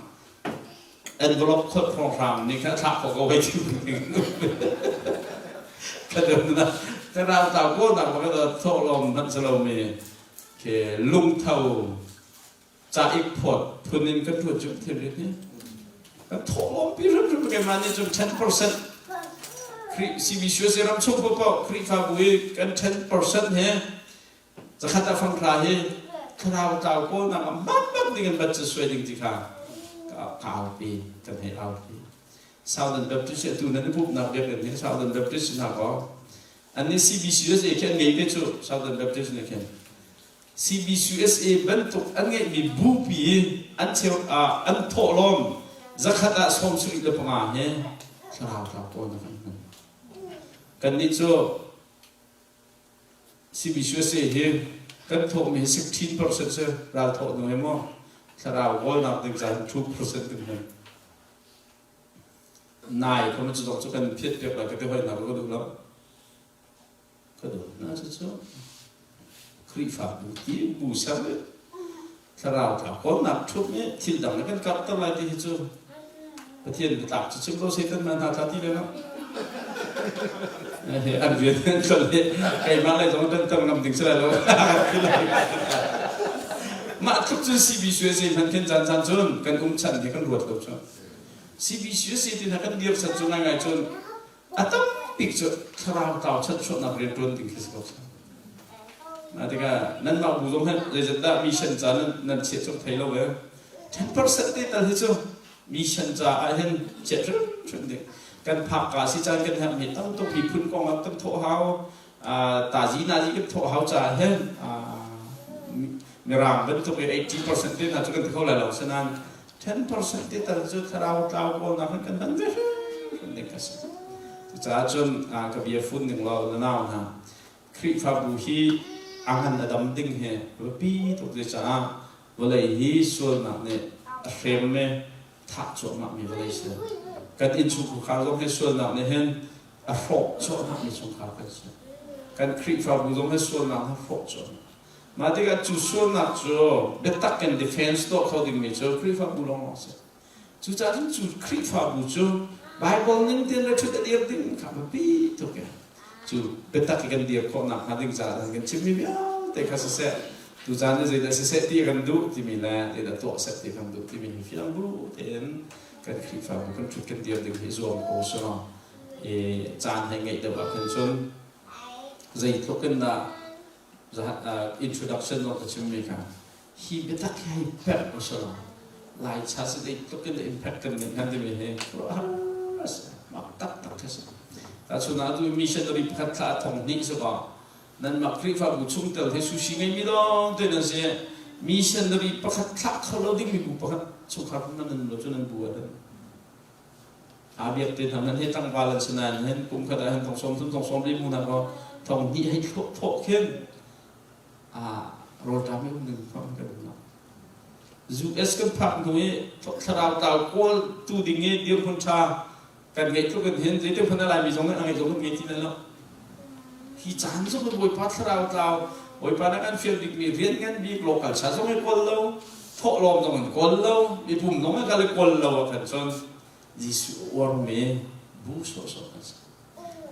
envelope khot hrawnghrang nih khan a thlah khawh ko hei ti ka dam na thlarau tlau kawlnak bak da thawhlawm hmanh si lomi ke lungtho caik phawt phun in kan ṭuan cu thil rit ni kan thawhlawm pi hrimhrim keimah nih cun 10% Khrih CBCUSA ram chung paohpaoh Khrihfabu i kan 10% he zakhat a fanghra hi thlarau tlau kawlnak ah bak ding in bat cu suai ding ti kha ka aupi kan hei aupi. Southern Baptist atu nan i pumhnak biakinn hi Southern Baptist hna kaw an nih CBCUSA khi an ngei te cu Southern Baptist nih khin CBCUSA bantuk an ngeihmi bupi an cheu an thawhlawm zakhat ah 75 he thlarau tlau pawl na kan hman. Kannih cu CBCUSA hi kan thawhmi hi 16% si ral thawh hnu he maw thlarau kawlnak ding caan 2% kan hman. Nai kha cu zong cu kan phiat piak lai ka ti hoi na ka duh lo. Ka duh na cucu Khrihfabu ti bu ser i thlarau tla kawlnak ṭhumh i thil dang na kan karhter lai ti hi cu Pathian biatlak cu chim ko Satan na hna tla ti le lo. An rian an tlol hi keimah lei zong kan tam ngam ding si lai lo. Mah tluk cun CBCUSA hman khin caan caan cun kan um chan hi kan ruat lo cu. CBCUSA ti hna kan dir chan cu ngaingai cun A tam bik cu thlarau tlau chanchuahnak rian ṭuan ding khi si ko. Na tikah nanmah bu zong hin zeizat dah mission ca nan nan chiah cu thei lo e. 10% te tal hi cu mission ca ah hin chiah hrimhrim ding. Kan phak ka si caan kan herh mi tam tuk miphun kong ah kan thawh hau, tazi nazi kan thawh hau caah hin mirang bantuk i 80% te hna cu kan ti kho lai lo. Sinain 10% te tal cu thlarau tlau kawlnak hin kan hman ve hrimhrim ding ka si. Cucaah cun ka bia fun ning law na nau hna Khrihfabu hi a ngan a dam ding hi biapi tuk ti caah vawlei hi sualnak nih a hrem i thah cuahmah mi vawlei si. Kan innchungkhar zong hi sualnak nih hin a hrawh cuahmah mi chungkhar kan si. Kan Khrihfabu zong hi sualnak nih a hrawh cuahmah. Mah tikah cu sualnak cu biatak in defense tuah kho dingmi cu Khrihfabu lawnglawng a si. Cucaah cun cu Khrihfabu cu Bible ning tein le ṭhut a dir ding kha biapi tuk i cu biatak i kan dir khawh nakhnga ding caah kan chimmi vialte kha siseh tucaan i zeidah siseh ti kan duh timi le zeidah tuah seh ti kan duh timi hi fiang bu tein kan Khrihfabu kan ṭhut kan dir ding hi zuam ko sih i caan hei ngeih deuh ahkhin cun zeitluk in dah introduction zong ka chimmi kha hi biatak hi hei perh u sih law Lai cha si zeitluk in impact kan ngeih hnga timi hi khuaruahhar a si mak taktak khi si tahchun ah atu missionary pakhat thla thong hnih si kaw nanmah Khrihfabu chungtel hi sushi ngeimi lawng te nan si missionary pakhat thlah kho lo dingmi bu pakhat chungkhar nan nan lo cu nan bu ah Aa biak te hna nan hi tlangval an si nain hin kum khat ah hin thong sawm thum thong sawm li mu na ko. Thong hnih hei thawh khin rawlṭam i um ding kan um lo. US kan phak hnu i thlarau tlau kawl tu ding i dirhmun ṭha kan ngeih tluk in hin zeitin hmanh a Laimi zong nih a ngeih zong kan ngei ti lo. Hi caan zong in Bawipa thlarau tlau, Bawipa na kan fial bikmi rian ngan bik local cha zong i kawl lo, thawhlawm zong in kawl lo, mipum zong in kal i kawl lo ah khan cun Jesuh uarmi bu sawhsawh kan si.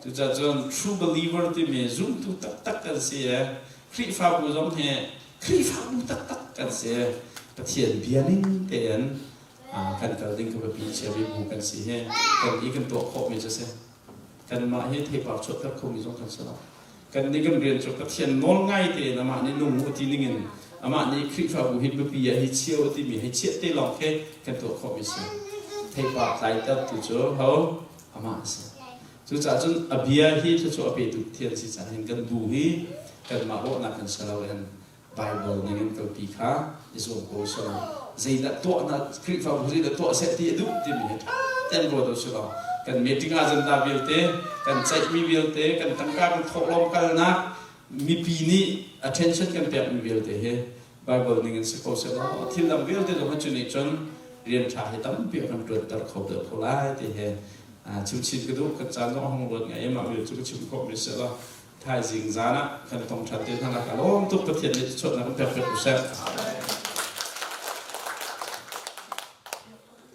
Cucaah cun true believer timi zumtu taktak kan si i Khrihfabu zong hi Khrihfabu taktak kan si. Pathian bia ning tein kan kal ding ka biapi chiami bu kan si hi kan i kan tuah khawhmi cu si. Kanmah hi theipar chuahter khomi zong kan si lo. Kan nih kan rian cu Pathian nawl ngai tein amah nih nung u ti ningin amah nih Khrihfabu hi biapi ah hi chia u timi hei chiah te lawng khi kan tuah khawhmi si. Theipar tlaitertu cu ho amah a si. Cucaah cun a bia hi thluachuah a petu Pathian si caah hin kan bu hi kanmah ruahnak in si loin Bible ning in kalpi kha i zuam ko sih law zeidah tuahnak Khrihfabu zeidah tuah seh ti a duh timi hi ṭha tein ruat u sih law kan meeting agenda vialte kan ceihmi vialte kan tangka kan thawhlawm kalnak mipi nih attention kan pekmi vialte hi Bible ning in si ko seh law thil dang vialte zong hi cu nih cun rian ṭha hi tampi a kan ṭuanter kho deuh ko lai ti hi chimchin ka duh. Kan caan zong a hung ruat ngai i mah vial cu ka chim khawhmi si lo. Thaizing zan ah kan tong ṭhan te hna lai. Ka lawm tuk. Pathian nih chuahnak kan pek pek u seh.